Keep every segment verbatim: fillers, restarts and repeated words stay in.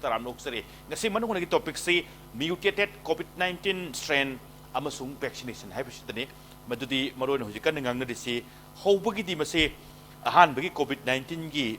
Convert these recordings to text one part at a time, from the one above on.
ꯇꯔꯥꯝꯅ ꯑꯣꯛꯆꯔꯤ꯫ ꯉꯁꯤ ꯃꯅꯨꯡꯗꯒꯤ ꯇꯣꯄꯤꯛꯁꯤ ꯃ꯭ꯌꯨꯇꯦꯇꯦꯠ ꯀꯣꯚꯤꯗ ꯅꯥꯏꯟꯇꯤꯟ ꯁ꯭ꯇ꯭ꯔꯦꯟ ꯑꯃꯁꯨꯡ ꯚꯦꯛꯁꯤꯅꯦꯁꯟ ꯍꯥꯏꯕꯁꯤꯗꯅꯤ꯫ ꯃꯗꯨꯗꯤ ꯃꯔꯨꯑꯣꯏꯅ ꯍꯧꯖꯤꯛ ꯀꯟꯅ ꯉꯥꯡꯅꯔꯤꯁꯤ꯫ ꯍꯧꯕꯒꯤꯗꯤ ꯃꯁꯤ ꯑꯍꯥꯟꯕꯒꯤ ꯀꯣꯚꯤꯗ ꯅꯥꯏꯟꯇꯤꯟꯒꯤ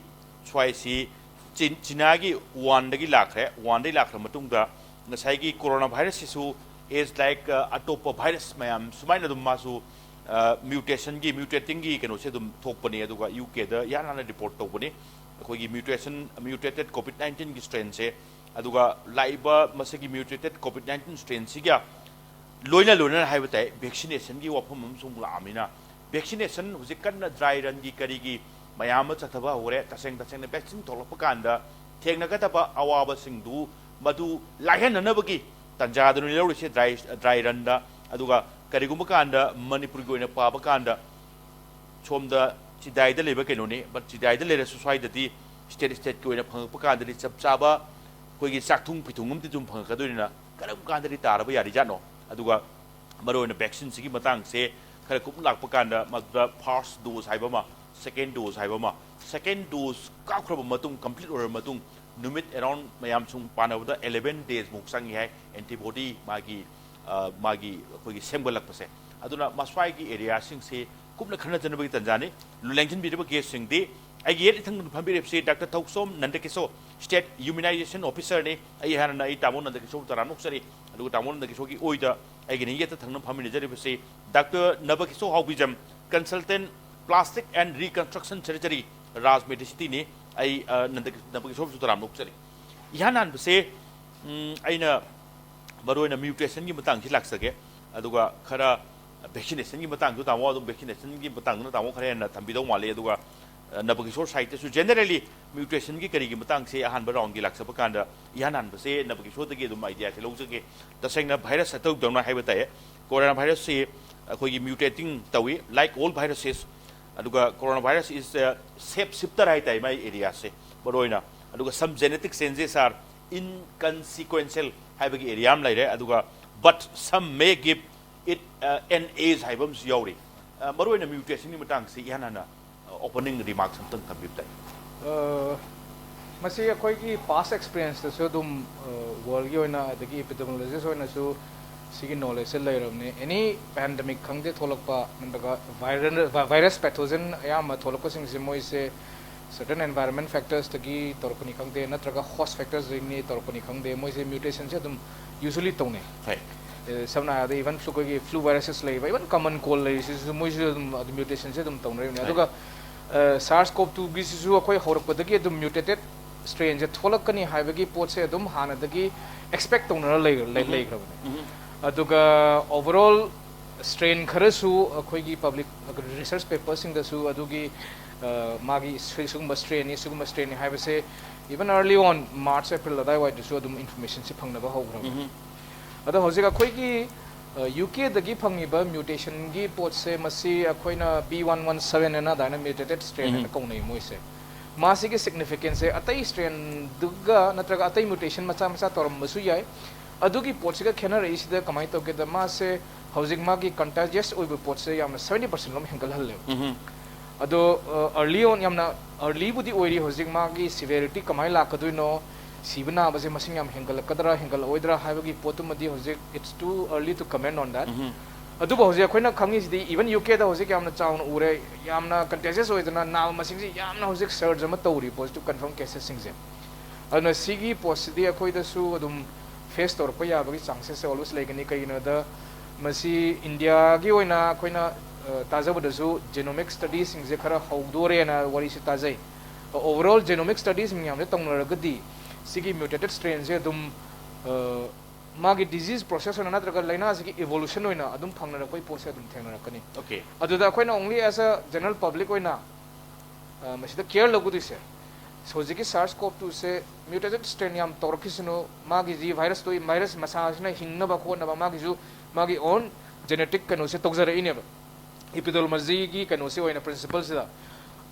ꯁ꯭ꯋꯥꯏꯁꯤ ꯆꯤꯟ-, ꯆꯤꯅꯥꯒꯤ ꯋꯨꯍꯥꯟꯗꯒꯤ ꯂꯥꯛꯈ꯭ꯔꯦ꯫ ꯋꯨꯍꯥꯟꯗꯒꯤ ꯂꯥꯛꯈ꯭ꯔ ꯃꯇꯨꯡꯗ ꯉꯁꯥꯏꯒꯤ ꯀꯣꯔꯣꯅꯥ ꯚꯥꯏꯔꯁꯁꯤꯁꯨ is like, ꯑ, ꯑꯇꯣꯞꯄ ꯚꯥꯏꯔꯁ ꯃꯌꯥꯝ ꯁꯨꯃꯥꯏꯅ ꯑꯗꯨꯝ ꯃꯥꯁꯨ, ꯑ, ꯃ꯭ꯌꯨꯇꯦꯁꯟꯒꯤ, ꯃ꯭ꯌꯨꯇꯦꯇꯤꯡꯒꯤ ꯀꯩꯅꯣꯁꯦ ꯑꯗꯨꯝ ꯊꯣꯛꯄꯅꯤ꯫ ꯑꯗꯨꯒ ꯌꯨ ꯀꯦꯗ ꯏꯍꯥꯟ ꯍꯥꯟꯅ ꯔꯤꯄꯣꯔꯠ ꯇꯧꯕꯅꯤ꯫ ꯑꯩꯈꯣꯏꯒꯤ ꯃ꯭ꯌꯨꯇꯦꯁꯟ, ꯃ꯭ꯌꯨꯇꯦꯇꯦꯠ ꯀꯣꯚꯤꯗ ꯅꯥꯏꯟꯇꯤꯟꯒꯤ ꯁ꯭ꯇ꯭ꯔꯦꯟꯁꯦ꯫ ꯑꯗꯨꯒ ꯂꯥꯛꯏꯕ ꯃꯁꯤꯒꯤ ꯃ꯭ꯌꯨꯇꯦꯇꯦꯠ ꯀꯣꯚꯤꯗ ꯅꯥꯏꯟꯇꯤꯟ ꯁ꯭ꯇ꯭ꯔꯦꯟꯁꯤꯒ ꯂꯣꯏꯅ ꯂꯣꯏꯅꯅ ꯍꯥꯏꯕ ꯇꯥꯏ, ꯚꯦꯛꯁꯤꯅꯦꯁꯟꯒꯤ ꯋꯥꯐꯝ ꯑꯃꯁꯨ ꯑꯃꯨꯛ ꯂꯥꯛꯑꯃꯤꯅ, ꯚꯦꯛꯁꯤꯅꯦꯁꯟ ꯍꯧꯖꯤꯛ ꯀꯟꯅ ꯗ꯭ꯔꯥꯏ ꯔꯟꯒꯤ ꯀꯔꯤꯒꯤ ꯃꯌꯥꯝ ꯑꯃ ꯆꯠꯊꯕ ꯍꯧꯔꯦ꯫ ꯇꯁꯦꯡ ꯇꯁꯦꯡꯅ ꯚꯦꯛꯁꯤꯟ ꯊꯣꯛꯂꯛꯄ ꯀꯥꯟꯗ ꯊꯦꯡꯅꯒꯗꯕ ꯑꯋꯥꯕꯁꯤꯡꯗꯨ ꯃꯗꯨ ꯂꯥꯏꯍꯟꯅꯅꯕꯒꯤ ꯇꯥꯟꯖꯥꯗꯨꯅꯤ ꯂꯧꯔꯤꯁꯦ ꯗ꯭ꯔꯥꯏ, ꯗ꯭ꯔꯥꯏ ꯔꯟꯗ꯫ ꯑꯗꯨꯒ ꯀꯔꯤꯒꯨꯝꯕ ꯀꯥꯟꯗ ꯃꯅꯤꯄꯨꯔꯒꯤ ꯑꯣꯏꯅ ꯄꯥꯕ ꯀꯥꯟꯗ ꯁꯣꯝꯗ ꯆꯤꯗꯥꯏꯗ ꯂꯩꯕ ꯀꯩꯅꯣꯅꯤ, but ꯆꯤꯗꯥꯏꯗ ꯂꯩꯔꯁꯨ ꯁ꯭ꯋꯥꯏꯗꯗꯤ ꯁ꯭ꯇꯦꯠ ꯁ꯭ꯇꯦꯠꯀꯤ ꯑꯣꯏꯅ ꯐꯪꯉꯛꯄ ꯀꯥꯟꯗꯗꯤ ꯆꯞ ꯆꯥꯕ ꯑꯩꯈꯣꯏꯒꯤ ꯆꯥꯛꯊꯨꯡ ꯐꯤꯊꯨꯡ ꯑꯃꯗꯤ ꯑꯗꯨꯝ ꯐꯪꯉꯛꯀꯗꯣꯏꯅꯤꯅ ꯀꯔꯝ ꯀꯥꯟꯗꯗꯤ ꯇꯥꯔꯕ ꯌꯥꯔꯤꯖꯥꯠꯅꯣ? ꯑꯗꯨꯒ ꯃꯔꯨꯑꯣꯏꯅ ꯚꯦꯛꯁꯤꯟꯁꯤꯒꯤ ꯃꯇꯥꯡꯁꯦ ꯈꯔ ꯀꯨꯞꯅ ꯂꯥꯛꯄ ꯀꯥꯟꯗ ꯃꯗꯨꯗ ꯐꯥꯔꯁ ꯗꯣꯁ ꯍꯥꯏꯕ ꯑꯃ, ꯁꯦꯀꯦꯟ ꯗꯣꯁ ꯍꯥꯏꯕ ꯑꯃ, ꯁꯦꯀꯦꯟ ꯗꯣꯁ ꯀꯥꯞꯈ꯭ꯔꯕ ꯃꯇꯨꯡ, ꯀꯝꯄ꯭ꯂꯤꯠ ꯑꯣꯏꯔꯕ ꯃꯇꯨꯡ ꯅꯨꯃꯤꯠ ꯑꯦꯔꯥꯎꯟ ꯃꯌꯥꯝ ꯁꯨꯝ ꯄꯥꯅꯕꯗ ꯑꯦꯂꯦꯚꯦꯟ ꯗꯦꯖꯃꯨꯛ ꯆꯪꯉꯤ ꯍꯥꯏ ꯑꯦꯟꯇꯤꯕꯣꯗꯤ ꯃꯥꯒꯤ, ꯑ, ꯃꯥꯒꯤ ꯑꯩꯈꯣꯏꯒꯤ ꯁꯦꯝꯒꯠꯂꯛꯄꯁꯦ꯫ ꯑꯗꯨꯅ ꯃꯁ꯭ꯋꯥꯏꯒꯤ ꯑꯦꯔꯤꯌꯥꯁꯤꯡꯁꯤ ꯀꯨꯞꯅ ꯈꯟꯅꯖꯅꯕꯒꯤ ꯇꯟꯖꯥꯅꯤ꯫ ꯂꯦꯡꯁꯤꯟꯕꯤꯔꯤꯕ ꯒꯦꯁꯁꯤꯡꯗꯤ ꯑꯩꯒꯤ ꯌꯦꯠ ꯏꯊꯪꯗ ꯐꯝꯕꯤꯔꯤꯕꯁꯤ ꯗꯥꯛꯇꯔ ꯊꯧꯁꯣꯝ ꯅꯟꯗꯀꯤꯁꯣ, ꯁ꯭ꯇꯦꯠ ꯏꯝꯌꯨꯅꯥꯏꯖꯦꯁꯟ ꯑꯣꯐꯤꯁꯔꯅꯤ꯫ ꯑꯩ ꯍꯥꯟꯅ ꯑꯩ ꯇꯥꯃꯣ ꯅꯟꯗꯀꯤꯁꯣꯔ ꯇꯔꯥꯝꯅ ꯑꯣꯛꯆꯔꯤ꯫ ꯑꯗꯨꯒ ꯇꯥꯃꯣ ꯅꯟꯗꯀꯤꯁꯣꯔꯒꯤ ꯑꯣꯏꯗ ꯑꯩꯒꯤ ꯌꯦꯠꯇ ꯊꯪꯅ ꯐꯝꯃꯤꯟꯅꯖꯔꯤꯕꯁꯤ doctor ꯅꯕꯀꯤꯁꯣꯔ ꯍꯥꯎꯕꯤꯖꯝ, consultant plastic and ꯔꯤꯀꯟꯁꯇ꯭ꯔꯛꯁꯟ surgery, ꯔꯥꯖ ꯃꯦꯗꯤꯁꯤꯇꯤꯅꯤ꯫ ꯑꯩ, ꯑ, ꯅꯟꯗꯀꯤ-, ꯅꯕꯀꯤꯁꯣꯔꯁꯨ ꯇꯔꯥꯝꯅ ꯑꯣꯛꯆꯔꯤ꯫ ꯏꯍꯥꯟ ꯍꯥꯟꯕꯁꯦ, ꯎꯝ, ꯑꯩꯅ ꯃꯔꯨꯑꯣꯏꯅ ꯃ꯭ꯌꯨꯇꯦꯁꯟꯒꯤ ꯃꯇꯥꯡꯁꯤ ꯂꯥꯛꯆꯒꯦ꯫ ꯑꯗꯨꯒ ꯈꯔ ꯚꯦꯛꯁꯤꯅꯦꯁꯟꯒꯤ ꯃꯇꯥꯡꯗꯨ ꯇꯥꯃꯣ, ꯑꯗꯨꯝ ꯚꯦꯛꯁꯤꯅꯦꯁꯟꯒꯤ ꯃꯇꯥꯡꯗꯨꯅ ꯇꯥꯃꯣ ꯈꯔ ꯍꯦꯟꯅ ꯊꯝꯕꯤꯗꯧ ꯃꯥꯜꯂꯤ꯫ ꯑꯗꯨꯒ, ꯑ, ꯅꯕꯀꯤꯁꯣꯔ ꯁꯥꯏꯠꯇꯁꯨ ꯖꯦꯅꯔꯦꯂꯤ ꯃ꯭ꯌꯨꯇꯦꯁꯟꯒꯤ ꯀꯔꯤꯒꯤ ꯃꯇꯥꯡꯁꯦ ꯑꯍꯥꯟꯕ ꯔꯥꯎꯟꯒꯤ ꯂꯥꯛꯆꯕ ꯀꯥꯟꯗ ꯏꯍꯥꯟ ꯍꯥꯟꯕꯁꯦ ꯅꯕꯀꯤꯁꯣꯔꯗꯒꯤ ꯑꯗꯨꯝ ꯑꯥꯏꯗꯤꯌꯥꯁꯦ ꯂꯧꯖꯒꯦ꯫ ꯇꯁꯦꯡꯅ ꯚꯥꯏꯔꯁ ꯑꯇꯧꯗꯧꯅ ꯍꯥꯏꯕ ꯇꯥꯏ꯫ ꯀꯣꯔꯣꯅꯥ ꯚꯥꯏꯔꯁꯁꯤ ꯑꯩꯈꯣꯏꯒꯤ ꯃ꯭ꯌꯨꯇꯦꯇꯤꯡ ꯇꯧꯏ, like all viruses꯫ ꯑꯗꯨꯒ coronavirus is a shape shifter ꯍꯥꯏ ꯇꯥꯏ ꯃꯥꯏ ꯑꯦꯔꯤꯌꯥꯁꯦ ꯃꯔꯨꯑꯣꯏꯅ꯫ ꯑꯗꯨꯒ some genetic changes are inconsequential ꯍꯥꯏꯕꯒꯤ ꯑꯦꯔꯤꯌꯥ ꯑꯃ ꯂꯩꯔꯦ꯫ ꯑꯗꯨꯒ but some may give it, uh, an edge ꯍꯥꯏꯕ ꯑꯃꯁꯨ ꯌꯥꯎꯔꯤ꯫ ꯑ, ꯃꯔꯨꯑꯣꯏꯅ ꯃ꯭ꯌꯨꯇꯦꯁꯟꯒꯤ ꯃꯇꯥꯡꯁꯤ ꯏꯍꯥꯟ ꯍꯥꯟꯅ, ꯑ, ꯑꯣꯄꯅꯤꯡ ꯔꯤꯃꯥꯔꯛꯁ ꯑꯝꯇꯪ ꯊꯝꯕꯤꯕ ꯇꯥꯏ꯫ ꯑ, ꯃꯁꯤ ꯑꯩꯈꯣꯏꯒꯤ past experienceꯇꯁꯨ ꯑꯗꯨꯝ, ꯑ, worldꯒꯤ ꯑꯣꯏꯅ, ꯑꯗꯒꯤ epidemiologist ꯑꯣꯏꯅꯁꯨ ꯁꯤꯒꯤ knowledgeꯁꯦ ꯂꯩꯔꯕꯅꯦ꯫ Any pandemic ꯈꯪꯗꯦ ꯊꯣꯛꯂꯛꯄ, ꯅꯠꯇ꯭ꯔꯒ viral, vi-, virus pathogen ꯑꯌꯥꯝꯕ ꯊꯣꯛꯂꯛꯄꯁꯤꯡꯁꯦ ꯃꯣꯏꯁꯦ certain environment factorsꯇꯒꯤ ꯇꯧꯔꯛꯄꯅꯤ ꯈꯪꯗꯦ, ꯅꯠꯇ꯭ꯔꯒ host factorsꯗꯒꯤꯅꯤ ꯇꯧꯔꯛꯄꯅꯤ ꯈꯪꯗꯦ, ꯃꯣꯏꯁꯦ mutationꯁꯦ ꯑꯗꯨꯝ usually ꯇꯧꯅꯩ꯫ ꯍꯣꯏ꯫ ꯑꯦ, ꯁꯝꯅ ꯍꯥꯏꯔꯕꯗ even flu, ꯑꯩꯈꯣꯏꯒꯤ flu viruses ꯂꯩꯕ, even common cold ꯂꯩꯔꯤꯁꯤꯁꯨ ꯃꯣꯏꯁꯨ ꯑꯗꯨꯝ, ꯑꯗꯨꯝ mutationꯁꯦ ꯑꯗꯨꯝ ꯇꯧꯅꯔꯤꯕꯅꯤ꯫ ꯑꯗꯨꯒ, ꯑ, SARS-CoV-twoꯒꯤꯁꯤꯁꯨ ꯑꯩꯈꯣꯏ ꯍꯧꯔꯛꯄꯗꯒꯤ ꯑꯗꯨꯝ mutated strainꯁꯦ ꯊꯣꯛꯂꯛꯀꯅꯤ ꯍꯥꯏꯕꯒꯤ ꯄꯣꯠꯁꯦ ꯑꯗꯨꯝ ꯍꯥꯟꯅꯗꯒꯤ expect ꯇꯧꯅꯔ ꯂꯩ-, ꯂꯩ-, ꯂꯩꯈ꯭ꯔꯕꯅꯤ꯫ ꯑꯗꯨꯒ overall strain ꯈꯔꯁꯨ ꯑꯩꯈꯣꯏꯒꯤ public research paperꯁꯤꯡꯗꯁꯨ ꯑꯗꯨꯒꯤ, ꯑ, ꯃꯥꯒꯤ ꯁꯤ-, ꯁꯤꯒꯨꯝꯕ strainꯅꯤ, ꯁꯤꯒꯨꯝꯕ strainꯅꯤ ꯍꯥꯏꯕꯁꯦ even early on March, April ꯑꯗꯥꯏꯋꯥꯏꯗꯁꯨ ꯑꯗꯨꯝ informationꯁꯦ ꯐꯪꯅꯕ ꯍꯧꯈ꯭ꯔꯕꯅꯤ꯫ ꯑꯗꯣ ꯍꯧꯖꯤꯛ ꯑꯩꯈꯣꯏꯒꯤ, ꯑ, UKꯗꯒꯤ ꯐꯪꯉꯤꯕ mutationꯒꯤ ꯄꯣꯠꯁꯦ, ꯃꯁꯤ ꯑꯩꯈꯣꯏꯅ B one one seven ꯑꯅ ꯑꯗꯨꯃꯥꯏꯅ mutated strain ꯍꯥꯏꯅ ꯀꯧꯅꯩ ꯃꯣꯏꯁꯦ꯫ ꯃꯥꯁꯤꯒꯤ significanceꯁꯦ ꯑꯇꯩ strainꯗꯨꯒ ꯅꯠꯇ꯭ꯔꯒ ꯑꯇꯩ mutation ꯃꯆꯥ ꯃꯆꯥ ꯇꯧꯔꯝꯕꯁꯨ ꯌꯥꯏ꯫ ꯑꯗꯨꯒꯤ ꯄꯣꯠꯁꯤꯒ ꯈꯦꯠꯅꯔꯛꯏꯁꯤꯗ ꯀꯃꯥꯏꯅ ꯇꯧꯒꯦꯗ, ꯃꯥꯁꯦ ꯍꯧꯖꯤꯛ ꯃꯥꯒꯤ contagious ꯑꯣꯏꯕ ꯄꯣꯠꯁꯦ ꯌꯥꯝꯅ seventy percent ꯂꯣꯝ ꯍꯦꯟꯒꯠꯍꯜꯂꯦꯕ꯫ ꯑꯗꯣ, ꯑ, early on, ꯌꯥꯝꯅ earlyꯕꯨꯗꯤ ꯑꯣꯏꯔꯤ꯫ ꯍꯧꯖꯤꯛ ꯃꯥꯒꯤ severity ꯀꯃꯥꯏꯅ ꯂꯥꯛꯀꯗꯣꯏꯅꯣ, ꯁꯤꯕ ꯅꯥꯕꯁꯦ ꯃꯁꯤꯡ ꯌꯥꯝ ꯍꯦꯟꯒꯠꯂꯛꯀꯗ꯭ꯔꯥ ꯍꯦꯟꯒꯠꯂꯛꯑꯣꯏꯗ꯭ꯔꯥ ꯍꯥꯏꯕꯒꯤ ꯄꯣꯠꯇꯨꯃꯗꯤ ꯍꯧꯖꯤꯛ it's too early to comment on that. ꯑꯗꯨꯕꯨ ꯍꯧꯖꯤꯛ ꯑꯩꯈꯣꯏꯅ ꯈꯪꯉꯤꯁꯤꯗꯤ even UKꯗ ꯍꯧꯖꯤꯛ ꯌꯥꯝꯅ ꯆꯥꯎꯅ ꯎꯔꯦ, ꯌꯥꯝꯅ contagious ꯑꯣꯏꯗꯅ ꯅꯥꯕ ꯃꯁꯤꯡꯁꯤ ꯌꯥꯝꯅ ꯍꯧꯖꯤꯛ surge ꯑꯃ ꯇꯧꯔꯤ positive confirm casesꯁꯤꯡꯁꯦ꯫ ꯑꯗꯨꯅ ꯁꯤꯒꯤ ꯄꯣꯠꯁꯤꯗꯤ ꯑꯩꯈꯣꯏꯗꯁꯨ ꯑꯗꯨꯝ face ꯇꯧꯔꯛꯄ ꯌꯥꯕꯒꯤ chancesꯁꯦ always ꯂꯩꯒꯅꯤ꯫ ꯀꯩꯒꯤꯅꯣꯗ ꯃꯁꯤ ꯏꯟꯗꯤꯌꯥꯒꯤ ꯑꯣꯏꯅ ꯑꯩꯈꯣꯏꯅ, ꯑ, ꯇꯥꯖꯕꯗꯁꯨ genomic studiesꯁꯤꯡꯁꯦ ꯈꯔ ꯍꯧꯗꯣꯔꯦꯅ ꯋꯥꯔꯤꯁꯦ ꯇꯥꯖꯩ꯫ Overall genomic studies ꯃꯌꯥꯝꯁꯦ ꯇꯧꯅꯔꯒꯗꯤ ꯁꯤꯒꯤ mutated strainꯁꯦ ꯑꯗꯨꯝ, ꯑ, ꯃꯥꯒꯤ disease process ꯑꯣꯏꯅ ꯅꯠꯇ꯭ꯔꯒ ꯂꯥꯏꯅꯥꯁꯤꯒꯤ evolution ꯑꯣꯏꯅ ꯑꯗꯨꯝ ꯐꯪꯅꯔꯛꯄꯒꯤ ꯄꯣꯠꯁꯦ ꯑꯗꯨꯝ ꯊꯦꯡꯅꯔꯛꯀꯅꯤ꯫ Okay. ꯑꯗꯨꯗ ꯑꯩꯈꯣꯏꯅ only as a general public ꯑꯣꯏꯅ, ꯑ, ꯃꯁꯤꯗ care ꯂꯧꯒꯗꯣꯏꯁꯦ ꯍꯧꯖꯤꯛꯀꯤ SARS-CoV-twoꯁꯦ mutated strain ꯌꯥꯝ ꯇꯧꯔꯛꯈꯤꯁꯅꯨ, ꯃꯥꯒꯤꯁꯤ virusꯇꯨ, virus ꯃꯁꯥꯁꯤꯅ ꯍꯤꯡꯅꯕ ꯈꯣꯠꯅꯕ ꯃꯥꯒꯤꯁꯨ ꯃꯥꯒꯤ own genetic ꯀꯩꯅꯣꯁꯦ ꯇꯧꯖꯔꯛꯏꯅꯦꯕ꯫ Epidemiologyꯒꯤ ꯀꯩꯅꯣꯁꯤ ꯑꯣꯏꯅ principleꯁꯤꯗ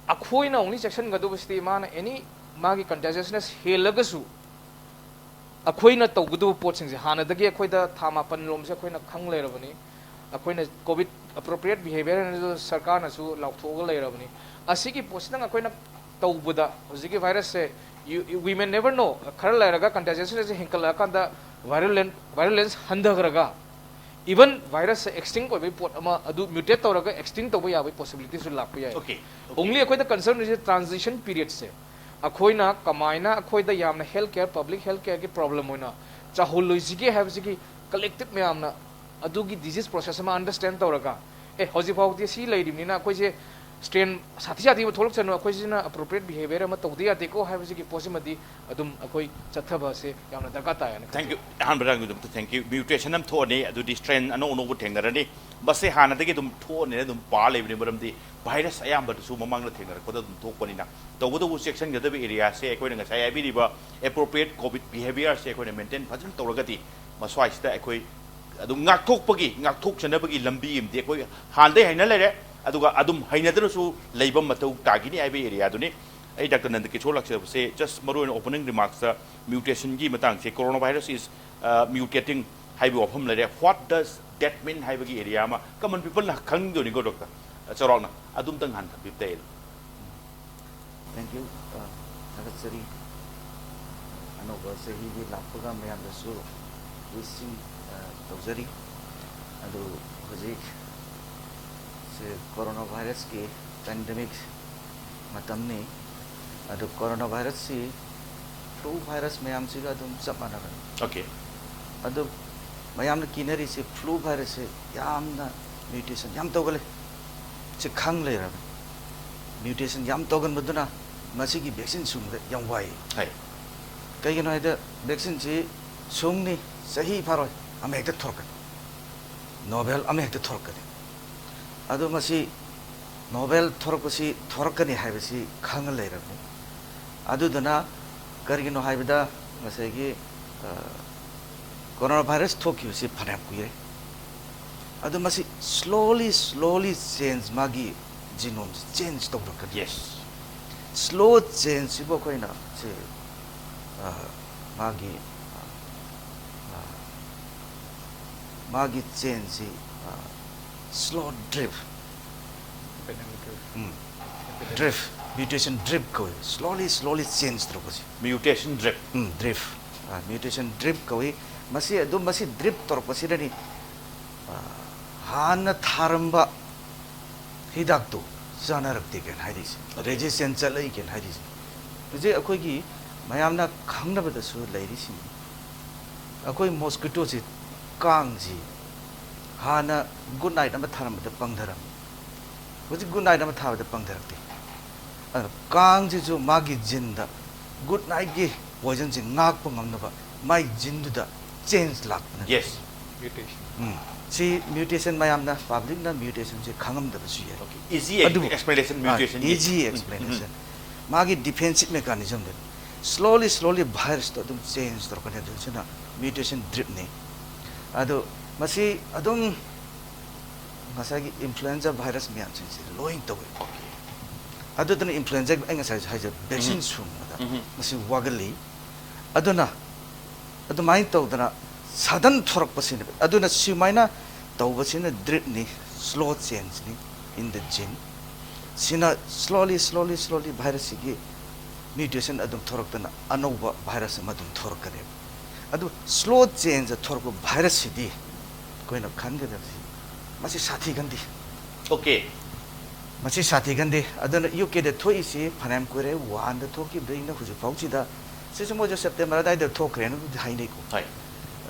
ꯑꯩꯈꯣꯏꯅ only ꯆꯦꯛꯁꯤꯟꯒꯗꯧꯕꯁꯤꯗꯤ ꯃꯥꯅ any ꯃꯥꯒꯤ contagiousness ꯍꯦꯜꯂꯒꯁꯨ ꯑꯩꯈꯣꯏꯅ ꯇꯧꯒꯗꯕ ꯄꯣꯠꯁꯤꯡꯁꯦ ꯍꯥꯟꯅꯗꯒꯤ ꯑꯩꯈꯣꯏꯗ ꯊꯥ ꯃꯥꯄꯟ ꯂꯣꯝꯁꯦ ꯑꯩꯈꯣꯏꯅ ꯈꯪ ꯂꯩꯔꯕꯅꯤ꯫ ꯑꯩꯈꯣꯏꯅ COVID appropriate behaviour ꯍꯥꯏꯅꯁꯨ ꯁꯔꯀꯥꯔꯅꯁꯨ ꯂꯥꯎꯊꯣꯛꯑꯒ ꯂꯩꯔꯕꯅꯤ꯫ ꯑꯁꯤꯒꯤ ꯄꯣꯠꯁꯤꯗꯪ ꯑꯩꯈꯣꯏꯅ ꯇꯧꯕꯗ ꯍꯧꯖꯤꯛꯀꯤ virus say, you, we may never know, ꯈꯔ ꯂꯩꯔꯒ contagion ꯑꯁꯤ ꯍꯦꯟꯒꯠꯂꯛꯑꯀꯥꯟꯗ viral, virulence ꯍꯟꯊꯈ꯭ꯔꯒ even virus ꯁꯦ extinct ꯑꯣꯏꯕꯒꯤ ꯄꯣꯠ ꯑꯃ, ꯑꯗꯨ mutate ꯇꯧꯔꯒ extinct ꯇꯧꯕ ꯌꯥꯕꯒꯤ possibility ꯁꯨ ꯂꯥꯛꯄ ꯌꯥꯏ꯫ Okay, okay. Only ꯑꯩꯈꯣꯏꯗ concern ꯁꯦ transition period ꯁꯦ, ꯑꯩꯈꯣꯏꯅ ꯀꯃꯥꯏꯅ ꯑꯩꯈꯣꯏꯗ ꯌꯥꯝꯅ health care, public health care ꯒꯤ problem ꯑꯣꯏꯅ ꯆꯥꯍꯜꯂꯣꯏꯁꯤꯒꯦ ꯍꯥꯏꯕꯁꯤꯒꯤ collective ꯃꯌꯥꯝꯅ ꯑꯗꯨꯒꯤ disease process ꯑꯃ understand ꯇꯧꯔꯒ, ꯑꯦ, ꯍꯧꯖꯤꯛ ꯐꯥꯎꯗꯤ ꯁꯤ ꯂꯩꯔꯤꯕꯅꯤꯅ ꯑꯩꯈꯣꯏꯁꯦ strain ꯁꯥꯊꯤ ꯁꯥꯊꯤꯕ ꯊꯣꯛꯂꯛꯁꯅꯨ, ꯑꯩꯈꯣꯏꯁꯤꯅ appropriate behavior ꯑꯃ ꯇꯧꯗ ꯌꯥꯗꯦꯀꯣ ꯍꯥꯏꯕꯁꯤꯒꯤ ꯄꯣꯠꯁꯤꯃꯗꯤ ꯑꯗꯨꯝ ꯑꯩꯈꯣꯏ ꯆꯠꯊꯕ ꯑꯁꯦ ꯌꯥꯝꯅ ꯗꯔꯀꯥꯔ ꯇꯥꯏ ꯍꯥꯏꯅ Thank you. ꯈꯜꯂꯤ꯫ ꯑꯍꯥꯟꯕꯗ ꯅꯪꯒꯤꯗꯃꯛꯇ thank you. Mutation ꯑꯃ ꯊꯣꯛꯑꯅꯤ, ꯑꯗꯨꯗꯤ strain ꯑꯅꯧ ꯑꯅꯧꯕ ꯊꯦꯡꯅꯔꯅꯤ꯫ ꯃꯁꯤ ꯍꯥꯟꯅꯗꯒꯤ ꯑꯗꯨꯝ ꯊꯣꯛꯑꯅꯤꯅ ꯑꯗꯨꯝ ꯄꯥ ꯂꯩꯕꯅꯤ, ꯃꯔꯝꯗꯤ virus ꯑꯌꯥꯝꯕꯗꯁꯨ ꯃꯃꯥꯡꯗ ꯊꯦꯡꯅꯔꯛꯄꯗ ꯑꯗꯨꯝ ꯊꯣꯛꯄꯅꯤꯅ꯫ ꯇꯧꯕꯇꯕꯨ ꯆꯦꯛꯁꯤꯟꯒꯗꯕ area ꯁꯦ ꯑꯩꯈꯣꯏꯅ ꯉꯁꯥꯏ ꯍꯥꯏꯕꯤꯔꯤꯕ appropriate COVID behavior ꯁꯦ ꯑꯩꯈꯣꯏꯅ maintain ꯐꯖꯅ ꯇꯧꯔꯒꯗꯤ ꯃꯁ꯭ꯋꯥꯏꯁꯤꯗ ꯑꯩꯈꯣꯏ ꯑꯗꯨꯝ ꯉꯥꯛꯊꯣꯛꯄꯒꯤ, ꯉꯥꯛꯊꯣꯛꯆꯅꯕꯒꯤ ꯂꯝꯕꯤ ꯑꯃꯗꯤ ꯑꯩꯈꯣꯏ ꯍꯥꯟꯅꯗꯩ ꯍꯩꯅ ꯂꯩꯔꯦ, ꯑꯗꯨꯒ ꯑꯗꯨꯝ ꯍꯩꯅꯗꯅꯁꯨ ꯂꯩꯕ ꯃꯊꯧ ꯇꯥꯈꯤꯅꯤ ꯍꯥꯏꯕ area ꯗꯨꯅꯤ꯫ ꯑꯩ ꯗꯥꯛꯇꯔ ꯅꯟꯗ ꯀꯤꯁꯣꯔ ꯂꯥꯛꯆꯕꯁꯦ just ꯃꯔꯨꯑꯣꯏꯅ opening remarks ꯇ mutation ꯒꯤ ꯃꯇꯥꯡꯁꯦ, coronavirus is, uh, mutating ꯍꯥꯏꯕ ꯋꯥꯐꯝ ꯂꯩꯔꯦ꯫ What does that mean ꯍꯥꯏꯕꯒꯤ area ꯑꯃ common people ꯅ ꯈꯪꯗꯣꯏꯅꯤꯀꯣ ꯗꯣꯛꯇꯔ, ꯆꯥꯎꯔꯥꯛꯅ ꯑꯗꯨꯝꯇꯪ ꯍꯥꯟꯅ ꯊꯝꯕꯤꯕ ꯇꯥꯏ꯫ Thank you. ꯑ, ꯊꯥꯒꯠꯆꯔꯤ꯫ ꯑꯅꯧꯕ ꯆꯍꯤꯒꯤ ꯂꯥꯛꯄꯒ ꯃꯌꯥꯝꯗꯁꯨ wishing, ꯑ, ꯇꯧꯖꯔꯤ꯫ ꯑꯗꯨ ꯍꯧꯖꯤꯛ ꯁꯦ coronavirus ꯀꯤ pandemic ꯃꯇꯝꯅꯤ꯫ ꯑꯗꯨ coronavirus ꯁꯤ flu virus ꯃꯌꯥꯝꯁꯤꯒ ꯑꯗꯨꯝ ꯆꯞ ꯃꯥꯟꯅꯕꯅꯤ꯫ Okay. ꯑꯗꯨ ꯃꯌꯥꯝꯅ ꯀꯤꯅꯔꯤꯁꯦ flu virus ꯁꯦ ꯌꯥꯝꯅ mutation ꯌꯥꯝ ꯇꯧꯒꯜꯂꯤ꯫ ꯁꯤ ꯈꯪ ꯂꯩꯔꯕꯅꯤ꯫ Mutation ꯌꯥꯝ ꯇꯧꯒꯟꯕꯗꯨꯅ ꯃꯁꯤꯒꯤ vaccine ꯁꯨꯡꯕꯗ ꯌꯥꯝ ꯋꯥꯏ꯫ ꯍꯥꯏ꯫ ꯀꯩꯒꯤꯅꯣ ꯍꯥꯏꯗ vaccine ꯁꯤ ꯁꯨꯡꯅꯤ, ꯆꯍꯤ ꯐꯥꯔꯣꯏ, ꯑꯃ ꯍꯦꯛꯇ ꯊꯣꯔꯛꯀꯅꯤ꯫ Novel ꯑꯃ ꯍꯦꯛꯇ ꯊꯣꯔꯛꯀꯅꯤ꯫ ꯑꯗꯨ ꯃꯁꯤ novel ꯊꯣꯔꯛꯄꯁꯤ ꯊꯣꯔꯛꯀꯅꯤ ꯍꯥꯏꯕꯁꯤ ꯈꯪꯉ ꯂꯩꯔꯕꯅꯤ꯫ ꯑꯗꯨꯗꯨꯅ ꯀꯔꯤꯒꯤꯅꯣ ꯍꯥꯏꯕꯗ ꯉꯁꯥꯏꯒꯤ, ꯑ, coronavirus ꯊꯣꯛꯈꯤꯕꯁꯤ ꯐꯅꯌꯥꯝ ꯀꯨꯏꯔꯦ꯫ ꯑꯗꯨ ꯃꯁꯤ slowly, slowly change, ꯃꯥꯒꯤ genome ꯁꯤ change ꯇꯧꯔꯛꯀꯅꯤ꯫ Yes. Slow change ꯁꯤꯕꯨ ꯑꯩꯈꯣꯏꯅ ꯁꯤ, ꯑ, ꯃꯥꯒꯤ, ꯑ, ꯑ, ꯃꯥꯒꯤ change ꯁꯤ, ꯑ, slow drift꯫ ꯎꯝ꯫ Drift, mutation drift ꯀꯧꯏ, slowly slowly change ꯇꯧꯔꯛꯄꯁꯦ꯫ Mutation drift. ꯎꯝ, drift, mutation drift ꯀꯧꯏ꯫ ꯃꯁꯤ ꯑꯗꯨꯝ, ꯃꯁꯤ drift ꯇꯧꯔꯛꯄꯁꯤꯗꯅꯤ ꯍꯥꯟꯅ ꯊꯥꯔꯝꯕ ꯍꯤꯗꯥꯛꯇꯨ ꯆꯥꯟꯅꯔꯛꯇꯦ ꯀꯩꯅ ꯍꯥꯏꯔꯤꯁꯦ, resistant ꯆꯠꯂꯛꯏ ꯀꯩꯅ ꯍꯥꯏꯔꯤꯁꯦ꯫ ꯍꯧꯖꯤꯛ ꯑꯩꯈꯣꯏꯒꯤ ꯃꯌꯥꯝꯅ ꯈꯪꯅꯕꯗꯁꯨ ꯂꯩꯔꯤꯁꯤꯅꯤ꯫ ꯑꯩꯈꯣꯏ ꯃꯣꯁꯀꯤꯇꯣꯁꯤ, ꯀꯥꯡꯁꯤ ꯍꯥꯟꯅ good night ꯑꯃ ꯊꯥꯔꯝꯕꯗ ꯄꯪꯊꯔꯝꯃꯤ꯫ ꯍꯧꯖꯤꯛ good night ꯑꯃ ꯊꯥꯕꯗ ꯄꯪꯊꯔꯛꯇꯦ꯫ ꯑꯗꯨꯅ ꯀꯥꯡꯁꯤꯁꯨ ꯃꯥꯒꯤ geneꯗ good nightꯀꯤ poisonꯁꯤ ꯉꯥꯛꯄ ꯉꯝꯅꯕ ꯃꯥꯏ geneꯗꯨꯗ change ꯂꯥꯛꯄꯅꯦ꯫ Yes. Mutation. ꯎꯝ꯫ ꯁꯤ mutation ꯃꯌꯥꯝꯅ, publicꯅ mutationꯁꯦ ꯈꯪꯉꯝꯗꯕꯁꯨ ꯌꯥꯏ꯫ Okay. Easy ꯑꯗꯨꯕꯨ explanation ꯑꯥ, mutation. easy explanation꯫ ꯃꯥꯒꯤ defensive mechanismꯗ slowly slowly virusꯇꯣ ꯑꯗꯨꯝ change ꯇꯧꯔꯛꯀꯅꯤ꯫ ꯑꯗꯨ ꯁꯤꯅ mutation driftꯅꯤ꯫ ꯑꯗꯨ ꯃꯁꯤ ꯑꯗꯨꯝ ꯉꯁꯥꯏꯒꯤ influenza virus ꯃꯌꯥꯝꯁꯤꯡꯁꯦ ꯂꯣꯏ ꯇꯧꯋꯤ꯫ ꯑꯗꯨꯗꯨꯅ influenza, ꯑꯩ ꯉꯁꯥꯏꯁꯨ ꯍꯥꯏꯖ, vaccine ꯁꯨꯡꯕꯗ ꯃꯁꯤ ꯋꯥꯒꯜꯂꯤ꯫ ꯑꯗꯨꯅ ꯑꯗꯨꯃꯥꯏꯅ ꯇꯧꯗꯅ sudden ꯊꯣꯔꯛꯄꯁꯤꯅꯦꯕ꯫ ꯑꯗꯨꯅ ꯁꯨꯃꯥꯏꯅ ꯇꯧꯕꯁꯤꯅ driftꯅꯤ, slow changeꯅꯤ in the gene꯫ ꯁꯤꯅ slowly slowly slowly virusꯁꯤꯒꯤ mutation ꯑꯗꯨꯝ ꯊꯣꯔꯛꯇꯅ ꯑꯅꯧꯕ virus ꯑꯃ ꯑꯗꯨꯝ ꯊꯣꯔꯛꯀꯅꯦꯕ꯫ ꯑꯗꯨ slow change ꯊꯣꯔꯛꯄ virusꯁꯤꯗꯤ ꯑꯩꯈꯣꯏꯅ ꯈꯟꯒꯗꯕꯁꯤ ꯃꯁꯤ ꯁꯥꯊꯤꯒꯟꯗꯦ꯫ Okay. ꯃꯁꯤ ꯁꯥꯊꯤꯒꯟꯗꯦ꯫ ꯑꯗꯨꯅ UKꯗ ꯊꯣꯛꯏꯁꯤ ꯐꯅꯌꯥꯝ ꯀꯨꯏꯔꯦ, Wuhanꯗ ꯊꯣꯛꯈꯤꯕꯗꯒꯤꯅ ꯍꯧꯖꯤꯛ ꯐꯥꯎꯁꯤꯗ꯫ ꯁꯤꯁꯨ ꯃꯣꯏꯁꯨ September ꯑꯗꯥꯏꯗ ꯊꯣꯛꯈ꯭ꯔꯦꯅꯕꯨꯗꯤ ꯍꯥꯏꯅꯩꯀꯣ꯫ ꯍꯣꯏ꯫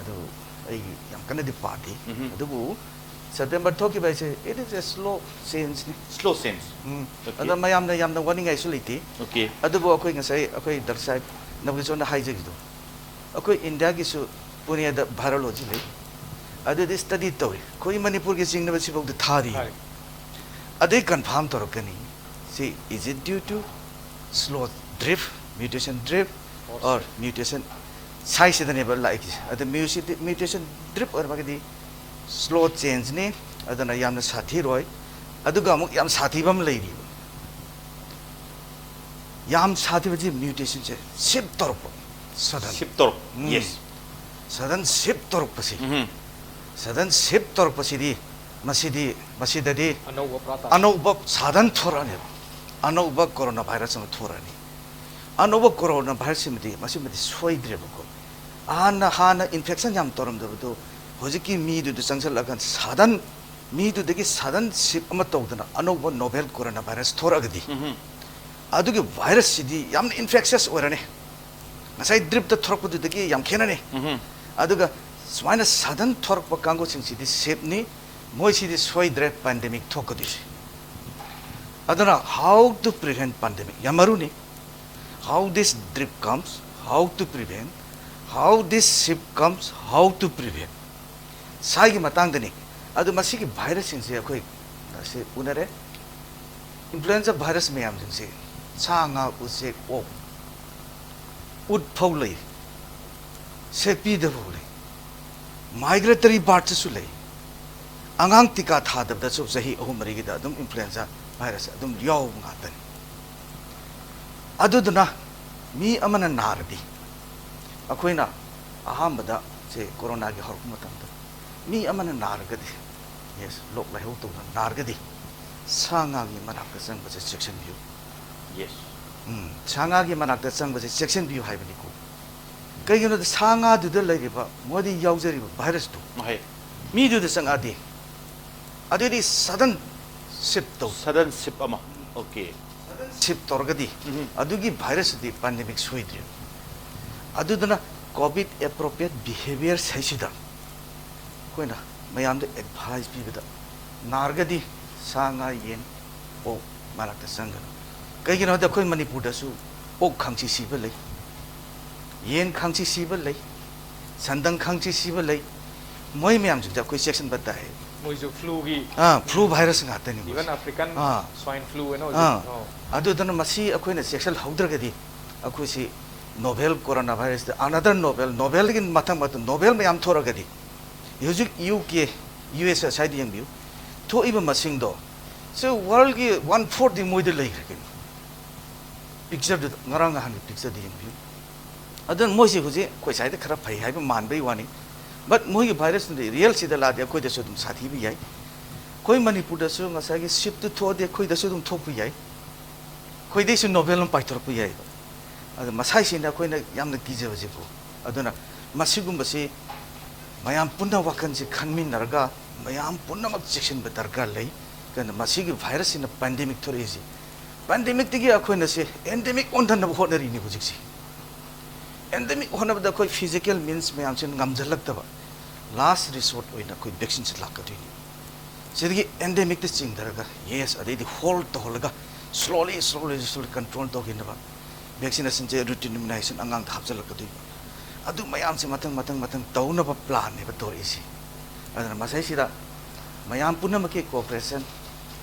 ꯑꯗꯨ ꯑꯩ ꯌꯥꯝ ꯀꯟꯅꯗꯤ ꯄꯥꯗꯦ꯫ ꯎꯝꯍꯨꯝ꯫ ꯑꯗꯨꯕꯨ September ꯊꯣꯛꯈꯤꯕ ꯍꯥꯏꯁꯦ, it is a slow changeꯅꯤ꯫ Slow change. Um. Okay. ꯑꯗꯣ ꯃꯌꯥꯝꯅ ꯌꯥꯝꯅ ꯋꯥꯅꯤꯡꯉꯥꯏꯁꯨ ꯂꯩꯇꯦ꯫ Okay. ꯑꯗꯨꯕꯨ ꯑꯩꯈꯣꯏ ꯉꯁꯥꯏ ꯑꯩꯈꯣꯏ ꯗꯥꯛꯇꯔ ꯁꯥꯍꯦꯕ ꯅꯕꯀꯤꯁꯣꯔꯅ ꯍꯥꯏꯖꯈꯤꯗꯣ, ꯑꯩꯈꯣꯏ ꯏꯟꯗꯤꯌꯥꯒꯤꯁꯨ ꯄꯨꯅꯦꯗ virology ꯂꯩ, ꯑꯗꯨꯗꯤ study ꯇꯧꯔꯤ꯫ ꯑꯩꯈꯣꯏ ꯃꯅꯤꯄꯨꯔꯒꯤ ꯆꯤꯡꯅꯕ ꯁꯤꯐꯥꯎꯗ ꯊꯥꯔꯤ꯫ ꯊꯥꯔꯤ꯫ ꯑꯗꯩ confirm ꯇꯧꯔꯛꯀꯅꯤ꯫ ꯁꯤ, is it due to slow drift, mutation drift, or mutation ꯁꯥꯏꯁꯤꯗꯅꯦꯕ ꯂꯥꯛꯏꯁꯦ꯫ ꯑꯗ mutation drift ꯑꯣꯏꯔꯒꯗꯤ slow changeꯅꯤ, ꯑꯗꯨꯅ ꯌꯥꯝꯅ ꯁꯥꯊꯤꯔꯣꯏ꯫ ꯑꯗꯨꯒ ꯑꯃꯨꯛ ꯌꯥꯝ ꯁꯥꯊꯤꯕ ꯑꯃ ꯂꯩꯔꯤꯕ꯫ ꯌꯥꯝ ꯁꯥꯊꯤꯕꯁꯤ mutationꯁꯦ shift ꯇꯧꯔꯛꯄ, sudden꯫ Shift ꯇꯧꯔꯛ. ꯎꯝ꯫ Yes. Sudden shift ꯇꯧꯔꯛꯄꯁꯤ꯫ ꯎꯝꯍꯨꯝ꯫ Sudden shift ꯇꯧꯔꯛꯄꯁꯤꯗꯤ, ꯃꯁꯤꯗꯤ, ꯃꯁꯤꯗꯗꯤ ꯑꯅꯧꯕ ꯄꯨꯔꯥ ꯇꯥ- ꯑꯅꯧꯕ sudden ꯊꯣꯔꯛꯑꯅꯦꯕ꯫ ꯑꯅꯧꯕ ꯀꯣꯔꯣꯅꯥ ꯚꯥꯏꯔꯁ ꯑꯃ ꯊꯣꯔꯛꯑꯅꯤ꯫ ꯑꯅꯧꯕ ꯀꯣꯔꯣꯅꯥ ꯚꯥꯏꯔꯁꯁꯤꯃꯗꯤ, ꯃꯁꯤꯃꯗꯤ ꯁꯣꯏꯗ꯭ꯔꯦꯕꯀꯣ꯫ ꯍꯥꯟꯅ, ꯍꯥꯟꯅ ꯏꯟꯐꯦꯛꯁꯟ ꯌꯥꯝ ꯇꯧꯔꯝꯗꯕꯗꯣ ꯍꯧꯖꯤꯛꯀꯤ ꯃꯤꯗꯨꯗ ꯆꯪꯁꯜꯂꯛꯑꯀꯥꯟꯗ ꯁꯥꯗꯟ, ꯃꯤꯗꯨꯗꯒꯤ ꯁꯥꯗꯟ ꯁꯤꯞ ꯑꯃ ꯇꯧꯗꯅ ꯑꯅꯧꯕ ꯅꯣꯚꯦꯜ ꯀꯣꯔꯣꯅꯥ ꯚꯥꯏꯔꯁ ꯊꯣꯔꯛꯑꯒꯗꯤ, ꯎꯝꯍꯨꯝ꯫ ꯑꯗꯨꯒꯤ ꯚꯥꯏꯔꯁꯁꯤꯗꯤ ꯌꯥꯝꯅ ꯏꯟꯐꯦꯛꯁꯁ ꯑꯣꯏꯔꯅꯤ꯫ ꯉꯁꯥꯏ ꯗ꯭ꯔꯤꯞꯇ ꯊꯣꯔꯛꯄꯗꯨꯗꯒꯤ ꯌꯥꯝ ꯈꯦꯠꯅꯅꯤ꯫ ꯎꯝꯍꯨꯝ꯫ ꯑꯗꯨꯒ ꯁꯨꯃꯥꯏꯅ ꯁꯥꯗꯟ ꯊꯣꯔꯛꯄ ꯀꯥꯡꯕꯨꯁꯤꯡꯁꯤꯗꯤ ꯁꯤꯞꯅꯤ, ꯃꯣꯏꯁꯤꯗꯤ ꯁꯣꯏꯗ꯭ꯔꯦ ꯄꯦꯟꯗꯦꯃꯤꯛ ꯊꯣꯛꯀꯗꯣꯏꯁꯦ꯫ ꯑꯗꯨꯅ, how to prevent pandemic ꯌꯥꯝ ꯃꯔꯨꯅꯤ꯫ How this drip comes, how to prevent, how this ship comes, how to prevent꯫ ꯁꯥꯏꯒꯤ ꯃꯇꯥꯡꯗꯅꯤ꯫ ꯑꯗꯨ ꯃꯁꯤꯒꯤ ꯚꯥꯏꯔꯁꯁꯤꯡꯁꯦ ꯑꯩꯈꯣꯏ ꯉꯁꯤ ꯎꯅꯔꯦ꯫ ꯏꯟꯐ꯭ꯂꯨꯑꯦꯟꯖꯥ ꯚꯥꯏꯔꯁ ꯃꯌꯥꯝꯁꯤꯡꯁꯦ ꯁꯥ ꯉꯥ, ꯎꯆꯦꯛ, ꯑꯣꯛ, ꯎꯠ ꯐꯧ ꯂꯩ, ꯁꯦꯛꯄꯤꯗ ꯐꯧ ꯂꯩ, ꯃꯥꯏꯒ꯭ꯔꯦꯇꯔꯤ ꯕꯥꯔꯠꯇꯁꯨ ꯂꯩ꯫ ꯑꯉꯥꯡ ꯇꯤꯀꯥ ꯊꯥꯗꯕꯗꯁꯨ ꯆꯍꯤ ꯑꯍꯨꯝ ꯃꯔꯤꯒꯤꯗ ꯑꯗꯨꯝ ꯏꯟꯐ꯭ꯂꯨꯑꯦꯟꯖꯥ ꯚꯥꯏꯔꯁ ꯑꯗꯨꯝ ꯌꯥꯎꯕ ꯉꯥꯛꯇꯅꯤ꯫ ꯑꯗꯨꯗꯨꯅ ꯃꯤ ꯑꯃꯅ ꯅꯥꯔꯗꯤ, ꯑꯩꯈꯣꯏꯅ ꯑꯍꯥꯟꯕꯗ ꯁꯦ ꯀꯣꯔꯣꯅꯥꯒꯤ ꯍꯧꯔꯛꯄ ꯃꯇꯝꯗ ꯃꯤ ꯑꯃꯅ ꯅꯥꯔꯒꯗꯤ, ꯌꯦꯁ, ꯂꯣꯛ ꯂꯥꯏꯍꯧ ꯇꯧꯗꯅ ꯅꯥꯔꯒꯗꯤ ꯁꯥ ꯉꯥꯒꯤ ꯃꯅꯥꯛꯇ ꯆꯪꯕꯁꯦ ꯆꯦꯛꯁꯤꯟꯕꯤꯌꯨ꯫ ꯌꯦꯁ꯫ ꯎꯝ, ꯁꯥ ꯉꯥꯒꯤ ꯃꯅꯥꯛꯇ ꯆꯪꯕꯁꯦ ꯆꯦꯛꯁꯤꯟꯕꯤꯌꯨ ꯍꯥꯏꯕꯅꯤꯀꯣ꯫ ꯀꯩꯒꯤꯅꯣꯗ ꯁꯥ ꯉꯥꯗꯨꯗ ꯂꯩꯔꯤꯕ, ꯃꯣꯏꯗ ꯌꯥꯎꯖꯔꯤꯕ ꯚꯥꯏꯔꯁꯇꯨ ꯃꯍꯩ꯫ ꯃꯤꯗꯨꯗ ꯆꯪꯉꯛꯑꯗꯤ, ꯑꯗꯨꯗꯤ ꯁꯗꯟ ꯁꯤꯞ ꯇꯧ꯫ ꯁꯗꯟ ꯁꯤꯞ ꯑꯃ꯫ ꯑꯣꯀꯦ꯫ ꯁꯤꯞ ꯇꯧꯔꯒꯗꯤ ꯎꯝ꯫ ꯑꯗꯨꯒꯤ ꯚꯥꯏꯔꯁꯇꯨꯗꯤ ꯄꯦꯟꯗꯦꯃꯤꯛ ꯁꯣꯏꯗ꯭ꯔꯦ꯫ ꯑꯗꯨꯗꯨꯅ ꯀꯣꯚꯤꯗ ꯑꯦꯄ꯭ꯔꯣꯄ꯭ꯔꯤꯌꯦꯠ ꯕꯤꯍꯦꯕꯤꯌꯔ ꯍꯥꯏꯁꯤꯗ ꯑꯩꯈꯣꯏꯅ ꯃꯌꯥꯝꯗ ꯑꯦꯗꯚꯥꯏꯁ ꯄꯤꯕꯗ, ꯅꯥꯔꯒꯗꯤ ꯁꯥ ꯉꯥ ꯌꯦꯟ ꯑꯣꯛ ꯃꯔꯛꯇ ꯆꯪꯒꯅꯨ꯫ ꯀꯩꯒꯤꯅꯣ ꯍꯥꯏꯗꯤ ꯑꯩꯈꯣꯏ ꯃꯅꯤꯄꯨꯔꯗꯁꯨ ꯑꯣꯛ ꯈꯥꯡꯆꯤ ꯁꯤꯕ ꯂꯩ, ꯌꯦꯟ ꯈꯥꯡꯆꯤ ꯁꯤꯕ ꯂꯩ, ꯁꯟꯗꯪ ꯈꯥꯡꯆꯤ ꯁꯤꯕ ꯂꯩ꯫ ꯃꯣꯏ ꯃꯌꯥꯝꯁꯤꯡꯗ ꯑꯩꯈꯣꯏ ꯆꯦꯛꯁꯤꯟꯕ ꯇꯥꯏ꯫ ꯃꯣꯏꯁꯨ ꯐ꯭ꯂꯨꯒꯤ ꯑꯥ, ꯐ꯭ꯂꯨ ꯚꯥꯏꯔꯁ ꯉꯥꯛꯇꯅꯤ ꯃꯣꯏꯁꯦ꯫ ꯏꯚꯟ ꯑꯐ꯭ꯔꯤꯀꯟ ꯑꯥ꯫ ꯁ꯭ꯋꯥꯏꯟ ꯐ꯭ꯂꯨ ꯍꯥꯏꯅ ꯍꯧꯖꯤꯛ꯫ ꯑꯥ꯫ ꯑꯣ꯫ ꯑꯗꯨꯗꯨꯅ ꯃꯁꯤ ꯑꯩꯈꯣꯏꯅ ꯆꯦꯛꯁꯤꯜꯍꯧꯗ꯭ꯔꯒꯗꯤ ꯑꯩꯈꯣꯏꯁꯤ ꯅꯣꯚꯦꯜ ꯀꯣꯔꯣꯅꯥ ꯚꯥꯏꯔꯁꯇ ꯑꯅꯗꯔ ꯅꯣꯚꯦꯜ, ꯅꯣꯚꯦꯜꯒꯤ ꯃꯊꯪ ꯃꯊꯪ ꯅꯣꯚꯦꯜ ꯃꯌꯥꯝ ꯊꯣꯔꯛꯑꯒꯗꯤ, ꯍꯧꯖꯤꯛ ꯌꯨ ꯀꯦ, ꯌꯨ ꯑꯦꯁ ꯑꯦ ꯁ꯭ꯋꯥꯏꯗ ꯌꯦꯡꯕꯤꯌꯨ, ꯊꯣꯛꯏꯕ ꯃꯁꯤꯡꯗꯣ ꯁꯤ ꯋꯥꯔꯜꯒꯤ ꯋꯥꯟ ꯐꯣꯔꯠꯇꯤ ꯃꯣꯏꯗ ꯂꯩꯈ꯭ꯔꯦ ꯀꯩꯅꯣ꯫ ꯄꯤꯛꯆꯔꯗꯨꯗ, ꯉꯔꯥꯡ ꯅꯍꯥꯟꯒꯤ ꯄꯤꯛꯆꯔꯗ ꯌꯦꯡꯕꯤꯌꯨ꯫ ꯑꯗꯨꯅ ꯃꯣꯏꯁꯤ ꯍꯧꯖꯤꯛ ꯑꯩꯈꯣꯏ ꯁ꯭ꯋꯥꯏꯗ ꯈꯔ ꯐꯩ ꯍꯥꯏꯕ ꯃꯥꯟꯕꯩ ꯋꯥꯅꯤ, ꯕꯠ ꯃꯣꯏꯒꯤ ꯚꯥꯏꯔꯁꯇꯨꯗꯤ ꯔꯤꯌꯦꯜꯁꯤꯗ ꯂꯥꯛꯑꯗꯤ ꯑꯩꯈꯣꯏꯗꯁꯨ ꯑꯗꯨꯝ ꯁꯥꯊꯤꯕ ꯌꯥꯏ꯫ ꯑꯩꯈꯣꯏ ꯃꯅꯤꯄꯨꯔꯗꯁꯨ ꯉꯁꯥꯏꯒꯤ ꯁꯤꯞꯇꯨ ꯊꯣꯛꯑꯗꯤ ꯑꯩꯈꯣꯏꯗꯁꯨ ꯑꯗꯨꯝ ꯊꯣꯛꯄ ꯌꯥꯏ꯫ ꯑꯩꯈꯣꯏꯗꯩꯁꯨ ꯅꯣꯕꯦꯜ ꯑꯃ ꯄꯥꯏꯊꯣꯔꯛꯄ ꯌꯥꯏꯕ꯫ ꯑꯗꯣ ꯃꯁꯥꯏꯁꯤꯅ ꯑꯩꯈꯣꯏꯅ ꯌꯥꯝꯅ ꯀꯤꯖꯕꯁꯤꯀꯣ꯫ ꯑꯗꯨꯅ ꯃꯁꯤꯒꯨꯝꯕꯁꯤ ꯃꯌꯥꯝ ꯄꯨꯟꯅ ꯋꯥꯈꯜꯁꯤ ꯈꯟꯃꯤꯟꯅꯔꯒ, ꯃꯌꯥꯝ ꯄꯨꯝꯅꯃꯛ ꯆꯦꯛꯁꯤꯟꯕ ꯗꯔꯀꯥꯔ ꯂꯩ꯫ ꯀꯩꯅꯣ, ꯃꯁꯤꯒꯤ ꯚꯥꯏꯔꯁꯁꯤꯅ ꯄꯦꯟꯗꯦꯃꯤꯛ ꯊꯣꯔꯛꯏꯁꯤ, ꯄꯦꯟꯗꯦꯃꯤꯛꯇꯒꯤ ꯑꯩꯈꯣꯏꯅ ꯁꯤ ꯑꯦꯟꯗꯦꯃꯤꯛ ꯑꯣꯟꯊꯅꯕ ꯍꯣꯠꯅꯔꯤꯅꯤ ꯍꯧꯖꯤꯛꯁꯤ꯫ ꯑꯦꯟꯗꯦꯃꯤꯛ ꯍꯣꯠꯅꯕꯗ ꯑꯩꯈꯣꯏ ꯐꯤꯖꯤꯀꯦꯜ ꯃꯤꯟꯁ ꯃꯌꯥꯝꯁꯤꯅ ꯉꯝꯁꯤꯜꯂꯛꯇꯕ, ꯂꯥꯁ ꯔꯤꯁꯣꯔꯠ ꯑꯣꯏꯅ ꯑꯩꯈꯣꯏ ꯚꯦꯛꯁꯤꯟꯁꯤ ꯂꯥꯛꯀꯗꯣꯏꯅꯤ꯫ ꯁꯤꯗꯒꯤ ꯑꯦꯟꯗꯦꯃꯤꯛꯇ ꯆꯤꯡꯊꯔꯒ, ꯌꯦꯁ, ꯑꯗꯩꯗꯤ ꯍꯣꯜ ꯇꯧꯍꯜꯂꯒ, ꯁ꯭ꯂꯣꯂꯤ ꯁ꯭ꯂꯣꯂꯤ ꯁ꯭ꯂꯣꯂꯤ ꯀꯟꯇ꯭ꯔꯣꯜ ꯇꯧꯈꯤꯅꯕ, ꯚꯦꯛꯁꯤꯅꯦꯁꯟꯁꯦ, ꯔꯨꯇꯤꯟ ꯏꯝꯌꯨꯅꯥꯏꯖꯦꯁꯟ ꯑꯉꯥꯡꯗ ꯍꯥꯞꯆꯤꯜꯂꯛꯀꯗꯣꯏꯕ꯫ ꯑꯗꯨ ꯃꯌꯥꯝꯁꯦ ꯃꯊꯪ ꯃꯊꯪ ꯃꯊꯪ ꯇꯧꯅꯕ ꯄ꯭ꯂꯥꯟꯅꯦꯕ ꯇꯧꯔꯛꯏꯁꯤ꯫ ꯑꯗꯨꯅ ꯃꯁꯤꯁꯤꯗ ꯃꯌꯥꯝ ꯄꯨꯝꯅꯃꯛꯀꯤ ꯀꯣꯑꯣꯄꯔꯦꯁꯟ,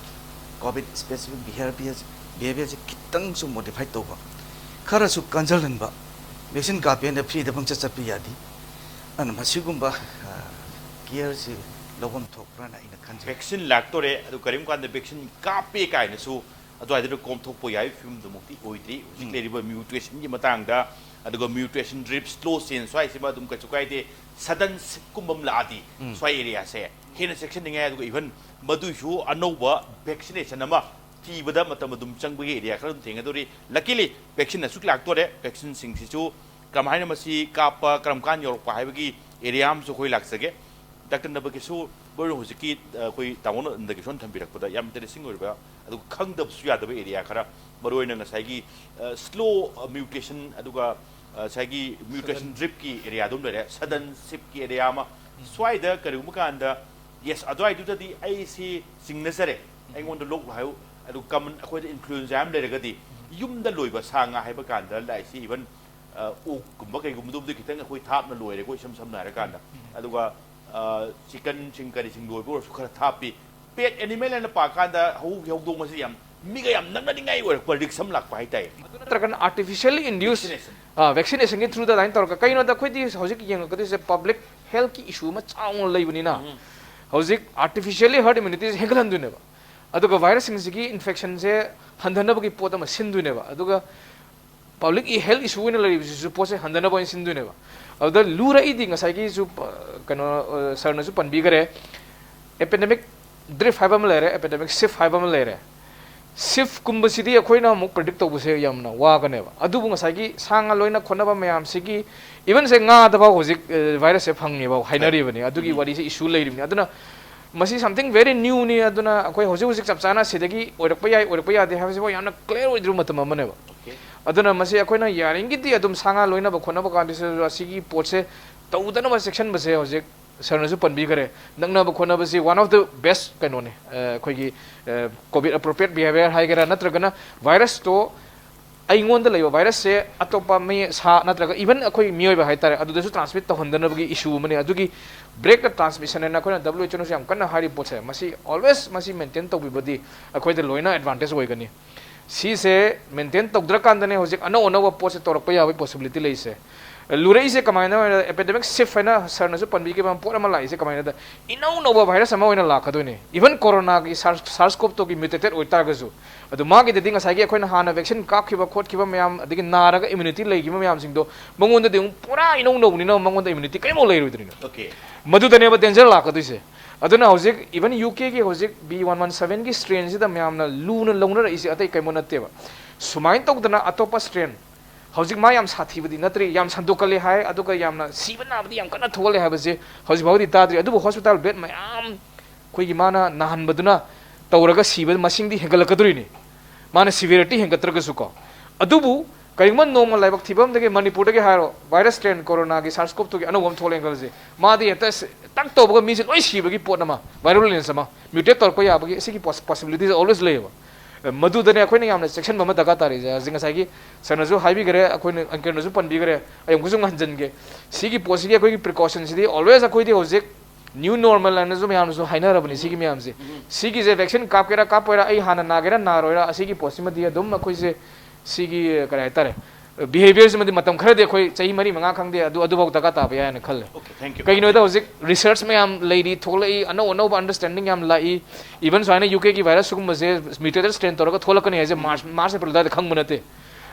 ꯀꯣꯚꯤꯗ ꯁ꯭ꯄꯦꯁꯤꯐꯤꯛ ꯕꯤꯍꯦꯕꯤꯌꯔ, ꯕꯤꯍꯦꯕꯤꯌꯔꯁꯦ ꯈꯤꯇꯪꯁꯨ ꯃꯣꯗꯤꯐꯥꯏ ꯇꯧꯕ, ꯈꯔꯁꯨ ꯀꯟꯖꯜꯍꯟꯕ, ꯚꯦꯛꯁꯤꯟ ꯀꯥꯞꯄꯦꯅ ꯐ꯭ꯔꯤꯗ ꯄꯪꯆꯠ ꯆꯠꯄ ꯌꯥꯗꯦ꯫ ꯑꯗꯨꯅ ꯃꯁꯤꯒꯨꯝꯕ, ꯑ, ꯀꯤꯌꯔꯁꯤ ꯂꯧꯐꯝ ꯊꯣꯛꯄ꯭ꯔꯥꯅ ꯑꯩꯅ ꯈꯟꯖꯩ꯫ ꯚꯦꯛꯁꯤꯟ ꯂꯥꯛꯇꯣꯔꯦ, ꯑꯗꯨ ꯀꯔꯤꯒꯨꯝꯕ ꯀꯥꯟꯗ ꯚꯦꯛꯁꯤꯟ ꯀꯥꯞꯄꯦ ꯀꯥꯏꯅꯁꯨ ꯑꯗꯨꯋꯥꯏꯗꯨꯗ ꯀꯣꯝꯊꯣꯛꯄ ꯌꯥꯏ ꯐꯤꯕꯝꯗꯨꯃꯛꯇꯤ ꯑꯣꯏꯗ꯭ꯔꯤ꯫ ꯍꯧꯖꯤꯛ ꯎꯝ꯫ ꯂꯩꯔꯤꯕ ꯃ꯭ꯌꯨꯇꯦꯁꯟꯒꯤ ꯃꯇꯥꯡꯗ, ꯑꯗꯨꯒ ꯃ꯭ꯌꯨꯇꯦꯁꯟ ꯗ꯭ꯔꯤꯞ, ꯁ꯭ꯂꯣ ꯆꯦꯟꯖ ꯍꯥꯏꯁꯤꯃ ꯑꯗꯨꯝ ꯀꯩꯁꯨ ꯀꯥꯏꯗꯦ꯫ ꯁꯗꯟ ꯁꯤꯞꯀꯨꯝꯕ ꯑꯃ ꯂꯥꯛꯑꯗꯤ ꯎꯝ꯫ ꯁ꯭ꯋꯥꯏ ꯑꯦꯔꯤꯌꯥꯁꯦ ꯍꯦꯟꯅ ꯆꯦꯛꯁꯤꯟꯅꯤꯡꯉꯥꯏ, ꯑꯗꯨꯒ ꯏꯚꯟ ꯃꯗꯨꯏꯁꯨ ꯑꯅꯧꯕ ꯚꯦꯛꯁꯤꯅꯦꯁꯟ ꯑꯃ ꯊꯤꯕꯗ ꯃꯇꯝ ꯑꯗꯨꯝ ꯆꯪꯕꯒꯤ ꯑꯦꯔꯤꯌꯥ ꯈꯔ ꯑꯗꯨꯝ ꯊꯦꯡꯅꯗꯣꯔꯤ꯫ ꯂꯛꯀꯤꯂꯤ ꯚꯦꯛꯁꯤꯟ ꯑꯁꯨꯛ ꯂꯥꯛꯇꯣꯔꯦ, ꯚꯦꯛꯁꯤꯟꯁꯤꯡꯁꯤꯁꯨ ꯀꯃꯥꯏꯅ ꯃꯁꯤ ꯀꯥꯞꯄ, ꯀꯔꯝ ꯀꯥꯟ ꯌꯧꯔꯛꯄ ꯍꯥꯏꯕꯒꯤ ꯑꯦꯔꯤꯌꯥ ꯑꯃꯁꯨ ꯑꯩꯈꯣꯏ ꯂꯥꯛꯆꯒꯦ꯫ ꯗꯥꯛꯇꯔ ꯅꯕꯀꯤꯁꯣꯔ, ꯃꯔꯨ ꯑꯣꯏꯅ ꯍꯧꯖꯤꯛꯀꯤ, ꯑ, ꯑꯩꯈꯣꯏ ꯇꯥꯃꯣꯅ ꯅꯕꯀꯤꯁꯣꯔꯅ ꯊꯝꯕꯤꯔꯛꯄꯗ ꯌꯥꯝ ꯏꯟꯇꯔꯦꯁꯇꯤꯡ ꯑꯣꯏꯔꯕ, ꯑꯗꯨꯒ ꯈꯪꯗꯕꯁꯨ ꯌꯥꯗꯕ ꯑꯦꯔꯤꯌꯥ ꯈꯔ, ꯃꯔꯨ ꯑꯣꯏꯅ ꯉꯁꯥꯏꯒꯤ, ꯑ, ꯁ꯭ꯂꯣ, ꯑ, ꯃ꯭ꯌꯨꯇꯦꯁꯟ, ꯑꯗꯨꯒ, ꯑ, ꯉꯁꯥꯏꯒꯤ ꯃ꯭ꯌꯨꯇꯦꯁꯟ ꯁꯗꯟ ꯗ꯭ꯔꯤꯞꯀꯤ ꯑꯦꯔꯤꯌꯥꯗꯨꯝ ꯂꯩꯔꯦ, ꯁꯗꯟ ꯁꯤꯞꯀꯤ ꯑꯦꯔꯤꯌꯥ ꯑꯃ꯫ ꯎꯝ꯫ ꯁ꯭ꯋꯥꯏꯗ ꯀꯔꯤꯒꯨꯝꯕ ꯀꯥꯟꯗ, ꯌꯦꯁ, ꯑꯗꯨꯋꯥꯏꯗꯨꯗꯗꯤ ꯑꯩꯁꯤ ꯆꯤꯡꯅꯖꯔꯦ, ꯎꯝ꯫ ꯑꯩꯉꯣꯟꯗ ꯂꯣꯛ ꯂꯥꯏꯍꯧ, ꯑꯗꯨ ꯀꯃꯟ ꯑꯩꯈꯣꯏꯗ ꯏꯟꯐ꯭ꯂꯨꯑꯦꯟꯖꯥ ꯑꯃ ꯂꯩꯔꯒꯗꯤ, ꯎꯝ꯫ ꯌꯨꯝꯗ ꯂꯣꯏꯕ ꯁꯥ ꯉꯥ ꯍꯥꯏꯕ ꯀꯥꯟꯗ ꯂꯥꯛꯏꯁꯤ, ꯏꯚꯟ, ꯑ, ꯑꯣꯛꯀꯨꯝꯕ ꯀꯩꯒꯨꯝꯕꯗꯨꯕꯨꯗꯤ ꯈꯤꯇꯪ ꯑꯩꯈꯣꯏ ꯊꯥꯞꯅ ꯂꯣꯏꯔꯦꯀꯣ, ꯏꯁꯝ ꯁꯝꯅ ꯍꯥꯏꯔꯀꯥꯟꯗ꯫ ꯎꯝ꯫ ꯑꯗꯨꯒ, ꯑ, ꯆꯤꯀꯟꯁꯤꯡ ꯀꯔꯤꯁꯤꯡ ꯂꯣꯏꯕ ꯑꯣꯏꯔꯁꯨ ꯈꯔ ꯊꯥꯞꯄꯤ꯫ ꯄꯦꯠ ꯑꯦꯅꯤꯃꯦꯜ ꯍꯥꯏꯅ ꯄꯥꯀꯥꯟꯗ ꯍꯧ-, ꯍꯧꯗꯣꯡ ꯑꯁꯤ ꯌꯥꯝ ꯃꯤꯒ ꯌꯥꯝ ꯅꯛꯅꯅꯤꯡꯉꯥꯏ ꯑꯣꯏꯔꯛꯄ ꯔꯤꯛꯁ ꯑꯃ ꯂꯥꯛꯄ ꯍꯥꯏꯇꯥꯔꯦ꯫ ꯑꯗꯨ ꯅꯠꯇ꯭ꯔꯒꯅ ꯑꯥꯔꯇꯤꯐꯤꯁꯤꯌꯦꯜꯂꯤ ꯏꯟꯗ꯭ꯌꯨꯁ, ꯚꯦꯛꯁꯤꯅꯦꯁꯟ꯫ ꯑ, ꯚꯦꯛꯁꯤꯅꯦꯁꯟꯒꯤ ꯊ꯭ꯔꯨꯗ ꯑꯗꯨꯃꯥꯏꯅ ꯇꯧꯔꯒ, ꯀꯩꯅꯣꯗ ꯑꯩꯈꯣꯏꯗꯤ ꯍꯧꯖꯤꯛ ꯌꯦꯡꯉꯛꯀꯗꯣꯏꯁꯦ ꯄꯕ꯭ꯂꯤꯛ ꯍꯦꯜꯊꯀꯤ ꯏꯁꯨ ꯑꯃ ꯆꯥꯎꯅ ꯂꯩꯕꯅꯤꯅ, ꯎꯝ꯫ ꯍꯧꯖꯤꯛ ꯑꯥꯔꯇꯤꯐꯤꯁꯤꯌꯦꯜꯂꯤ ꯍꯔꯗ ꯏꯝꯌꯨꯅꯤꯇꯤꯁꯦ ꯍꯦꯟꯒꯠꯍꯟꯗꯣꯏꯅꯦꯕ꯫ ꯑꯗꯨꯒ ꯚꯥꯏꯔꯁꯁꯤꯡꯁꯤꯒꯤ ꯏꯟꯐꯦꯛꯁꯟꯁꯦ ꯍꯟꯊꯅꯕꯒꯤ ꯄꯣꯠ ꯑꯃ ꯁꯤꯟꯗꯣꯏꯅꯦꯕ꯫ ꯑꯗꯨꯒ ꯄꯕ꯭ꯂꯤꯛꯀꯤ ꯍꯦꯜꯊ ꯏꯁꯨ ꯑꯣꯏꯅ ꯂꯩꯔꯤꯕꯁꯤꯁꯨ ꯄꯣꯠꯁꯦ ꯍꯟꯊꯅꯕ ꯑꯣꯏꯅ ꯁꯤꯟꯗꯣꯏꯅꯦꯕ꯫ ꯑꯗꯨꯗ ꯂꯨꯔꯛꯏꯗꯤ ꯉꯁꯥꯏꯒꯤꯁꯨ, ꯑ, ꯀꯩꯅꯣ, ꯑ, ꯁꯥꯔꯅꯁꯨ ꯄꯟꯕꯤꯈꯔꯦ, ꯑꯦꯄꯤꯗꯦꯃꯤꯛ ꯗ꯭ꯔꯤꯐ ꯍꯥꯏꯕ ꯑꯃ ꯂꯩꯔꯦ, ꯑꯦꯄꯤꯗꯦꯃꯤꯛ ꯁꯤꯐ ꯍꯥꯏꯕ ꯑꯃ ꯂꯩꯔꯦ꯫ ꯁꯤꯐꯀꯨꯝꯕꯁꯤꯗꯤ ꯑꯩꯈꯣꯏꯅ ꯑꯃꯨꯛ ꯄ꯭ꯔꯤꯗꯤꯛ ꯇꯧꯕꯁꯦ ꯌꯥꯝꯅ ꯋꯥꯒꯅꯦꯕ꯫ ꯑꯗꯨꯕꯨ ꯉꯁꯥꯏꯒꯤ ꯁꯥ ꯉꯥ ꯂꯣꯏꯅ ꯈꯣꯠꯅꯕ ꯃꯌꯥꯝꯁꯤꯒꯤ, ꯏꯚꯟꯁꯦ ꯉꯥꯗꯐꯥꯎ ꯍꯧꯖꯤꯛ ꯚꯥꯏꯔꯁꯁꯦ ꯐꯪꯉꯦꯕ ꯍꯥꯏꯅꯔꯤꯕꯅꯤ꯫ ꯑꯗꯨꯒꯤ ꯋꯥꯔꯤꯁꯦ ꯏꯁꯨ ꯂꯩꯔꯤꯕꯅꯤ꯫ ꯑꯗꯨꯅ ꯃꯁꯤ something very newꯅꯤ꯫ ꯑꯗꯨꯅ ꯑꯩꯈꯣꯏ ꯍꯧꯖꯤꯛ ꯍꯧꯖꯤꯛ ꯆꯞ ꯆꯥꯅ ꯁꯤꯗꯒꯤ ꯑꯣꯏꯔꯛꯄ ꯌꯥꯏ, ꯑꯣꯏꯔꯛꯄ ꯌꯥꯗꯦ ꯍꯥꯏꯕꯁꯤꯐꯥꯎ ꯌꯥꯝꯅ ꯀ꯭ꯂꯤꯌꯥꯔ ꯑꯣꯏꯗ꯭ꯔꯤꯕ ꯃꯇꯝ ꯑꯃꯅꯦꯕ꯫ ꯑꯗꯨꯅ ꯃꯁꯤ ꯑꯩꯈꯣꯏꯅ ꯌꯥꯔꯤꯉꯩꯗꯤ ꯑꯗꯨꯝ ꯁꯥ ꯉꯥ ꯂꯣꯏꯅꯕ ꯈꯣꯠꯅꯕ ꯀꯥꯟꯗꯁꯨ ꯑꯁꯤꯒꯤ ꯄꯣꯠꯁꯦ ꯇꯧꯗꯅꯕ ꯆꯦꯛꯁꯤꯟꯕꯁꯦ ꯍꯧꯖꯤꯛ ꯁꯔꯅꯁꯨ ꯄꯟꯕꯤꯈꯔꯦ, ꯅꯛꯅꯕ ꯈꯣꯠꯅꯕꯁꯤ one of the best ꯀꯩꯅꯣꯅꯤ, ꯑ, ꯑꯩꯈꯣꯏꯒꯤ, ꯑ, COVID appropriate behavior ꯍꯥꯏꯒꯦꯔꯥ, ꯅꯠꯇ꯭ꯔꯒꯅ ꯚꯥꯏꯔꯁꯇꯣ ꯑꯩꯉꯣꯟꯗ ꯂꯩꯕ ꯚꯥꯏꯔꯁꯁꯦ ꯑꯇꯣꯞꯄ ꯃꯤ, ꯁꯥ ꯅꯠꯇ꯭ꯔꯒ even ꯑꯩꯈꯣꯏ ꯃꯤꯑꯣꯏꯕ ꯍꯥꯏꯇꯥꯔꯦ, ꯑꯗꯨꯗꯁꯨ transmit ꯇꯧꯍꯟꯗꯅꯕꯒꯤ issue ꯑꯃꯅꯤ꯫ ꯑꯗꯨꯒꯤ break the transmission ꯍꯥꯏꯅ ꯑꯩꯈꯣꯏꯅ WHO ꯅꯁꯨ ꯌꯥꯝ ꯀꯟꯅ ꯍꯥꯏꯔꯤꯕ ꯄꯣꯠꯁꯦ, ꯃꯁꯤ always ꯃꯁꯤ maintain ꯇꯧꯕꯤꯕꯗꯤ ꯑꯩꯈꯣꯏꯗ ꯂꯣꯏꯅ advantage ꯑꯣꯏꯒꯅꯤ꯫ ꯁꯤꯁꯦ maintain ꯇꯧꯗ꯭ꯔꯀꯥꯟꯗꯅꯦ ꯍꯧꯖꯤꯛ ꯑꯅꯧ ꯑꯅꯧꯕ ꯄꯣꯠꯁꯦ ꯇꯧꯔꯛꯄ ꯌꯥꯕꯒꯤ possibility ꯂꯩꯁꯦ꯫ ꯂꯨꯔꯛꯏꯁꯦ ꯀꯃꯥꯏꯅ ꯑꯣꯏꯅ, epidemic shift ꯍꯥꯏꯅ ꯁꯔꯅꯁꯨ ꯄꯟꯕꯤꯈꯤꯕ ꯄꯣꯠ ꯑꯃ ꯂꯥꯛꯏꯁꯦ ꯀꯃꯥꯏꯅꯗ, ꯏꯅꯧ ꯅꯧꯕ ꯚꯥꯏꯔꯁ ꯑꯃ ꯑꯣꯏꯅ ꯂꯥꯛꯀꯗꯣꯏꯅꯦ꯫ Even ꯀꯣꯔꯣꯅꯥꯒꯤ SARS, SARS-CoV two ꯒꯤ mutated ꯑꯣꯏꯇꯥꯔꯒꯁꯨ, ꯑꯗꯨ ꯃꯥꯒꯤꯗꯗꯤ ꯉꯁꯥꯏꯒꯤ ꯑꯩꯈꯣꯏꯅ ꯍꯥꯟꯅ vaccine ꯀꯥꯞꯈꯤꯕ ꯈꯣꯠꯈꯤꯕ ꯃꯌꯥꯝ, ꯑꯗꯒꯤ ꯅꯥꯔꯒ immunity ꯂꯩꯈꯤꯕ ꯃꯌꯥꯝꯁꯤꯡꯗꯣ ꯃꯉꯣꯟꯗꯗꯤ ꯑꯃꯨꯛ ꯄꯨꯔꯥ ꯏꯅꯧ ꯅꯧꯕꯅꯤꯅ ꯃꯉꯣꯟꯗ immunity ꯀꯔꯤꯝꯐꯥꯎ ꯂꯩꯔꯣꯏꯗꯣꯏꯅꯤꯅ꯫ Okay. ꯃꯗꯨꯗꯅꯦꯕ danger ꯂꯥꯛꯀꯗꯣꯏꯁꯦ꯫ ꯑꯗꯨꯅ ꯍꯧꯖꯤꯛ even U K ꯒꯤ ꯍꯧꯖꯤꯛ B one one seven ꯒꯤ strain ꯁꯤꯗ ꯃꯌꯥꯝꯅ ꯂꯨꯅ ꯂꯧꯅꯔꯛꯏꯁꯦ ꯑꯇꯩ ꯀꯩꯝꯕ ꯅꯠꯇꯦꯕ꯫ ꯁꯨꯃꯥꯏꯅ ꯇꯧꯗꯅ ꯑꯇꯣꯞꯄ strain, ꯍꯧꯖꯤꯛ ꯃꯥ ꯌꯥꯝ ꯁꯥꯊꯤꯕꯗꯤ ꯅꯠꯇ꯭ꯔꯤ, ꯌꯥꯝ ꯁꯟꯗꯣꯛꯀꯜꯂꯦ ꯍꯥꯏ, ꯑꯗꯨꯒ ꯌꯥꯝꯅ ꯁꯤꯕ ꯅꯥꯕꯗꯤ ꯌꯥꯝ ꯀꯟꯅ ꯊꯣꯛꯍꯜꯂꯦ ꯍꯥꯏꯕꯁꯦ ꯍꯧꯖꯤꯛ ꯐꯥꯎꯕꯗꯤ ꯇꯥꯗ꯭ꯔꯤ꯫ ꯑꯗꯨꯕꯨ hospital bed ꯃꯌꯥꯝ ꯑꯩꯈꯣꯏꯒꯤ ꯃꯥꯅ ꯅꯥꯍꯟꯕꯗꯨꯅ ꯇꯧꯔꯒ ꯁꯤꯕ ꯃꯁꯤꯡꯗꯤ ꯍꯦꯟꯒꯠꯂꯛꯀꯗꯣꯔꯤꯅꯤ, ꯃꯥꯅ severity ꯍꯦꯟꯒꯠꯇ꯭ꯔꯒꯁꯨꯀꯣ꯫ ꯑꯗꯨꯕꯨ ꯀꯔꯤꯒꯨꯝꯕ ꯅꯣꯡꯃ ꯂꯥꯏꯕꯛ ꯊꯤꯕ ꯑꯃꯗꯒꯤ ꯃꯅꯤꯄꯨꯔꯗꯒꯤ ꯍꯥꯏꯔꯣ, virus strain ꯀꯣꯔꯣꯅꯥꯒꯤ SARS-CoV two ꯒꯤ ꯑꯅꯧꯕ ꯑꯃ ꯊꯣꯛꯂꯛꯑꯦ ꯈꯜꯂꯁꯤ, ꯃꯥꯗꯤ ꯍꯦꯛꯇ ꯁ-, ꯇꯛ ꯇꯧꯕꯒ ꯃꯤꯁꯦ ꯂꯣꯏ ꯁꯤꯕꯒꯤ ꯄꯣꯠ ꯑꯃ, viral illness ꯑꯃ mutate ꯇꯧꯔꯛꯄ ꯌꯥꯕꯒꯤ ꯁꯤꯒꯤ possibility always ꯂꯩꯌꯦꯕ꯫ ꯑꯦ, ꯃꯗꯨꯗꯅꯦ ꯑꯩꯈꯣꯏꯅ ꯌꯥꯝꯅ ꯆꯦꯛꯁꯤꯟꯕ ꯑꯃ ꯗꯔꯀꯥꯔ ꯇꯥꯔꯤꯁꯦ꯫ ꯍꯧꯖꯤꯛ ꯉꯁꯥꯏꯒꯤ ꯁꯔꯅꯁꯨ ꯍꯥꯏꯕꯤꯈ꯭ꯔꯦ, ꯑꯩꯈꯣꯏꯅ ꯑꯪꯀꯔꯅꯁꯨ ꯄꯟꯕꯤꯈ꯭ꯔꯦ, ꯑꯩ ꯑꯃꯨꯛꯀꯁꯨ ꯑꯃꯨꯛ ꯍꯟꯖꯤꯟꯒꯦ꯫ ꯁꯤꯒꯤ ꯄꯣꯠꯁꯤꯒꯤ ꯑꯩꯈꯣꯏꯒꯤ precaution ꯁꯤꯗꯤ always ꯑꯩꯈꯣꯏꯗꯤ ꯍꯧꯖꯤꯛ new normal ꯍꯥꯏꯅꯁꯨ ꯃꯌꯥꯝꯅꯁꯨ ꯍꯥꯏꯅꯔꯕꯅꯤ꯫ ꯁꯤꯒꯤ ꯃꯌꯥꯝꯁꯦ, ꯁꯤꯒꯤꯁꯦ vaccine ꯀꯥꯞꯀꯦꯔꯥ ꯀꯥꯞꯄꯣꯏꯔꯥ, ꯑꯩ ꯍꯥꯟꯅ ꯅꯥꯒꯦꯔꯥ ꯅꯥꯔꯣꯏꯔꯥ, ꯑꯁꯤꯒꯤ ꯄꯣꯠꯁꯤꯃꯗꯤ ꯑꯗꯨꯝ ꯑꯩꯈꯣꯏꯁꯦ ꯁꯤꯒꯤ ꯀꯔꯤ ꯍꯥꯏꯇꯥꯔꯦ, behaviour ꯁꯤꯃꯗꯤ ꯃꯇꯝ ꯈꯔꯗꯤ ꯑꯩꯈꯣꯏ ꯆꯍꯤ ꯃꯔꯤ ꯃꯉꯥ ꯈꯪꯗꯦ, ꯑꯗꯨ ꯑꯗꯨꯐꯥꯎ ꯗꯔꯀꯥꯔ ꯇꯥꯕ ꯌꯥꯏ ꯍꯥꯏꯅ ꯈꯜꯂꯦ꯫ Okay, thank you. ꯀꯩꯒꯤꯅꯣꯗ ꯍꯧꯖꯤꯛ research ꯃꯌꯥꯝ ꯂꯩꯔꯤ, ꯊꯣꯛꯂꯛꯏ, ꯑꯅꯧ ꯑꯅꯧꯕ understanding ꯌꯥꯝ ꯂꯥꯛꯏ꯫ Even ꯁꯨꯃꯥꯏꯅ U K ꯒꯤ virus ꯁꯤꯒꯨꯝꯕꯁꯦ mutated strain ꯇꯧꯔꯒ ꯊꯣꯛꯂꯛꯀꯅꯤ ꯍꯥꯏꯁꯦ March, March April ꯑꯗꯨꯋꯥꯏꯗ ꯈꯪꯕ ꯅꯠꯇꯦ꯫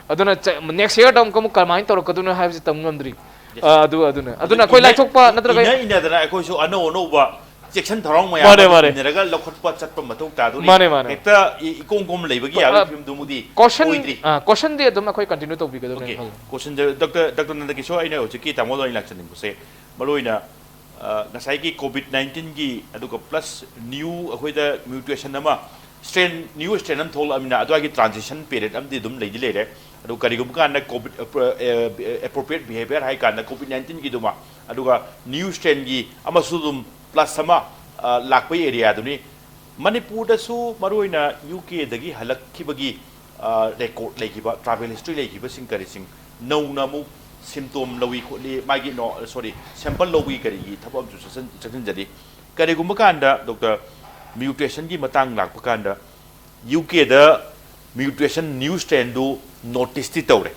ꯑꯗꯨꯅ ꯆ-, next year ꯗ ꯑꯃꯨꯛꯀ ꯑꯃꯨꯛ ꯀꯃꯥꯏꯅ ꯇꯧꯔꯛꯀꯗꯣꯏꯅꯣ ꯍꯥꯏꯕꯁꯤ ꯇꯝ ꯉꯝꯗ꯭ꯔꯤ꯫ ꯑ, ꯑꯗꯨ ꯑꯗꯨꯅ ꯑꯗꯨꯅ ꯑꯩꯈꯣꯏ ꯂꯥꯏꯊꯣꯛꯄ ꯅꯠꯇ꯭ꯔꯒ ꯏꯟꯅ ꯏꯟꯅꯗꯅ ꯑꯩꯈꯣꯏꯁꯨ ꯑꯅꯧ ꯑꯅꯧꯕ ꯆꯦꯛꯁꯤꯟ ꯊꯧꯔꯥꯡ ꯃꯌꯥꯝ ꯃꯥꯅꯦ, ꯑꯃ ꯃꯥꯅꯦ꯫ ꯏꯟꯅꯔꯒ ꯂꯧꯈꯠꯄ ꯆꯠꯄ ꯃꯊꯧ ꯇꯥꯗꯣꯔꯤ꯫ ꯃꯥꯅꯦ, ꯃꯥꯅꯦ꯫ ꯍꯦꯛꯇ ꯏ-, ꯏꯀꯣꯝ ꯀꯣꯝ ꯂꯩꯕꯒꯤ ꯀꯣ-, ꯌꯥꯕꯒꯤ ꯑ, ꯐꯤꯕꯝꯗꯨꯃꯗꯤ ꯀꯣꯏꯁꯟ, ꯑꯣꯏꯗ꯭ꯔꯤ꯫ ꯑ, ꯀꯣꯏꯁꯟꯗꯤ ꯑꯗꯨꯝ ꯑꯩꯈꯣꯏ continue ꯇꯧꯕꯤꯒꯗꯕꯅꯦ꯫ OK꯫ ꯍꯣꯏ꯫ ꯀꯣꯏꯁꯟꯁꯦ ꯗꯣꯛꯇꯔ, ꯗꯣꯛꯇꯔ ꯅꯟꯗꯀꯤꯁꯣꯔ, ꯑꯩꯅ ꯍꯧꯖꯤꯛꯀꯤ ꯇꯥꯃꯣꯗ ꯑꯩꯅ ꯂꯥꯛꯆꯅꯤꯡꯕꯁꯦ, ꯃꯔꯨꯑꯣꯏꯅ, ꯑ, ꯉꯁꯥꯏꯒꯤ COVID nineteen ꯒꯤ, ꯑꯗꯨꯒ plus new ꯑꯩꯈꯣꯏꯗ mutation ꯑꯃ, strain, new strain ꯑꯃ ꯊꯣꯛꯂꯛꯑꯃꯤꯅ, ꯑꯗꯨꯋꯥꯏꯒꯤ transition period ꯑꯃꯗꯤ ꯑꯗꯨꯝ ꯂꯩꯗꯤ ꯂꯩꯔꯦ꯫ ꯑꯗꯨ ꯀꯔꯤꯒꯨꯝꯕ ꯀꯥꯟꯗ COVID, ꯑ, ꯑ, appropriate behavior ꯍꯥꯏ ꯀꯥꯟꯗ COVID nineteen ꯒꯤꯗꯨꯃ, ꯑꯗꯨꯒ new strain ꯒꯤ ꯑꯃꯁꯨ ꯑꯗꯨꯝ plus ꯑꯃ, ꯑ, ꯂꯥꯛꯄꯒꯤ area ꯗꯨꯅꯤ꯫ ꯃꯅꯤꯄꯨꯔꯗꯁꯨ ꯃꯔꯨꯑꯣꯏꯅ UK ꯗꯒꯤ ꯍꯜꯂꯛꯈꯤꯕꯒꯤ, ꯑ, record ꯂꯩꯈꯤꯕ, travel history ꯂꯩꯈꯤꯕꯁꯤꯡ ꯀꯔꯤꯁꯤꯡ ꯅꯧꯅ ꯑꯃꯨꯛ symptom ꯂꯧꯏ ꯈꯣꯠꯂꯤ, ꯃꯥꯒꯤ ꯅꯣ-, sorry, sample ꯂꯧꯕꯒꯤ ꯀꯔꯤꯒꯤ ꯊꯕꯛ ꯑꯃꯁꯨ ꯆꯠꯁꯤꯟ-, ꯆꯠꯁꯤꯟꯖꯔꯤ꯫ ꯀꯔꯤꯒꯨꯝꯕ ꯀꯥꯟꯗ ꯗꯣꯛꯇꯔ, mutation ꯒꯤ ꯃꯇꯥꯡ ꯂꯥꯛꯄ ꯀꯥꯟꯗ, UK ꯗ mutation new strain ꯗꯨ notice ꯇꯤ ꯇꯧꯔꯦ꯫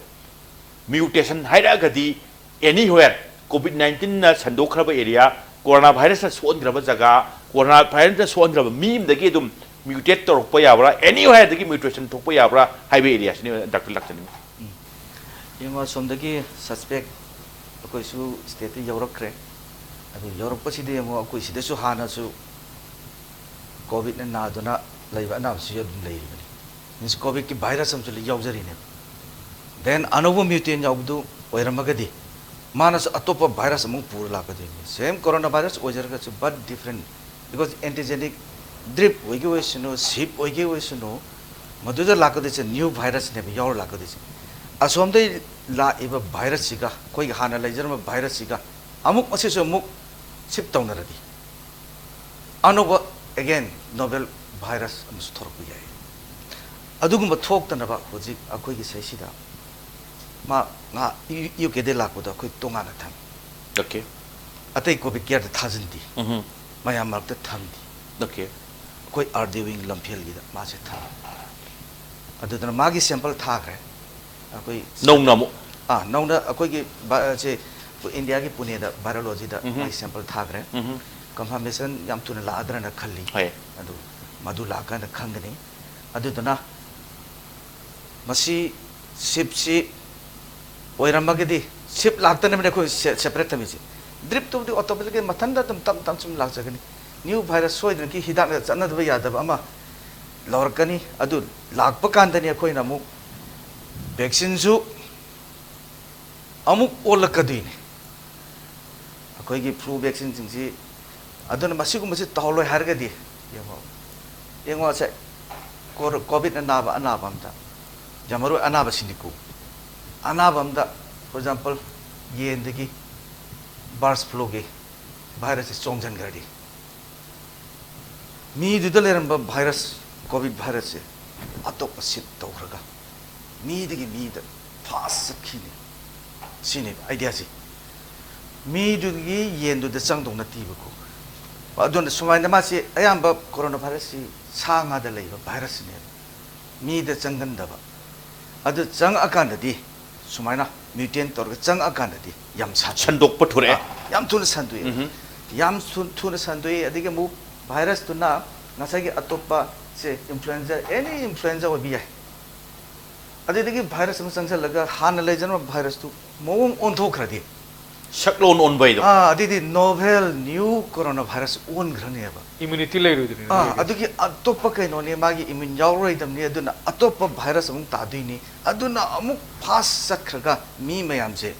Mutation ꯍꯥꯏꯔꯛꯑꯒꯗꯤ anywhere, COVID nineteen ꯅ ꯁꯟꯗꯣꯛꯈ꯭ꯔꯕ area, corona virus ꯅ ꯁꯣꯛꯍꯟꯈ꯭ꯔꯕ ꯖꯒꯥ, corona virus ꯅ ꯁꯣꯛꯍꯟꯈ꯭ꯔꯕ ꯃꯤ ꯑꯃꯗꯒꯤ ꯑꯗꯨꯝ mutate ꯇꯧꯔꯛꯄ ꯌꯥꯕ꯭ꯔꯥ, anywhere ꯗꯒꯤ mutation ꯊꯣꯛꯄ ꯌꯥꯕ꯭ꯔꯥ ꯍꯥꯏꯕ area ꯁꯤꯅꯤ ꯗꯥꯛꯇꯔ ꯂꯥꯛꯆꯅꯤꯡꯉꯤ꯫ ꯌꯦꯡꯉꯣ, ꯑꯁꯣꯝꯗꯒꯤ suspect ꯑꯩꯈꯣꯏꯁꯨ state ꯇ ꯌꯧꯔꯛꯈ꯭ꯔꯦ꯫ ꯑꯗꯨ ꯌꯧꯔꯛꯄꯁꯤꯗꯤ ꯌꯦꯡꯉꯣ, ꯑꯩꯈꯣꯏ ꯁꯤꯗꯁꯨ ꯍꯥꯟꯅꯁꯨ COVID ꯅ ꯅꯥꯗꯨꯅ ꯂꯩꯕ ꯑꯅꯥꯕꯁꯨ ꯑꯗꯨꯝ ꯂꯩꯔꯤꯕꯅꯤ꯫ Means COVID ꯀꯤ virus ꯑꯃꯁꯨ ꯌꯥꯎꯖꯔꯤꯅꯦꯕ꯫ Then ꯑꯅꯧꯕ mutant ꯌꯥꯎꯕꯗꯨ ꯑꯣꯏꯔꯝꯃꯒꯗꯤ ꯃꯥꯅꯁꯨ ꯑꯇꯣꯞꯄ virus ꯑꯃꯨꯛ ꯄꯨꯔ ꯂꯥꯛꯀꯗꯣꯏꯅꯤ꯫ Same corona virus ꯑꯣꯏꯖꯔꯒꯁꯨ, but different, because antigenic drift ꯑꯣꯏꯒꯦ ꯑꯣꯏꯁꯅꯨ, ship ꯑꯣꯏꯒꯦ ꯑꯣꯏꯁꯅꯨ, ꯃꯗꯨꯗ ꯂꯥꯛꯀꯗꯣꯏꯁꯦ new virus ꯅꯦꯕ ꯌꯥꯎꯔ ꯂꯥꯛꯀꯗꯣꯏꯁꯦ꯫ ꯑꯁꯣꯝꯗꯩ ꯂꯥꯛꯏꯕ virus ꯁꯤꯒ, ꯑꯩꯈꯣꯏꯒꯤ ꯍꯥꯟꯅ ꯂꯩꯖꯔꯝꯕ virus ꯁꯤꯒ ꯑꯃꯨꯛ ꯃꯁꯤꯁꯨ ꯑꯃꯨꯛ ship ꯇꯧꯅꯔꯗꯤ, ꯑꯅꯧꯕ, again, novel virus ꯑꯃꯁꯨ ꯊꯣꯔꯛꯄ ꯌꯥꯏ꯫ ꯑꯗꯨꯒꯨꯝꯕ ꯊꯣꯛꯇꯅꯕ ꯍꯧꯖꯤꯛ ꯑꯩꯈꯣꯏꯒꯤ ꯁꯩꯁꯤꯗ ꯃꯥ ꯉꯥ-, ꯌꯨ-, UK ꯗꯩ ꯂꯥꯛꯄꯗꯣ ꯑꯩꯈꯣꯏ ꯇꯣꯉꯥꯟꯅ ꯊꯝꯃꯤ꯫ OK꯫ ꯑꯇꯩ COVID care ꯗ ꯊꯥꯖꯤꯟꯗꯦ꯫ ꯎꯝꯍꯨꯝ꯫ ꯃꯌꯥꯝ ꯃꯔꯛꯇ ꯊꯝꯗꯦ꯫ OK꯫ ꯑꯩꯈꯣꯏ RD wing ꯂꯝꯐꯦꯜꯒꯤꯗ ꯃꯥꯁꯦ ꯊꯝꯃꯤ꯫ ꯑꯗꯨꯗꯨꯅ ꯃꯥꯒꯤ sample ꯊꯥꯈ꯭ꯔꯦ꯫ ꯑꯩꯈꯣꯏ ꯅꯧꯅ ꯑꯃꯨꯛ? ꯑꯥ, ꯅꯧꯅ ꯑꯩꯈꯣꯏꯒꯤ ꯕꯥ-, ꯁꯦ, ꯏꯟꯗꯤꯌꯥꯒꯤ ꯄꯨꯅꯦꯗ virology ꯗ ꯎꯝꯍꯨꯝ꯫ ꯃꯥꯒꯤ sample ꯊꯥꯈ꯭ꯔꯦ꯫ ꯎꯝꯍꯨꯝ꯫ Confirmation ꯌꯥꯝ ꯊꯨꯅ ꯂꯥꯛꯑꯗ꯭ꯔꯅ ꯈꯜꯂꯤ꯫ ꯍꯣꯏ꯫ ꯑꯗꯨ ꯃꯗꯨ ꯂꯥꯛꯑꯀꯥꯟꯗ ꯈꯪꯒꯅꯤ꯫ ꯑꯗꯨꯗꯨꯅ ꯃꯁꯤ ship ꯁꯤ ꯑꯣꯏꯔꯝꯃꯒꯗꯤ, ship ꯂꯥꯛꯇꯅꯕꯅꯦ ꯑꯩꯈꯣꯏ ꯁꯦ-, separate ꯊꯝꯃꯤꯁꯦ꯫ Drift ꯇꯨꯕꯨꯗꯤ automatic ꯃꯊꯟꯇ ꯑꯗꯨꯝ ꯇꯞ ꯇꯞ ꯁꯨꯝ ꯂꯥꯛꯆꯒꯅꯤ꯫ ꯅ꯭ꯌꯨ ꯚꯥꯏꯔꯁ ꯁꯣꯏꯗꯅꯒꯤ ꯍꯤꯗꯥꯛ ꯆꯠꯅꯗꯕ ꯌꯥꯗꯕ ꯑꯃ ꯂꯧꯔꯛꯀꯅꯤ꯫ ꯑꯗꯨ ꯂꯥꯛꯄ ꯀꯥꯟꯗꯅꯤ ꯑꯩꯈꯣꯏꯅ ꯑꯃꯨꯛ ꯚꯦꯛꯁꯤꯟꯁꯨ ꯑꯃꯨꯛ ꯑꯣꯜꯂꯛꯀꯗꯣꯏꯅꯤ꯫ ꯑꯩꯈꯣꯏꯒꯤ ꯐ꯭ꯂꯨ ꯚꯦꯛꯁꯤꯟꯁꯤꯡꯁꯤ, ꯑꯗꯨꯅ ꯃꯁꯤꯒꯨꯝꯕꯁꯤ ꯇꯧꯍꯜꯂꯣꯏ ꯍꯥꯏꯔꯒꯗꯤ, ꯌꯦꯡꯉꯣ, ꯌꯦꯡꯉꯣ, ꯁꯦ, ꯀꯣꯔ-, ꯀꯣꯚꯤꯗꯅ ꯅꯥꯕ ꯑꯅꯥꯕ ꯑꯝꯗ, ꯌꯥꯝ ꯃꯔꯨ ꯑꯣꯏ ꯑꯅꯥꯕꯁꯤꯡꯗꯤꯀꯣ, ꯑꯅꯥꯕ ꯑꯝꯗ, for example, ꯌꯦꯟꯗꯒꯤ ꯕꯥꯔꯗ ꯐ꯭ꯂꯨꯒꯤ ꯚꯥꯏꯔꯁꯁꯦ ꯆꯣꯡꯁꯤꯟꯈ꯭ꯔꯗꯤ, ꯃꯤꯗꯨꯗ ꯂꯩꯔꯝꯕ ꯚꯥꯏꯔꯁ, ꯀꯣꯚꯤꯗ ꯚꯥꯏꯔꯁꯁꯦ ꯑꯇꯣꯞꯄ ꯁꯤꯐ ꯇꯧꯈ꯭ꯔꯒ ꯃꯤꯗꯒꯤ ꯃꯤꯗ ꯐꯥꯁ ꯆꯠꯈꯤꯅꯤ꯫ ꯁꯤꯅꯦꯕ ꯑꯥꯏꯗꯤꯌꯥꯁꯤ꯫ ꯃꯤꯗꯨꯒꯤ ꯌꯦꯟꯗꯨꯗ ꯆꯪꯗꯧ ꯅꯠꯇꯦꯕꯀꯣ꯫ ꯑꯗꯨꯅ ꯁꯨꯃꯥꯏꯅ ꯃꯥꯁꯤ ꯑꯌꯥꯝꯕ ꯀꯣꯔꯣꯅꯥ ꯚꯥꯏꯔꯁꯁꯤ ꯁꯥ ꯉꯥꯗ ꯂꯩꯕ ꯚꯥꯏꯔꯁꯁꯤꯅꯦꯕ꯫ ꯃꯤꯗ ꯆꯪꯒꯟꯗꯕ꯫ ꯑꯗꯨ ꯆꯪꯉꯛꯑꯀꯥꯟꯗꯗꯤ, ꯁꯨꯃꯥꯏꯅ ꯃ꯭ꯌꯨꯇꯦꯟ ꯇꯧꯔꯒ ꯆꯪꯉꯛꯑꯀꯥꯟꯗꯗꯤ ꯌꯥꯝ ꯁꯥꯊꯤ-, ꯁꯟꯗꯣꯛꯄ ꯊꯨꯔꯛꯑꯦ꯫ ꯑꯥ, ꯌꯥꯝ ꯊꯨꯅ ꯁꯟꯗꯣꯛꯑꯦ꯫ ꯎꯝꯍꯨꯝ꯫ ꯌꯥꯝ ꯊꯨ-, ꯊꯨꯅ ꯁꯟꯗꯣꯛꯑꯦ꯫ ꯑꯗꯒꯤ ꯑꯃꯨꯛ ꯚꯥꯏꯔꯁꯇꯨꯅ ꯉꯁꯥꯏꯒꯤ ꯑꯇꯣꯞꯄꯁꯦ, ꯏꯟꯐ꯭ꯂꯨꯑꯦꯟꯖꯥ, ꯑꯦꯅꯤ ꯏꯟꯐ꯭ꯂꯨꯑꯦꯟꯖꯥ ꯑꯣꯏꯕ ꯌꯥꯏ꯫ ꯑꯗꯨꯗꯒꯤ ꯚꯥꯏꯔꯁ ꯑꯃ ꯆꯪꯁꯤꯜꯂꯒ ꯍꯥꯟꯅ ꯂꯩꯖꯔꯝꯕ ꯚꯥꯏꯔꯁꯇꯨ ꯃꯑꯣꯡ ꯑꯣꯟꯊꯣꯛꯈ꯭ꯔꯗꯤ, ꯁꯛꯂꯣꯟ ꯑꯣꯟꯕ ꯍꯥꯏꯗꯣ꯫ ꯑꯥ, ꯑꯗꯨꯗꯤ novel new corona virus ꯑꯣꯟꯈ꯭ꯔꯅꯦꯕ꯫ Immunity ꯂꯩꯔꯣꯏꯗꯣꯏꯅꯤ ꯑꯥ, ꯅꯣꯏꯒꯤ꯫ ꯑꯗꯨꯒꯤ ꯑꯇꯣꯞꯄ ꯀꯩꯅꯣꯅꯦ, ꯃꯥꯒꯤ ꯏꯝꯌꯨꯟ ꯌꯥꯎꯔꯣꯏꯗꯕꯅꯤ꯫ ꯑꯗꯨꯅ ꯑꯇꯣꯞꯄ ꯚꯥꯏꯔꯁ ꯑꯃꯨꯛ ꯇꯥꯗꯣꯏꯅꯤ꯫ ꯑꯗꯨꯅ ꯑꯃꯨꯛ ꯐꯥꯁ ꯆꯠꯈ꯭ꯔꯒ ꯃꯤ ꯃꯌꯥꯝꯁꯦ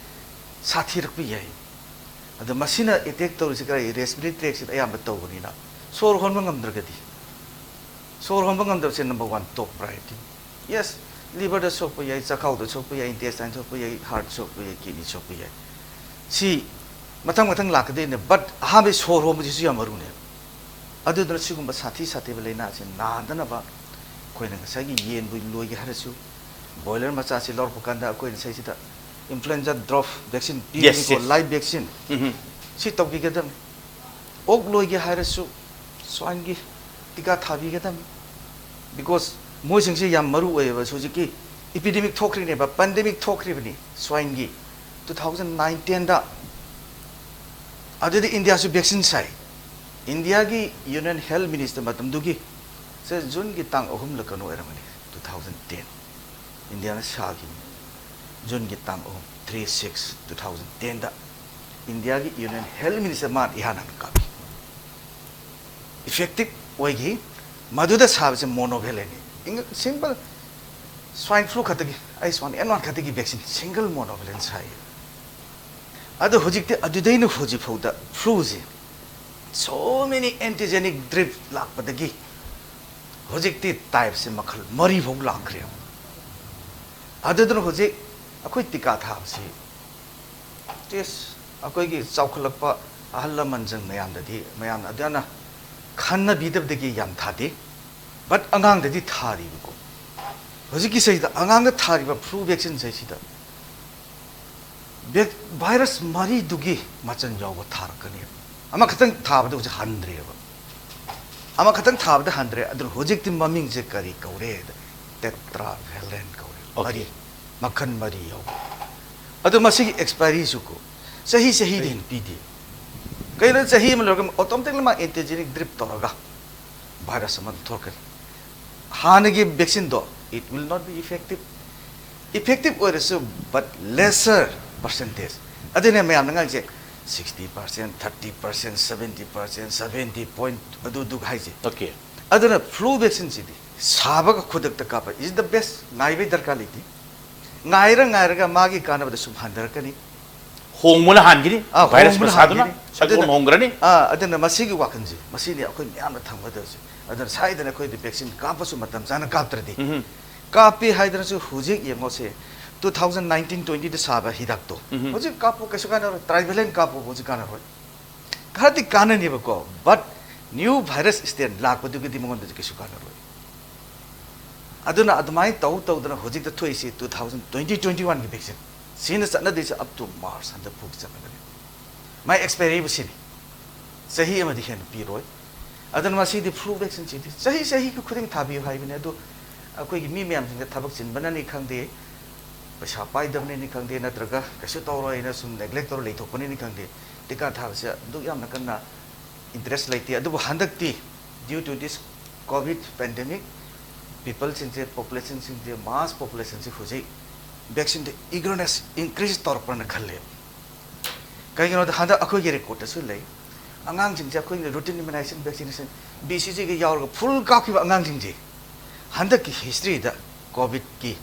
ꯁꯥꯊꯤꯔꯛꯄ ꯌꯥꯏ꯫ ꯑꯗꯣ ꯃꯁꯤꯅ ꯑꯦꯇꯦꯛ ꯇꯧꯔꯤꯁꯦ ꯀꯔꯤ? ꯔꯦꯁꯄꯤꯔꯦꯇꯔꯤ ꯇ꯭ꯔꯦꯛꯁꯤꯗ ꯑꯌꯥꯝꯕ ꯇꯧꯕꯅꯤꯅ, ꯁꯣꯔ ꯍꯣꯟꯕ ꯉꯝꯗ꯭ꯔꯒꯗꯤ, ꯁꯣꯔ ꯍꯣꯟꯕ ꯉꯝꯗꯕꯁꯦ number one top priority. Yes, ꯂꯤꯚꯔꯗ ꯁꯣꯛꯄ ꯌꯥꯏ, ꯆꯥꯛꯈꯥꯎꯗ ꯁꯣꯛꯄ ꯌꯥꯏ, ꯏꯟꯇꯦꯁꯇꯥꯏꯟ ꯁꯣꯛꯄ ꯌꯥꯏ, ꯍꯥꯔꯠ ꯁꯣꯛꯄ ꯌꯥꯏ, ꯀꯤꯗꯅꯤ ꯁꯣꯛꯄ ꯌꯥꯏ꯫ ꯁꯤ ꯃꯊꯪ ꯃꯊꯪ ꯂꯥꯛꯀꯗꯣꯏꯅꯦ꯫ ꯕꯠ ꯑꯍꯥꯟꯕꯒꯤ ꯁꯣꯔ ꯍꯣꯟꯕꯁꯤꯁꯨ ꯌꯥꯝ ꯃꯔꯨꯅꯦꯕ꯫ ꯑꯗꯨꯗꯨꯅ ꯁꯤꯒꯨꯝꯕ ꯁꯥꯊꯤ ꯁꯥꯊꯤꯕ ꯂꯥꯏꯅꯥꯁꯦ ꯅꯥꯗꯅꯕ ꯑꯩꯈꯣꯏꯅ ꯉꯁꯥꯏꯒꯤ ꯌꯦꯟꯕꯨ ꯂꯣꯏꯒꯦ ꯍꯥꯏꯔꯁꯨ, ꯕꯣꯏꯂꯔ ꯃꯆꯥꯁꯤ ꯂꯧꯔꯛꯄ ꯀꯥꯟꯗ ꯑꯩꯈꯣꯏꯅ ꯁꯤꯗꯩꯁꯤꯗ ꯏꯟꯐ꯭ꯂꯨꯑꯦꯟꯖꯥ ꯗ꯭ꯔꯣꯞ ꯚꯦꯛꯁꯤꯟ ꯄꯤꯒꯅꯤꯀꯣ, ꯌꯦꯁ꯫ Live vaccine. ꯎꯝꯍꯨꯝ꯫ ꯁꯤ ꯇꯧꯕꯤꯒꯗꯕꯅꯤ꯫ ꯑꯣꯛ ꯂꯣꯏꯒꯦ ꯍꯥꯏꯔꯁꯨ ꯁ꯭ꯋꯥꯏꯟꯒꯤ ꯇꯤꯀꯥ ꯊꯥꯕꯤꯒꯗꯕꯅꯤ꯫ ꯕꯤꯀꯣꯁ ꯃꯣꯏꯁꯤꯡꯁꯦ ꯌꯥꯝ ꯃꯔꯨ ꯑꯣꯏꯌꯦꯕ꯫ ꯍꯧꯖꯤꯛꯀꯤ ꯏꯄꯤꯗꯦꯃꯤꯛ ꯊꯣꯛꯈ꯭ꯔꯤꯅꯦꯕ, ꯄꯦꯟꯗꯦꯃꯤꯛ ꯊꯣꯛꯈ꯭ꯔꯤꯕꯅꯤ ꯁ꯭ꯋꯥꯏꯟꯒꯤ꯫ ꯇꯨ ꯊꯥꯎꯖꯟ ꯅꯥꯏꯟ ꯇꯦꯟꯗ꯫ ꯑꯗꯨꯗꯤ ꯏꯟꯗꯤꯌꯥꯁꯨ ꯚꯦꯛꯁꯤꯟ ꯁꯥꯏ꯫ ꯏꯟꯗꯤꯌꯥꯒꯤ ꯌꯨꯅꯤꯌꯟ ꯍꯦꯜꯊ ꯃꯤꯅꯤꯁꯇꯔ ꯃꯇꯝꯗꯨꯒꯤ, ꯁꯦ, ꯖꯨꯟꯒꯤ ꯇꯥꯡ ꯑꯍꯨꯝꯂ ꯀꯩꯅꯣ ꯑꯣꯏꯔꯝꯒꯅꯤ, ꯇꯨ ꯊꯥꯎꯖꯟ ꯇꯦꯟ꯫ ꯏꯟꯗꯤꯌꯥꯅ ꯁꯥꯈꯤꯕꯅꯤ꯫ ꯖꯨꯟꯒꯤ ꯇꯥꯡ ꯑꯍꯨꯝ, ꯊ꯭ꯔꯤ ꯁꯤꯛꯁ ꯇꯨ ꯊꯥꯎꯖꯟ ꯇꯦꯟꯗ ꯏꯟꯗꯤꯌꯥꯒꯤ ꯌꯨꯅꯤꯌꯟ ꯍꯦꯜꯊ ꯃꯤꯅꯤꯁꯇꯔ ꯃꯥꯅ ꯏꯍꯥꯟ ꯍꯥꯟꯅ ꯀꯥꯞꯄꯤ꯫ ꯏꯐꯦꯛꯇꯤꯞ ꯑꯣꯏꯈꯤ꯫ ꯃꯗꯨꯗ ꯁꯥꯕꯁꯦ ꯃꯣꯅꯣꯚꯦꯂꯦꯟꯅꯤ꯫ ꯁꯤꯝꯄꯜ ꯁ꯭ꯋꯥꯏꯟ ꯐ꯭ꯂꯨ ꯈꯛꯇꯒꯤ, ꯑꯩ ꯁ꯭ꯋꯥꯏꯟ ꯑꯦꯟ ꯋꯥꯟ ꯈꯛꯇꯒꯤ ꯚꯦꯛꯁꯤꯟ ꯁꯤꯡꯒꯜ ꯃꯣꯅꯣꯚꯦꯂꯦꯟ ꯁꯥꯏ꯫ ꯑꯗꯣ ꯍꯧꯖꯤꯛꯇꯤ ꯑꯗꯨꯗꯩꯅ ꯍꯧꯖꯤꯛ ꯐꯥꯎꯗ ꯐ꯭ꯂꯨꯁꯦ so many antigenic drift ꯂꯥꯛꯄꯗꯒꯤ ꯍꯧꯖꯤꯛꯇꯤ ꯇꯥꯏꯞꯁꯦ ꯃꯈꯜ ꯃꯔꯤ ꯐꯥꯎ ꯂꯥꯛꯈ꯭ꯔꯦ꯫ ꯑꯗꯨꯗꯨꯅ ꯍꯧꯖꯤꯛ ꯑꯩꯈꯣꯏ ꯇꯤꯀꯥ ꯊꯥꯕꯁꯤ ꯇꯦꯁ ꯑꯩꯈꯣꯏꯒꯤ ꯆꯥꯎꯈꯠꯂꯛꯄ ꯑꯍꯜ ꯂꯃꯟꯁꯤꯡ ꯃꯌꯥꯝꯗꯗꯤ ꯃꯌꯥꯝꯅ ꯑꯗꯨꯅ ꯈꯟꯅꯕꯤꯗꯕꯗꯒꯤ ꯌꯥꯝ ꯊꯥꯗꯦ꯫ ꯕꯠ ꯑꯉꯥꯡꯗꯗꯤ ꯊꯥꯔꯤꯕꯀꯣ꯫ ꯍꯧꯖꯤꯛꯀꯤ ꯁꯤꯗ ꯑꯉꯥꯡꯗ ꯊꯥꯔꯤꯕ ꯐ꯭ꯂꯨ ꯚꯦꯛꯁꯤꯟꯁꯦ ꯁꯤꯗ ꯚꯦꯛ-, ꯚꯥꯏꯔꯁ ꯃꯔꯤꯗꯨꯒꯤ ꯃꯆꯜ ꯌꯥꯎꯕ ꯊꯥꯔꯛꯀꯅꯦꯕ꯫ ꯑꯃꯈꯛꯇꯪ ꯊꯥꯕꯗ ꯍꯧꯖꯤꯛ ꯍꯟꯗ꯭ꯔꯦꯕ꯫ ꯑꯃꯈꯛꯇꯪ ꯊꯥꯕꯗ ꯍꯟꯗ꯭ꯔꯦ꯫ ꯑꯗꯨꯅ ꯍꯧꯖꯤꯛꯇꯤ ꯃꯃꯤꯡꯁꯦ ꯀꯔꯤ ꯀꯧꯔꯦ ꯍꯥꯏꯗ ꯇꯦꯇ꯭ꯔꯥꯚꯦꯂꯦꯟ ꯀꯧꯔꯦ꯫ ꯑꯣꯀꯦ꯫ ꯃꯔꯤ, ꯃꯈꯜ ꯃꯔꯤ ꯌꯥꯎꯕ꯫ ꯑꯗꯨ ꯃꯁꯤꯒꯤ ꯑꯦꯛꯁꯄꯥꯏꯔꯤꯁꯨ ꯀꯣ ꯆꯍꯤ ꯆꯍꯤꯗ ꯍꯦꯟꯅ ꯄꯤꯗꯦ꯫ ꯀꯩꯅꯣ ꯆꯍꯤ ꯑꯃ ꯂꯣꯏꯔꯒ ꯑꯣꯇꯣꯃꯦꯇꯤꯛꯂꯤ ꯃꯥ ꯑꯦꯟꯇꯤꯖꯦꯅꯤꯛ ꯗ꯭ꯔꯤꯞ ꯇꯧꯔꯒ ꯚꯥꯏꯔꯁ ꯑꯃ ꯑꯗꯨꯝ ꯊꯣꯛꯂꯛꯀꯅꯤ꯫ ꯍꯥꯟꯅꯒꯤ ꯚꯦꯛꯁꯤꯟꯗꯣ, it will not be effective, effective ꯑꯣꯏꯔꯁꯨ but lesser percentage꯫ ꯑꯗꯨꯅꯦ ꯃꯌꯥꯝꯅ ꯉꯥꯡꯁꯦ, sixty percent, thirty percent, seventy percent, seventy point ꯑꯗꯨꯗꯨ ꯍꯥꯏꯁꯦ꯫ ꯑꯣꯀꯦ꯫ ꯑꯗꯨꯅ ꯐ꯭ꯂꯨ ꯚꯦꯛꯁꯤꯟꯁꯤꯗꯤ ꯁꯥꯕꯒ ꯈꯨꯗꯛꯇ ꯀꯥꯞꯄ is the best꯫ ꯉꯥꯏꯕꯩ ꯗꯔꯀꯥꯔ ꯂꯩꯇꯦ꯫ ꯉꯥꯏꯔ ꯉꯥꯏꯔꯒ ꯃꯥꯒꯤ ꯀꯥꯟꯅꯕꯗ ꯁꯨꯝ ꯍꯟꯊꯔꯛꯀꯅꯤ꯫ ꯍꯣꯡꯕꯅ ꯍꯥꯟꯈꯤꯅꯤ꯫ ꯑꯥ, ꯚꯥꯏꯔꯁ ꯍꯣꯡꯕꯅ ꯃꯁꯥꯗꯨꯅ ꯍꯥꯟꯈꯤꯅꯤ꯫ ꯁꯛꯑꯣꯟ ꯑꯗꯨꯅ- ꯍꯣꯡꯈ꯭ꯔꯅꯤ꯫ ꯑꯥ, ꯑꯗꯨꯅ ꯃꯁꯤꯒꯤ ꯋꯥꯈꯜꯁꯦ, ꯃꯁꯤꯅꯤ ꯑꯩꯈꯣꯏ ꯃꯌꯥꯝꯅ ꯊꯝꯒꯗꯕꯁꯦ꯫ ꯑꯗꯨꯅ ꯁꯥꯏꯗꯅ ꯑꯩꯈꯣꯏꯗꯤ ꯚꯦꯛꯁꯤꯟ ꯀꯥꯞꯄꯁꯨ ꯃꯇꯝ ꯆꯥꯅ ꯀꯥꯞꯇ꯭ꯔꯗꯤ꯫ ꯎꯝ꯫ ꯀꯥꯞꯄꯤ ꯍꯥꯏꯗꯅꯁꯨ ꯍꯧꯖꯤꯛ ꯌꯦꯡꯉꯣꯁꯦ, two thousand nineteen twenty ꯗ ꯁꯥꯕ ꯍꯤꯗꯥꯛꯇꯣ ꯎꯝ꯫ ꯍꯧꯖꯤꯛ ꯀꯥꯞꯄꯨ, ꯀꯩꯁꯨ ꯀꯥꯟꯅꯔꯣꯏ꯫ ꯇ꯭ꯔꯥꯏꯚꯦꯂꯦꯟ ꯀꯥꯞꯄꯨ, ꯍꯧꯖꯤꯛ ꯀꯥꯟꯅꯔꯣꯏ꯫ ꯈꯔꯗꯤ ꯀꯥꯟꯅꯅꯦꯕꯀꯣ, but new virus strain ꯂꯥꯛꯄꯗꯨꯒꯤꯗꯤ ꯃꯉꯣꯟꯗꯗꯤ ꯀꯩꯁꯨ ꯀꯥꯟꯅꯔꯣꯏ꯫ ꯑꯗꯨꯅ ꯑꯗꯨꯃꯥꯏꯅ ꯇꯧ ꯇꯧꯗꯅ ꯍꯧꯖꯤꯛꯇ ꯊꯣꯛꯏꯁꯤ two thousand twenty twenty one ꯒꯤ ꯚꯦꯛꯁꯤꯟ꯫ ꯁꯤꯅ ꯆꯠꯅꯗꯣꯏꯁꯦ up to March ꯍꯟꯗꯛ ꯐꯥꯎ ꯆꯠꯅꯒꯅꯤ꯫ ꯃꯥꯏ ꯑꯦꯛꯁꯄꯥꯏꯔꯤꯕꯨ ꯁꯤꯅꯤ꯫ ꯆꯍꯤ ꯑꯃꯗꯤ ꯍꯦꯟꯅ ꯄꯤꯔꯣꯏ꯫ ꯑꯗꯨꯅ ꯃꯁꯤꯗꯤ ꯐ꯭ꯂꯨ ꯚꯦꯛꯁꯤꯟꯁꯤꯗꯤ ꯆꯍꯤ ꯆꯍꯤꯒꯤ ꯈꯨꯗꯤꯡ ꯊꯥꯕꯤꯌꯨ ꯍꯥꯏꯕꯅꯤ꯫ ꯑꯗꯨ ꯑꯩꯈꯣꯏꯒꯤ ꯃꯤ ꯃꯌꯥꯝꯁꯤꯡꯁꯦ ꯊꯕꯛ ꯆꯤꯟꯕꯅꯅꯤ ꯈꯪꯗꯦ, ꯄꯩꯁꯥ ꯄꯥꯏꯗꯕꯅꯅꯤ ꯈꯪꯗꯦ, ꯅꯠꯇ꯭ꯔꯒ ꯀꯩꯁꯨ ꯇꯧꯔꯣꯏꯅ ꯁꯨꯝ ꯅꯦꯒ꯭ꯂꯦꯛ ꯇꯧꯔ ꯂꯩꯊꯣꯛꯄꯅꯅꯤ ꯈꯪꯗꯦ, ꯇꯤꯀꯥ ꯊꯥꯕꯁꯦ ꯑꯗꯨꯛ ꯌꯥꯝꯅ ꯀꯟꯅ ꯏꯟꯇꯔꯦꯁ ꯂꯩꯇꯦ꯫ ꯑꯗꯨꯕꯨ ꯍꯟꯗꯛꯇꯤ due to this COVID pandemic, ꯄꯤꯄꯜꯁꯤꯡꯁꯦ, ꯄꯣꯄꯨꯂꯦꯁꯟꯁꯤꯡꯁꯦ, ꯃꯥꯁ ꯄꯣꯄꯨꯂꯦꯁꯟꯁꯦ ꯍꯧꯖꯤꯛ ꯚꯦꯛꯁꯤꯟꯗ ꯏꯒꯔꯅꯦꯁ ꯏꯟꯀ꯭ꯔꯤꯖ ꯇꯧꯔꯛꯄ꯭ꯔꯅ ꯈꯜꯂꯦ꯫ ꯀꯩꯒꯤꯅꯣꯗ ꯍꯟꯗꯛ ꯑꯩꯈꯣꯏꯒꯤ ꯔꯦꯀꯣꯔꯗꯇꯁꯨ ꯂꯩ, ꯑꯉꯥꯡꯁꯤꯡꯁꯦ ꯑꯩꯈꯣꯏꯅ routine immunization, vaccination, B C ꯖꯤꯒ ꯌꯥꯎꯔꯒ full ꯀꯥꯞꯈꯤꯕ ꯑꯉꯥꯡꯁꯤꯡꯁꯦ ꯍꯟꯗꯛꯀꯤ historyꯗ COVIDꯀꯤ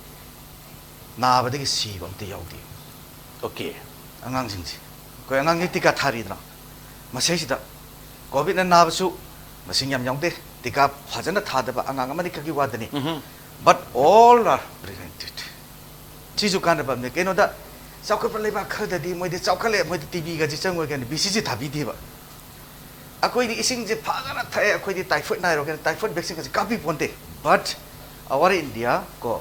ꯅꯥꯕꯗꯒꯤ ꯁꯤꯕ ꯑꯝꯇ ꯌꯥꯎꯗꯦ꯫ ꯑꯣꯀꯦ꯫ ꯑꯉꯥꯡꯁꯤꯡꯁꯦ, ꯑꯩꯈꯣꯏ ꯑꯉꯥꯡꯒꯤ ꯇꯤꯀꯥ ꯊꯥꯔꯤꯗꯅ, ꯃꯁꯤꯁꯤꯗ COVIDꯅ ꯅꯥꯕꯁꯨ ꯃꯁꯤꯡ ꯌꯥꯝ ꯌꯥꯎꯗꯦ꯫ ꯇꯤꯀꯥ ꯐꯖꯅ ꯊꯥꯗꯕ ꯑꯉꯥꯡ ꯑꯃꯅꯤ ꯈꯛꯀꯤ ꯋꯥꯗꯅꯤ꯫ But all are prevented꯫ ꯁꯤꯁꯨ ꯀꯥꯟꯅꯕ ꯑꯃꯅꯤ꯫ ꯀꯩꯅꯣꯗ, ꯆꯥꯎꯈꯠꯄ ꯂꯩꯕꯥꯛ ꯈꯔꯗꯗꯤ ꯃꯣꯏꯗꯤ ꯆꯥꯎꯈꯠꯂꯦ, ꯃꯣꯏꯗꯤ ꯇꯤꯕꯤꯒꯁꯤ ꯆꯪꯉꯣꯏ ꯀꯥꯏꯅ ꯕꯤ ꯁꯤ ꯖꯤ ꯊꯥꯕꯤꯗꯦꯕ꯫ ꯑꯩꯈꯣꯏꯗꯤ ꯏꯁꯤꯡꯁꯦ ꯐꯖꯅ ꯊꯛꯑꯦ, ꯑꯩꯈꯣꯏꯗꯤ typhoid ꯅꯥꯏꯔꯣꯏ ꯀꯥꯏꯅ typhoid vaccineꯒꯁꯤ ꯀꯥꯞꯄꯤ ꯄꯣꯟꯇꯦ꯫ But our India ꯀꯣ,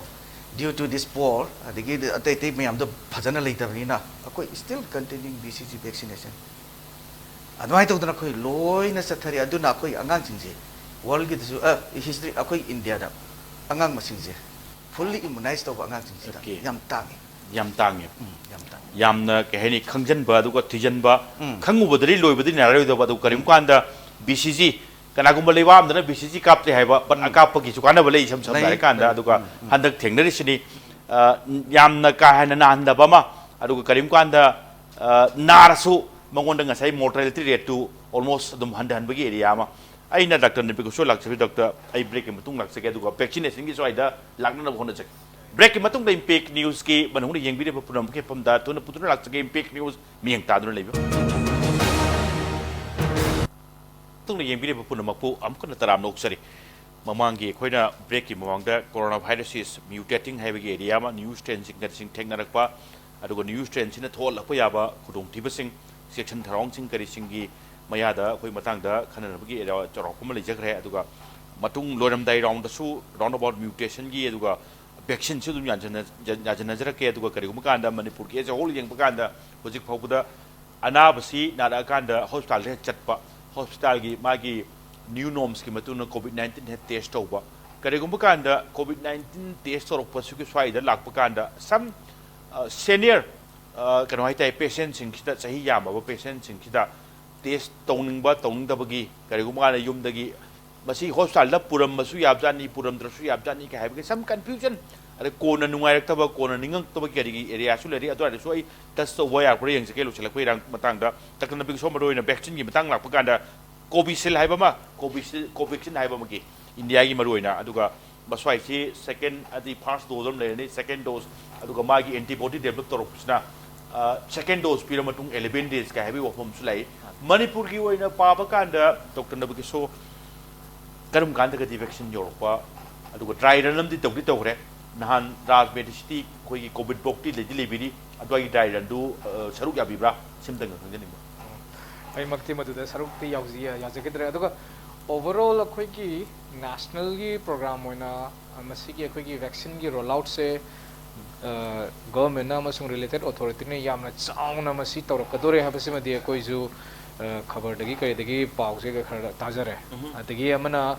due to this poor ꯑꯗꯒꯤ ꯑꯇꯩ ꯑꯇꯩ ꯃꯌꯥꯝꯗꯣ ꯐꯖꯅ ꯂꯩꯇꯕꯅꯤꯅ ꯑꯩꯈꯣꯏ still continuing B C G vaccination꯫ ꯑꯗꯨꯃꯥꯏꯅ ꯇꯧꯗꯅ ꯑꯩꯈꯣꯏ ꯂꯣꯏꯅ ꯆꯠꯊꯔꯤ꯫ ꯑꯗꯨꯅ ꯑꯩꯈꯣꯏ ꯑꯉꯥꯡꯁꯤꯡꯁꯦ worldꯒꯤꯗꯁꯨ, history, ꯑꯩꯈꯣꯏ Indiaꯗ ꯑꯉꯥꯡ ꯃꯁꯤꯡꯁꯦ fully immunize ꯇꯧꯕ ꯑꯉꯥꯡꯁꯤꯡꯁꯤꯗ Okay. ꯌꯥꯝ ꯇꯥꯡꯉꯤ꯫ ꯌꯥꯝ ꯇꯥꯡꯉꯦ꯫ ꯎꯝ, ꯌꯥꯝ ꯇꯥꯡꯉꯤ꯫ ꯌꯥꯝꯅ ꯀꯩ ꯍꯥꯏꯅꯤ, ꯈꯪꯖꯟꯕ ꯑꯗꯨꯒ ꯊꯤꯖꯟꯕ, ꯎꯝ꯫ ꯈꯪꯉꯨꯕꯗꯗꯤ ꯂꯣꯏꯕꯗꯤ ꯅꯥꯏꯔꯔꯣꯏꯗꯧꯕ꯫ ꯑꯗꯨ ꯀꯔꯤꯒꯨꯝꯕ ꯀꯥꯟꯗ B C G, ꯀꯅꯥꯒꯨꯝꯕ ꯂꯩꯕꯥꯛ ꯑꯃꯗꯅ B C G ꯀꯥꯞꯇꯦ ꯍꯥꯏꯕ, but ꯑꯀꯥꯞꯄꯒꯤꯁꯨ ꯀꯥꯟꯅꯕ ꯂꯩ, ꯏꯁꯝ ꯁꯝꯅ ꯂꯩ, ꯍꯥꯏꯔꯀꯥꯟꯗ꯫ ꯂꯩ꯫ ꯑꯗꯨꯒ ꯎꯝ, ꯎꯝ꯫ ꯍꯟꯗꯛ ꯊꯦꯡꯅꯔꯤꯁꯤꯅꯤ, ꯑ, ꯌꯥꯝꯅ ꯀꯥ ꯍꯦꯟꯅ ꯅꯥꯍꯟꯗꯕ ꯑꯃ, ꯑꯗꯨꯒ ꯀꯔꯤꯒꯨꯝꯕ ꯀꯥꯟꯗ, ꯑ, ꯅꯥꯔꯁꯨ ꯃꯉꯣꯟꯗ ꯉꯁꯥꯏ mortality rateꯇꯨ almost ꯑꯗꯨꯝ ꯍꯟꯊꯍꯟꯕꯒꯤ area ꯑꯃ꯫ ꯑꯩꯅ ꯗꯥꯛꯇꯔ ꯅꯕꯤꯀꯨꯁꯣꯔ ꯂꯥꯛꯆꯕꯤ, ꯗꯥꯛꯇꯔ, ꯑꯩ breakꯀꯤ ꯃꯇꯨꯡ ꯂꯥꯛꯆꯒꯦ, ꯑꯗꯨꯒ vaccinationꯒꯤ ꯁ꯭ꯋꯥꯏꯗ ꯂꯥꯛꯅꯅꯕ ꯍꯣꯠꯅꯖꯒꯦ꯫ Breakꯀꯤ ꯃꯇꯨꯡꯗ Impact Newsꯀꯤ ꯃꯅꯨꯡꯗ ꯌꯦꯡꯕꯤꯔꯤꯕ ꯄꯨꯝꯅꯃꯛꯀꯤ ꯃꯐꯝꯗ ꯊꯨꯅ ꯄꯨꯊꯨꯅ ꯂꯥꯛꯆꯒꯦ꯫ Impact News ꯃꯤꯠꯌꯦꯡ ꯇꯥꯗꯨꯅ ꯂꯩꯕꯤꯌꯨ꯫ ꯃꯇꯨꯡꯗ ꯌꯦꯡꯕꯤꯔꯤꯕ ꯄꯨꯝꯅꯃꯛꯄꯨ ꯑꯃꯨꯛ ꯍꯟꯅ ꯇꯔꯥꯝꯅ ꯑꯣꯛꯆꯔꯤ꯫ ꯃꯃꯥꯡꯒꯤ ꯑꯩꯈꯣꯏꯅ breakꯀꯤ ꯃꯃꯥꯡꯗ corona virus is mutating ꯍꯥꯏꯕꯒꯤ area ꯑꯃ, new strainꯁꯤꯡꯒ ꯁꯤꯡ ꯊꯦꯡꯅꯔꯛꯄ, ꯑꯗꯨꯒ new strainꯁꯤꯅ ꯊꯣꯛꯍꯜꯂꯛꯄ ꯌꯥꯕ ꯈꯨꯗꯣꯡꯊꯤꯕꯁꯤꯡ, ꯆꯦꯛꯁꯤꯟ ꯊꯧꯔꯥꯡꯁꯤꯡ ꯀꯔꯤꯁꯤꯡꯒꯤ ꯃꯌꯥꯗ ꯑꯩꯈꯣꯏ ꯃꯇꯥꯡꯗ ꯈꯟꯅꯅꯕꯒꯤ area ꯆꯥꯎꯔꯥꯛꯄ ꯑꯃ ꯂꯩꯖꯈ꯭ꯔꯦ꯫ ꯑꯗꯨꯒ ꯃꯇꯨꯡ ꯂꯣꯏꯔꯝꯗꯥꯏ roundꯗꯁꯨ round about mutationꯒꯤ ꯑꯗꯨꯒ vaccineꯁꯨ ꯑꯗꯨꯝ ꯌꯥꯟꯁꯤꯟꯅ-, ꯌꯥꯟꯁꯤꯟꯅꯖꯔꯛꯀꯦ꯫ ꯑꯗꯨꯒ ꯀꯔꯤꯒꯨꯝꯕ ꯀꯥꯟꯗ ꯃꯅꯤꯄꯨꯔꯒꯤ as a whole ꯌꯦꯡꯕ ꯀꯥꯟꯗ ꯍꯧꯖꯤꯛ ꯐꯥꯎꯕꯗ ꯑꯅꯥꯕꯁꯤ ꯅꯥꯔꯛꯑꯀꯥꯟꯗ hospitalꯗ ꯍꯦꯛ ꯆꯠꯄ, hospitalꯒꯤ ꯃꯥꯒꯤ new normsꯀꯤ ꯃꯇꯨꯡ ꯏꯟꯅ COVID nineteen ꯍꯦꯛ test ꯇꯧꯕ, ꯀꯔꯤꯒꯨꯝꯕ ꯀꯥꯟꯗ COVID nineteen test ꯇꯧꯔꯛꯄꯁꯤꯒꯤ ꯁ꯭ꯋꯥꯏꯗ ꯂꯥꯛꯄ ꯀꯥꯟꯗ some, ꯑ, senior, ꯑ, ꯀꯩꯅꯣ ꯍꯥꯏꯇꯥꯔꯦ, patientꯁꯤꯡꯁꯤꯗ, ꯆꯍꯤ ꯌꯥꯝꯃꯕ patientꯁꯤꯡꯁꯤꯗ test ꯇꯧꯅꯤꯡꯕ ꯇꯧꯅꯤꯡꯗꯕꯒꯤ, ꯀꯔꯤꯒꯨꯝꯕ ꯀꯥꯟꯗ ꯌꯨꯝꯗꯒꯤ ꯃꯁꯤ hospitalꯗ ꯄꯨꯔꯝꯕꯁꯨ ꯌꯥꯕꯖꯥꯠꯅꯤ, ꯄꯨꯔꯝꯗ꯭ꯔꯁꯨ ꯌꯥꯕꯖꯥꯠꯅꯤ ꯀꯥꯏ ꯍꯥꯏꯕꯒꯤ some confusion, ꯑꯗꯩ ꯀꯣꯟꯅ ꯅꯨꯡꯉꯥꯏꯔꯛꯇꯕ, ꯀꯣꯟꯅ ꯅꯤꯡꯉꯛꯇꯕ ꯀꯔꯤꯒꯤ ꯑꯦꯔꯤꯌꯥꯁꯨ ꯂꯩꯔꯤ꯫ ꯑꯗꯨ ꯑꯣꯏꯔꯁꯨ ꯑꯩ ꯇꯁ ꯇꯧꯕ ꯌꯥꯔꯛꯄ꯭ꯔꯥ ꯌꯦꯡꯖꯒꯦ ꯂꯣꯏꯁꯤꯜꯂꯛꯄ ꯏꯔꯥꯡ ꯃꯇꯥꯡꯗ꯫ ꯗꯥꯛꯇꯔ ꯅꯕꯤꯀꯤꯁꯣꯔ, ꯃꯔꯨꯑꯣꯏꯅ ꯚꯦꯛꯁꯤꯟꯒꯤ ꯃꯇꯥꯡ ꯂꯥꯛꯄ ꯀꯥꯟꯗ ꯀꯣꯚꯤꯁꯤꯜ ꯍꯥꯏꯕ ꯑꯃ, ꯀꯣꯚꯤꯁꯤꯜ, ꯀꯣꯚꯦꯛꯁꯤꯟ ꯍꯥꯏꯕ ꯑꯃꯒꯤ ꯏꯟꯗꯤꯌꯥꯒꯤ ꯃꯔꯨꯑꯣꯏꯅ, ꯑꯗꯨꯒ ꯃꯁ꯭ꯋꯥꯏꯁꯤ ꯁꯦꯀꯦꯟ, ꯍꯥꯏꯗꯤ ꯐꯥꯔꯁ ꯗꯣꯁ ꯑꯃ ꯂꯩꯔꯅꯤ, ꯁꯦꯀꯦꯟ ꯗꯣꯁ, ꯑꯗꯨꯒ ꯃꯥꯒꯤ ꯑꯦꯟꯇꯤꯕꯣꯗꯤ ꯗꯦꯕꯂꯞ ꯇꯧꯔꯛꯄꯁꯤꯅ ꯁꯦꯀꯦꯟ ꯗꯣꯁ ꯄꯤꯔ ꯃꯇꯨꯡ ꯑꯦꯂꯦꯚꯦꯟ ꯗꯦꯖ ꯀꯥꯏ ꯍꯥꯏꯕꯒꯤ ꯋꯥꯐꯝ ꯑꯃꯁꯨ ꯂꯥꯛꯏ꯫ ꯃꯅꯤꯄꯨꯔꯒꯤ ꯑꯣꯏꯅ ꯄꯥꯕ ꯀꯥꯟꯗ ꯗꯥꯛꯇꯔ ꯅꯕꯤꯀꯤꯁꯣꯔ, ꯀꯔꯝ ꯀꯥꯟꯗꯒꯗꯤ ꯚꯦꯛꯁꯤꯟ ꯌꯧꯔꯛꯄ? ꯑꯗꯨꯒ ꯗ꯭ꯔꯥꯏ ꯔꯟ ꯑꯃꯗꯤ ꯇꯧꯗꯤ ꯇꯧꯈ꯭ꯔꯦ꯫ ꯅꯍꯥꯟ ꯔꯥꯖ ꯃꯦꯗꯤꯁꯤꯇꯤ ꯑꯩꯈꯣꯏꯒꯤ ꯀꯣꯚꯤꯠ ꯕꯣꯛꯇꯤ ꯂꯩꯗꯤ ꯂꯩꯕꯤꯔꯤ, ꯑꯗꯨꯋꯥꯏꯒꯤ ꯗ꯭ꯔꯥꯏ ꯔꯟꯗꯨ, ꯑ, ꯁꯔꯨꯛ ꯌꯥꯕꯤꯕ꯭ꯔꯥ? ꯁꯤꯝꯇꯪꯒ ꯈꯪꯖꯅꯤꯡꯕ꯫ ꯑꯩꯃꯛꯇꯤ ꯃꯗꯨꯗ ꯁꯔꯨꯛꯇꯤ ꯌꯥꯎꯖ-, ꯌꯥꯖꯈꯤꯗ꯭ꯔꯦ꯫ ꯑꯗꯨꯒ ꯑꯣꯚꯔꯑꯣꯜ ꯑꯩꯈꯣꯏꯒꯤ ꯅꯦꯁꯅꯦꯜꯒꯤ ꯄ꯭ꯔꯣꯒ꯭ꯔꯥꯝ ꯑꯣꯏꯅ, ꯑ, ꯃꯁꯤꯒꯤ ꯑꯩꯈꯣꯏꯒꯤ ꯚꯦꯛꯁꯤꯟꯒꯤ ꯔꯣꯜ ꯑꯥꯎꯠꯁꯦ, ꯑ, ꯒꯚꯔꯟꯃꯦꯟꯠꯅ ꯑꯃꯁꯨꯡ ꯔꯤꯂꯦꯇꯦꯠ ꯑꯣꯊꯣꯔꯤꯇꯤꯅ ꯌꯥꯝꯅ ꯆꯥꯎꯅ ꯃꯁꯤ ꯇꯧꯔꯛꯀꯗꯣꯔꯦ ꯍꯥꯏꯕꯁꯤꯃꯗꯤ ꯑꯩꯈꯣꯏꯁꯨ, ꯑ, ꯈꯕꯔꯗꯒꯤ ꯀꯔꯤꯗꯒꯤ ꯄꯥꯎꯁꯦ ꯈꯔ ꯇꯥꯖꯔꯦ꯫ ꯎꯝꯍꯨꯝ꯫ ꯑꯗꯒꯤ ꯑꯃꯅ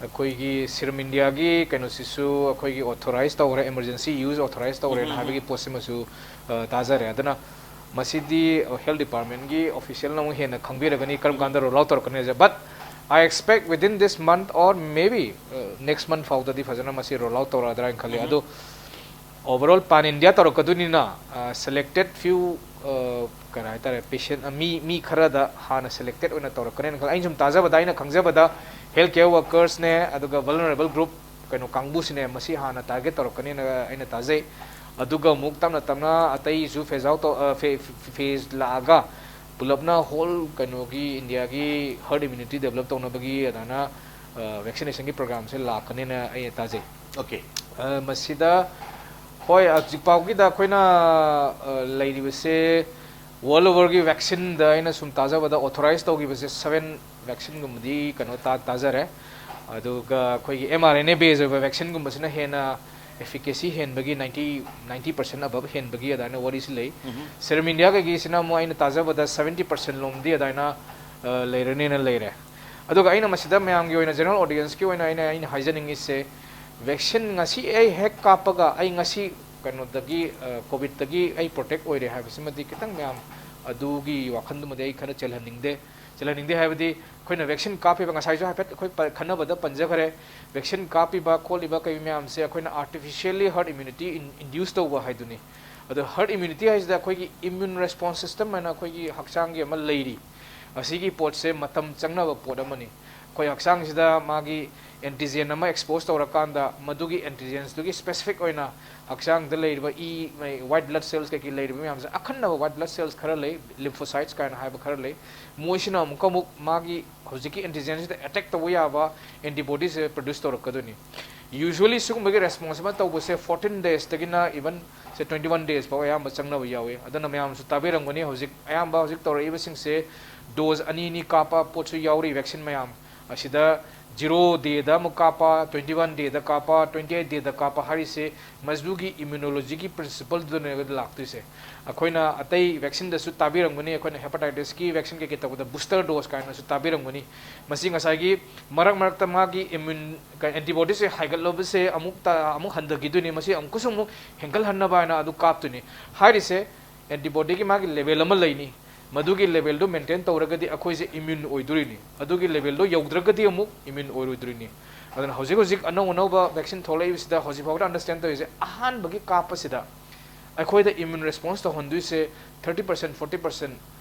ꯑꯩꯈꯣꯏꯒꯤ ꯁꯤꯔꯝ ꯏꯟꯗꯤꯌꯥꯒꯤ ꯀꯩꯅꯣꯁꯤꯁꯨ ꯑꯩꯈꯣꯏꯒꯤ ꯑꯣꯊꯣꯔꯥꯏꯁ ꯇꯧꯈ꯭ꯔꯦ, ꯏꯃꯔꯖꯦꯟꯁꯤ ꯌꯨꯁ ꯑꯣꯊꯣꯔꯥꯏꯁ ꯇꯧꯈ꯭ꯔꯦꯅ ꯎꯝꯍꯨꯝ꯫ ꯍꯥꯏꯕꯒꯤ ꯄꯣꯠꯁꯤꯃꯁꯨ, ꯑ, ꯇꯥꯖꯔꯦ꯫ ꯑꯗꯨꯅ ꯃꯁꯤꯗꯤ ꯍꯦꯜꯊ ꯗꯤꯄꯥꯔꯠꯃꯦꯟꯠꯀꯤ ꯑꯣꯐꯤꯁꯤꯌꯦꯜꯅ ꯑꯃꯨꯛ ꯍꯦꯟꯅ ꯈꯪꯕꯤꯔꯒꯅꯤ ꯀꯔꯝ ꯀꯥꯟꯗ ꯔꯣꯜ ꯑꯥꯎꯠ ꯇꯧꯔꯛꯀꯅꯤ ꯍꯥꯏꯁꯦ꯫ But I expect within this month or maybe, uh, next month ꯐꯥꯎꯗꯗꯤ ꯐꯖꯅ ꯃꯁꯤ ꯔꯣꯜ ꯑꯥꯎꯠ ꯇꯧꯔꯛꯑꯗ꯭ꯔꯥ ꯍꯥꯏꯅ ꯈꯜꯂꯤ꯫ ꯎꯝꯍꯨꯝ꯫ ꯑꯗꯣ ꯑꯣꯚꯔꯑꯣꯜ ꯄꯥꯟ ꯏꯟꯗꯤꯌꯥ ꯇꯧꯔꯛꯀꯗꯣꯏꯅꯤꯅ, ꯑ, ꯁꯦꯂꯦꯛꯇꯦꯠ ꯐ꯭ꯌꯨ, ꯑ, ꯀꯔꯤ ꯍꯥꯏꯇꯥꯔꯦ, ꯄꯦꯁꯦꯟ, ꯑ, ꯃꯤ, ꯃꯤ ꯈꯔꯗ ꯍꯥꯟꯅ ꯁꯦꯂꯦꯛꯇꯦꯠ ꯑꯣꯏꯅ ꯇꯧꯔꯛꯀꯅꯦꯅ ꯈꯜꯂꯤ꯫ ꯑꯩꯅ ꯁꯨꯝ ꯇꯥꯖꯕꯗ, ꯑꯩꯅ ꯈꯪꯖꯕꯗ ꯍꯦꯜꯊ ꯀꯦꯌꯔ ꯋꯥꯔꯀꯔꯁꯅꯦ, ꯑꯗꯨꯒ ꯚꯜꯅꯔꯦꯕꯜ ꯒ꯭ꯔꯨꯞ, ꯀꯩꯅꯣ, ꯀꯥꯡꯕꯨꯁꯤꯅꯦ ꯃꯁꯤ ꯍꯥꯟꯅ ꯇꯥꯔꯒꯦꯠ ꯇꯧꯔꯛꯀꯅꯦꯅ ꯑꯩꯅ ꯇꯥꯖꯩ꯫ ꯑꯗꯨꯒ ꯑꯃꯨꯛ ꯇꯞꯅ ꯇꯞꯅ ꯑꯇꯩꯁꯨ ꯐꯦꯖ ꯑꯥꯎꯠ ꯇꯧ-, ꯑ, ꯐꯦ-, ꯐꯦ-, ꯐꯦꯖ ꯂꯥꯛꯑꯒ ꯄꯨꯂꯞꯅ ꯍꯣꯜ ꯀꯩꯅꯣꯒꯤ ꯏꯟꯗꯤꯌꯥꯒꯤ ꯍꯔꯗ ꯏꯝꯌꯨꯅꯤꯇꯤ ꯗꯦꯕꯂꯞ ꯇꯧꯅꯕꯒꯤ ꯑꯗꯨꯃꯥꯏꯅ, ꯑ, ꯚꯦꯛꯁꯤꯅꯦꯁꯟꯒꯤ ꯄ꯭ꯔꯣꯒ꯭ꯔꯥꯝꯁꯦ ꯂꯥꯛꯀꯅꯦꯅ ꯑꯩ ꯇꯥꯖꯩ꯫ ꯑꯣꯀꯦ꯫ ꯑ, ꯃꯁꯤꯗ, ꯍꯣꯏ, ꯍꯧꯖꯤꯛ ꯐꯥꯎꯒꯤꯗ ꯑꯩꯈꯣꯏꯅ, ꯑ, ꯂꯩꯔꯤꯕꯁꯦ ꯋꯥꯔꯜ ꯑꯣꯚꯔꯒꯤ ꯚꯦꯛꯁꯤꯟꯗ ꯑꯩꯅ ꯁꯨꯝ ꯇꯥꯖꯕꯗ ꯑꯣꯊꯣꯔꯥꯏꯁ ꯇꯧꯈꯤꯕꯁꯦ ꯁꯚꯦꯟ ꯚꯦꯛꯁꯤꯟꯒꯨꯝꯕꯗꯤ ꯀꯩꯅꯣ ꯇꯥ-, ꯇꯥꯖꯔꯦ꯫ ꯑꯗꯨꯒ ꯑꯩꯈꯣꯏꯒꯤ ꯑꯦꯝ ꯑꯥꯔ ꯑꯦꯟ ꯑꯦ ꯕꯦꯁ ꯑꯣꯏꯕ ꯚꯦꯛꯁꯤꯟꯒꯨꯝꯕꯁꯤꯅ ꯍꯦꯟꯅ ꯑꯦꯐꯤꯀꯦꯁꯤ ꯍꯦꯟꯕꯒꯤ ninety, ninety percent above ꯍꯦꯟꯕꯒꯤ ꯑꯗꯨꯃꯥꯏꯅ ꯋꯥꯔꯤꯁꯤ ꯂꯩ꯫ ꯎꯝꯍꯨꯝ꯫ ꯁꯦꯔꯝ ꯏꯟꯗꯤꯌꯥ ꯀꯩꯒꯤꯁꯤꯅ ꯑꯃꯨꯛ ꯑꯩꯅ ꯇꯥꯖꯕꯗ seventy percent ꯂꯣꯝꯗꯤ ꯑꯗꯨꯃꯥꯏꯅ, ꯑ, ꯂꯩꯔꯅꯦꯅ ꯂꯩꯔꯦ꯫ ꯑꯗꯨꯒ ꯑꯩꯅ ꯃꯁꯤꯗ ꯃꯌꯥꯝꯒꯤ ꯑꯣꯏꯅ, ꯖꯦꯅꯔꯦꯜ ꯑꯣꯗꯤꯌꯟꯁꯀꯤ ꯑꯣꯏꯅ ꯑꯩꯅ, ꯑꯩꯅ ꯍꯥꯏꯖꯅꯤꯡꯉꯤꯁꯦ, ꯚꯦꯛꯁꯤꯟ ꯉꯁꯤ ꯑꯩ ꯍꯦꯛ ꯀꯥꯞꯄꯒ ꯑꯩ ꯉꯁꯤ ꯀꯩꯅꯣꯗꯒꯤ, ꯑ, ꯀꯣꯚꯤꯠꯇꯒꯤ ꯑꯩ ꯄ꯭ꯔꯣꯇꯦꯛ ꯑꯣꯏꯔꯦ ꯍꯥꯏꯕꯁꯤꯃꯗꯤ ꯈꯤꯇꯪ ꯃꯌꯥꯝ ꯑꯗꯨꯒꯤ ꯋꯥꯈꯜꯗꯨꯃꯗꯤ ꯑꯩ ꯈꯔ ꯆꯦꯜꯍꯟꯅꯤꯡꯗꯦ꯫ ꯆꯤꯜꯍꯟꯅꯤꯡꯗꯦ꯫ ꯍꯥꯏꯕꯗꯤ ꯑꯩꯈꯣꯏꯅ vaccine ꯀꯥꯞꯄꯤꯕ, ꯉꯁꯥꯏꯁꯨ ꯍꯥꯏꯐꯦꯠ ꯑꯩꯈꯣꯏ ꯄ-, ꯈꯟꯅꯕꯗ ꯄꯟꯖꯈ꯭ꯔꯦ, vaccine ꯀꯥꯞꯄꯤꯕ ꯈꯣꯠꯂꯤꯕ ꯀꯩ ꯃꯌꯥꯝꯁꯦ ꯑꯩꯈꯣꯏꯅ artificially herd immunity in-, induce ꯇꯧꯕ ꯍꯥꯏꯗꯨꯅꯤ꯫ ꯑꯗꯣ herd immunity ꯍꯥꯏꯁꯤꯗ ꯑꯩꯈꯣꯏꯒꯤ immune response system ꯍꯥꯏꯅ ꯑꯩꯈꯣꯏꯒꯤ ꯍꯛꯆꯥꯡꯒꯤ ꯑꯃ ꯂꯩꯔꯤ꯫ ꯑꯁꯤꯒꯤ ꯄꯣꯠꯁꯦ ꯃꯇꯝ ꯆꯪꯅꯕ ꯄꯣꯠ ꯑꯃꯅꯤ꯫ ꯑꯩꯈꯣꯏ ꯍꯛꯆꯥꯡꯁꯤꯗ ꯃꯥꯒꯤ antigen ꯑꯃ expose ꯇꯧꯔꯀꯥꯟꯗ, ꯃꯗꯨꯒꯤ antigens ꯇꯨꯒꯤ specific ꯑꯣꯏꯅ ꯍꯛꯆꯥꯡꯗ ꯂꯩꯔꯤꯕ ꯏ, ꯃꯩ, white blood cells ꯀꯩꯀꯩ ꯂꯩꯔꯤꯕ ꯃꯌꯥꯝꯁꯦ, ꯑꯈꯟꯅꯕ white blood cells ꯈꯔ ꯂꯩ, lymphocytes ꯀꯥꯏꯅ ꯍꯥꯏꯕ ꯈꯔ ꯂꯩ, ꯃꯣꯏꯁꯤꯅ ꯑꯃꯨꯛꯀ ꯑꯃꯨꯛ ꯃꯥꯒꯤ ꯍꯧꯖꯤꯛꯀꯤ antigen ꯁꯤꯗ attack ꯇꯧꯕ ꯌꯥꯕ antibody ꯁꯦ produce ꯇꯧꯔꯛꯀꯗꯣꯏꯅꯤ꯫ Usually ꯁꯤꯒꯨꯝꯕꯒꯤ response ꯑꯃ ꯇꯧꯕꯁꯦ fourteen days ꯇꯒꯤꯅ even ꯁꯦ twenty one days ꯐꯥꯎ ꯑꯌꯥꯝꯕ ꯆꯪꯅꯕ ꯌꯥꯎꯏ꯫ ꯑꯗꯨꯅ ꯃꯌꯥꯝꯁꯨ ꯇꯥꯕꯤꯔꯝꯒꯅꯤ, ꯍꯧꯖꯤꯛ ꯑꯌꯥꯝꯕ ꯍꯧꯖꯤꯛ ꯇꯧꯔꯛꯏꯕꯁꯤꯡꯁꯦ dose ꯑꯅꯤ ꯑꯅꯤ ꯀꯥꯞꯄ ꯄꯣꯠꯁꯨ ꯌꯥꯎꯔꯤ, vaccine ꯃꯌꯥꯝ꯫ ꯑꯁꯤꯗ zero day ꯗ ꯑꯃꯨꯛ ꯀꯥꯞꯄ, twenty one day ꯗ ꯀꯥꯞꯄ, twenty eight day ꯗ ꯀꯥꯞꯄ ꯍꯥꯏꯔꯤꯁꯦ ꯃꯗꯨꯒꯤ immunology ꯒꯤ principle ꯗꯨꯗꯅꯦꯕ ꯂꯥꯛꯇꯣꯏꯁꯦ꯫ ꯑꯩꯈꯣꯏꯅ ꯑꯇꯩ vaccine ꯗꯁꯨ ꯇꯥꯕꯤꯔꯝꯒꯅꯤ, ꯑꯩꯈꯣꯏꯅ hepatitis ꯀꯤ vaccine ꯀꯩꯀꯩ ꯇꯧꯕꯗ booster dose ꯀꯥꯏꯅꯁꯨ ꯇꯥꯕꯤꯔꯝꯒꯅꯤ꯫ ꯃꯁꯤ ꯉꯁꯥꯏꯒꯤ ꯃꯔꯛ ꯃꯔꯛꯇ ꯃꯥꯒꯤ immune, antibody ꯁꯦ ꯍꯥꯏꯒꯠꯂꯕꯁꯦ ꯑꯃꯨꯛ ꯇ-, ꯑꯃꯨꯛ ꯍꯟꯊꯈꯤꯗꯣꯏꯅꯤ, ꯃꯁꯤ ꯑꯃꯨꯛꯀꯁꯨ ꯑꯃꯨꯛ ꯍꯦꯟꯒꯠꯍꯟꯅꯕ ꯍꯥꯏꯅ ꯑꯗꯨ ꯀꯥꯞꯇꯣꯏꯅꯤ꯫ ꯍꯥꯏꯔꯤꯁꯦ antibody ꯒꯤ ꯃꯥꯒꯤ level ꯑꯃ ꯂꯩꯅꯤ, ꯃꯗꯨꯒꯤ level ꯗꯨ maintain ꯇꯧꯔꯒꯗꯤ ꯑꯩꯈꯣꯏꯁꯦ immune ꯑꯣꯏꯗꯣꯔꯤꯅꯤ, ꯑꯗꯨꯒꯤ level ꯗꯣ ꯌꯧꯗ꯭ꯔꯒꯗꯤ ꯑꯃꯨꯛ immune ꯑꯣꯏꯔꯣꯏꯗꯣꯔꯤꯅꯤ꯫ ꯑꯗꯨꯅ ꯍꯧꯖꯤꯛ ꯍꯧꯖꯤꯛ ꯑꯅꯧ ꯑꯅꯧꯕ vaccine ꯊꯣꯛꯂꯛꯏꯕꯁꯤꯗ ꯍꯧꯖꯤꯛ ꯐꯥꯎꯕꯗ understand ꯇꯧꯔꯤꯁꯦ, ꯑꯍꯥꯟꯕꯒꯤ ꯀꯥꯞꯄꯁꯤꯗ ꯑꯩꯈꯣꯏꯗ immune response ꯇꯧꯍꯟꯗꯣꯏꯁꯦ thirty percent, forty percent,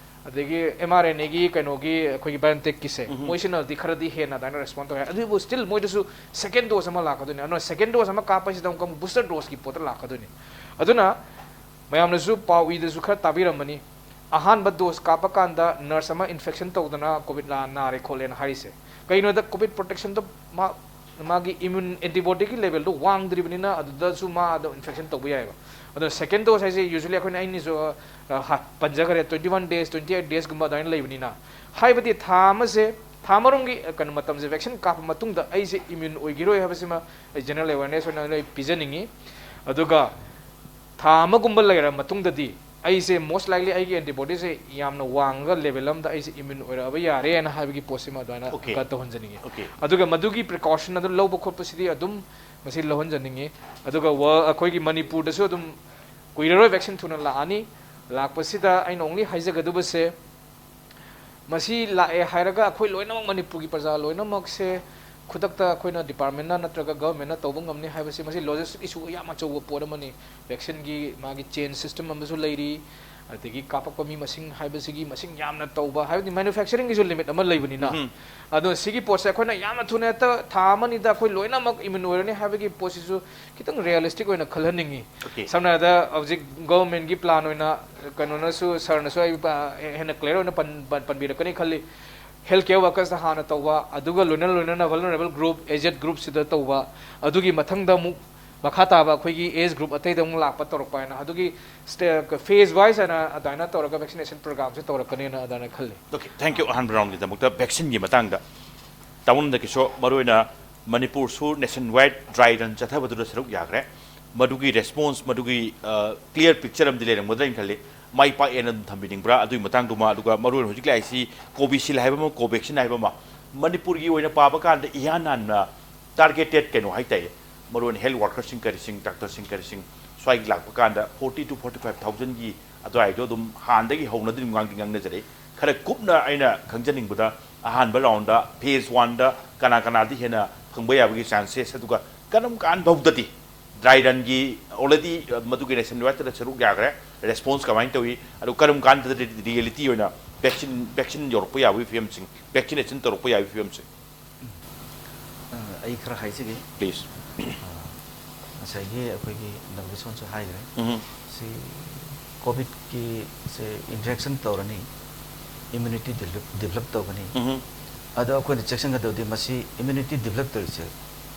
ꯑꯗꯒꯤ mRNA ꯒꯤ ꯀꯩꯅꯣꯒꯤ ꯑꯩꯈꯣꯏꯒꯤ BioNTech ꯀꯤꯁꯦ, ꯎꯝ꯫ ꯃꯣꯏꯁꯤꯅꯗꯤ ꯈꯔꯗꯤ ꯍꯦꯟꯅ ꯑꯗꯨꯃꯥꯏꯅ respond ꯇꯧꯋꯦ꯫ ꯑꯗꯨꯕꯨ still ꯃꯣꯏꯗꯁꯨ second dose ꯑꯃ ꯂꯥꯛꯀꯗꯣꯏꯅꯤ꯫ ꯑꯗꯨꯅ second dose ꯑꯃ ꯀꯥꯞꯄꯁꯤꯗ ꯑꯃꯨꯛꯀ ꯑꯃꯨꯛ booster dose ꯀꯤ ꯄꯣꯠꯇ ꯂꯥꯛꯀꯗꯣꯏꯅꯤ꯫ ꯑꯗꯨꯅ ꯃꯌꯥꯝꯅꯁꯨ ꯄꯥꯎ ꯏꯗꯁꯨ ꯈꯔ ꯇꯥꯕꯤꯔꯝꯃꯅꯤ, ꯑꯍꯥꯟꯕ dose ꯀꯥꯞꯄ ꯀꯥꯟꯗ nurse ꯑꯃ infection ꯇꯧꯗꯅ COVID ꯂꯥ-, ꯅꯥꯔꯦ ꯈꯣꯠꯂꯦꯅ ꯍꯥꯏꯔꯤꯁꯦ꯫ ꯀꯩꯅꯣꯗ COVID protection ꯗꯣ ꯃꯥ-, ꯃꯥꯒꯤ immune antibody ꯒꯤ level ꯗꯣ ꯋꯥꯡꯗ꯭ꯔꯤꯕꯅꯤꯅ ꯑꯗꯨꯗꯁꯨ ꯃꯥ ꯑꯗꯨꯝ infection ꯇꯧꯕ ꯌꯥꯏꯑꯕ꯫ ꯑꯗꯣ second dose ꯍꯥꯏꯁꯦ usually ꯑꯩꯈꯣꯏꯅ, ꯑꯩꯅꯁꯨ, ꯑ, ꯍ-, ꯄꯟꯖꯈ꯭ꯔꯦ, twenty one days, twenty eight days ꯀꯨꯝꯕ ꯑꯗꯨꯃꯥꯏꯅ ꯂꯩꯕꯅꯤꯅ꯫ ꯍꯥꯏꯕꯗꯤ ꯊꯥ ꯑꯃꯁꯦ, ꯊꯥ ꯑꯃꯔꯣꯝꯒꯤ, ꯑ, ꯀꯩꯅꯣ ꯃꯇꯝꯁꯦ vaccine ꯀꯥꯞꯄ ꯃꯇꯨꯡꯗ ꯑꯩꯁꯦ immune ꯑꯣꯏꯈꯤꯔꯣꯏ ꯍꯥꯏꯕꯁꯤꯃ ꯑꯩ general awareness ꯑꯣꯏꯅ ꯑꯩ ꯄꯤꯖꯅꯤꯡꯉꯤ꯫ ꯑꯗꯨꯒ ꯊꯥ ꯑꯃꯒꯨꯝꯕ ꯂꯩꯔ ꯃꯇꯨꯡꯗꯗꯤ ꯑꯩꯁꯦ most likely ꯑꯩꯒꯤ antibody ꯁꯦ ꯌꯥꯝꯅ ꯋꯥꯡꯉꯒ level ꯑꯃꯗ ꯑꯩꯁꯦ immune ꯑꯣꯏꯔꯛꯑꯕ ꯌꯥꯔꯦꯅ ꯍꯥꯏꯕꯒꯤ ꯄꯣꯠꯁꯤꯃ ꯑꯗꯨꯃꯥꯏꯅ Okay. ꯇꯧꯍꯟꯖꯅꯤꯡꯉꯤ꯫ Okay. ꯑꯗꯨꯒ ꯃꯗꯨꯒꯤ precaution ꯑꯗꯨ ꯂꯧꯕ ꯈꯣꯠꯄꯁꯤꯗꯤ ꯑꯗꯨꯝ ꯃꯁꯤ ꯂꯧꯍꯟꯖꯅꯤꯡꯉꯤ꯫ ꯑꯗꯨꯒ ꯋꯥ-, ꯑꯩꯈꯣꯏꯒꯤ ꯃꯅꯤꯄꯨꯔꯗꯁꯨ ꯑꯗꯨꯝ ꯀꯨꯏꯔꯔꯣꯏ vaccine ꯊꯨꯅ ꯂꯥꯛꯑꯅꯤ꯫ ꯂꯥꯛꯄꯁꯤꯗ ꯑꯩꯅ only ꯍꯥꯏꯖꯒꯗꯕꯁꯦ, ꯃꯁꯤ ꯂꯥꯛꯑꯦ ꯍꯥꯏꯔꯒ ꯑꯩꯈꯣꯏ ꯂꯣꯏꯅꯃꯛ, ꯃꯅꯤꯄꯨꯔꯒꯤ ꯄ꯭ꯔꯖꯥ ꯂꯣꯏꯅꯃꯛꯁꯦ ꯈꯨꯗꯛꯇ ꯑꯩꯈꯣꯏꯅ department ꯅ ꯅꯠꯇ꯭ꯔꯒ government ꯅ ꯇꯧꯕ ꯉꯝꯅꯤ ꯍꯥꯏꯕꯁꯤ, ꯃꯁꯤ logistic issue ꯌꯥꯝ ꯑꯆꯧꯕ ꯄꯣꯠ ꯑꯃꯅꯤ꯫ Vaccine ꯒꯤ ꯃꯥꯒꯤ chain system ꯑꯃꯁꯨ ꯂꯩꯔꯤ, ꯑꯗꯒꯤ ꯀꯥꯞꯄꯛꯄ ꯃꯤ ꯃꯁꯤꯡ ꯍꯥꯏꯕꯁꯤꯒꯤ ꯃꯁꯤꯡ ꯌꯥꯝꯅ ꯇꯧꯕ, ꯍꯥꯏꯕꯗꯤ manufacturing ꯒꯤꯁꯨ limit ꯑꯃ ꯂꯩꯕꯅꯤꯅ꯫ ꯎꯝ꯫ ꯑꯗꯣ ꯁꯤꯒꯤ ꯄꯣꯠꯁꯦ ꯑꯩꯈꯣꯏꯅ ꯌꯥꯝꯅ ꯊꯨꯅ ꯍꯦꯛꯇ ꯊꯥ ꯑꯃꯅꯤꯗ ꯑꯩꯈꯣꯏ ꯂꯣꯏꯅꯃꯛ immune ꯑꯣꯏꯔꯅꯤ ꯍꯥꯏꯕꯒꯤ ꯄꯣꯠꯁꯤꯁꯨ ꯈꯤꯇꯪ realistic ꯑꯣꯏꯅ ꯈꯜꯍꯟꯅꯤꯡꯉꯤ꯫ Okay꯫ ꯁꯝꯅ ꯍꯥꯏꯔꯕꯗ ꯍꯧꯖꯤꯛ government ꯒꯤ plan ꯑꯣꯏꯅ ꯀꯩꯅꯣꯅꯁꯨ, sir ꯅꯁꯨ ꯑꯩ ꯄ-, ꯍꯦꯟꯅ clear ꯑꯣꯏꯅ ꯄꯟ-, ꯄꯟ-, ꯄꯟꯕꯤꯔꯛꯀꯅꯤ ꯈꯜꯂꯤ꯫ Health care workers ꯇ ꯍꯥꯟꯅ ꯇꯧꯕ, ꯑꯗꯨꯒ ꯂꯣꯏꯅ ꯂꯣꯏꯅꯅ vulnerable group, aged group ꯁꯤꯗ ꯇꯧꯕ, ꯑꯗꯨꯒꯤ ꯃꯊꯪꯗ ꯑꯃꯨꯛ ꯃꯈꯥ ꯇꯥꯕ ꯑꯩꯈꯣꯏꯒꯤ age group ꯑꯇꯩꯗ ꯑꯃꯨꯛ ꯂꯥꯛꯄ ꯇꯧꯔꯛꯄ ꯍꯥꯏꯅ, ꯑꯗꯨꯒꯤ ꯁ꯭ꯇꯦ-, phase wise ꯍꯥꯏꯅ ꯑꯗꯨꯃꯥꯏꯅ ꯇꯧꯔꯒ vaccination program ꯁꯦ ꯇꯧꯔꯛꯀꯅꯦꯅ ꯑꯗꯨꯃꯥꯏꯅ ꯈꯜꯂꯤ꯫ Okay, thank you꯫ ꯑꯍꯥꯟꯕ round ꯒꯤꯗꯃꯛꯇ vaccine ꯒꯤ ꯃꯇꯥꯡꯗ ꯇꯥꯃꯣ ꯅꯟꯗ ꯀꯤꯁꯣꯔ, ꯃꯔꯨꯑꯣꯏꯅ ꯃꯅꯤꯄꯨꯔꯁꯨ nationwide dry run ꯆꯠꯊꯕꯗꯨꯗ ꯁꯔꯨꯛ ꯌꯥꯈ꯭ꯔꯦ꯫ ꯃꯗꯨꯒꯤ response, ꯃꯗꯨꯒꯤ, ꯑ, clear picture ꯑꯃꯗꯤ ꯂꯩꯔꯝꯒꯗ꯭ꯔꯥ ꯍꯥꯏꯅ ꯈꯜꯂꯤ꯫ ꯃꯥꯏ ꯄꯥꯛꯑꯦꯅ ꯑꯗꯨꯝ ꯊꯝꯕꯤꯅꯤꯡꯕ꯭ꯔꯥ? ꯑꯗꯨꯒꯤ ꯃꯇꯥꯡꯗꯨꯃ, ꯑꯗꯨꯒ ꯃꯔꯨꯑꯣꯏꯅ ꯍꯧꯖꯤꯛ ꯂꯥꯛꯏꯁꯤ Covishield ꯍꯥꯏꯕ ꯑꯃ, Covaxin ꯍꯥꯏꯕ ꯑꯃ, ꯃꯅꯤꯄꯨꯔꯒꯤ ꯑꯣꯏꯅ ꯄꯥꯕ ꯀꯥꯟꯗ ꯏꯍꯥꯟ ꯍꯥꯟꯅ targeted ꯀꯩꯅꯣ ꯍꯥꯏꯇꯥꯏ, ꯃꯔꯨꯑꯣꯏꯅ health worker ꯁꯤꯡ ꯀꯔꯤꯁꯤꯡ, doctor ꯁꯤꯡ ꯀꯔꯤꯁꯤꯡ ꯁ꯭ꯋꯥꯏꯒꯤ ꯂꯥꯛꯄ ꯀꯥꯟꯗ forty to forty five thousand ꯒꯤ ꯑꯗꯨꯋꯥꯏꯗꯣ ꯑꯗꯨꯝ ꯍꯥꯟꯅꯗꯒꯤ ꯍꯧꯅ ꯑꯗꯨꯝ ꯉꯥꯡꯗꯤ ꯉꯥꯡꯅꯖꯔꯛꯏ꯫ ꯈꯔ ꯀꯨꯞꯅ ꯑꯩꯅ ꯈꯪꯖꯅꯤꯡꯕꯗ, ꯑꯍꯥꯟꯕ round ꯗ phase one ꯗ ꯀꯅꯥ ꯀꯅꯥꯗꯤ ꯍꯦꯟꯅ ꯐꯪꯕ ꯌꯥꯕꯒꯤ chances, ꯑꯗꯨꯒ ꯀꯔꯝ ꯀꯥꯟ ꯐꯥꯎꯗꯗꯤ dry run ꯒꯤ already, ꯑ, ꯃꯗꯨꯒꯤ nationwide ꯇ ꯁꯔꯨꯛ ꯌꯥꯈ꯭ꯔꯦ, response ꯀꯃꯥꯏꯅ ꯇꯧꯏ, ꯑꯗꯨ ꯀꯔꯝ ꯀꯥꯟꯗꯗꯤ reality ꯑꯣꯏꯅ vaccine, vaccine ꯌꯧꯔꯛꯄ ꯌꯥꯕꯒꯤ ꯐꯤꯕꯝꯁꯤꯡ, vaccination ꯇꯧꯔꯛꯄ ꯌꯥꯕꯒꯤ ꯐꯤꯕꯝꯁꯤꯡ? ꯑ, ꯑꯩ ꯈꯔ ꯍꯥꯏꯖꯒꯦ꯫ Please꯫ ꯑ, ꯉꯁꯥꯏꯒꯤ ꯑꯩꯈꯣꯏꯒꯤ ꯅꯕꯀꯤꯁꯣꯟꯁꯨ ꯍꯥꯏꯈ꯭ꯔꯦ꯫ ꯎꯝ꯫ ꯁꯤ COVID ꯀꯤ ꯁꯦ interaction ꯇꯧꯔꯅꯤ, immunity develop, develop ꯇꯧꯒꯅꯤ꯫ ꯎꯝ꯫ ꯑꯗꯣ ꯑꯩꯈꯣꯏꯅ ꯆꯦꯛꯁꯤꯟꯒꯗꯕꯗꯤ ꯃꯁꯤ immunity develop ꯇꯧꯔꯤꯁꯦ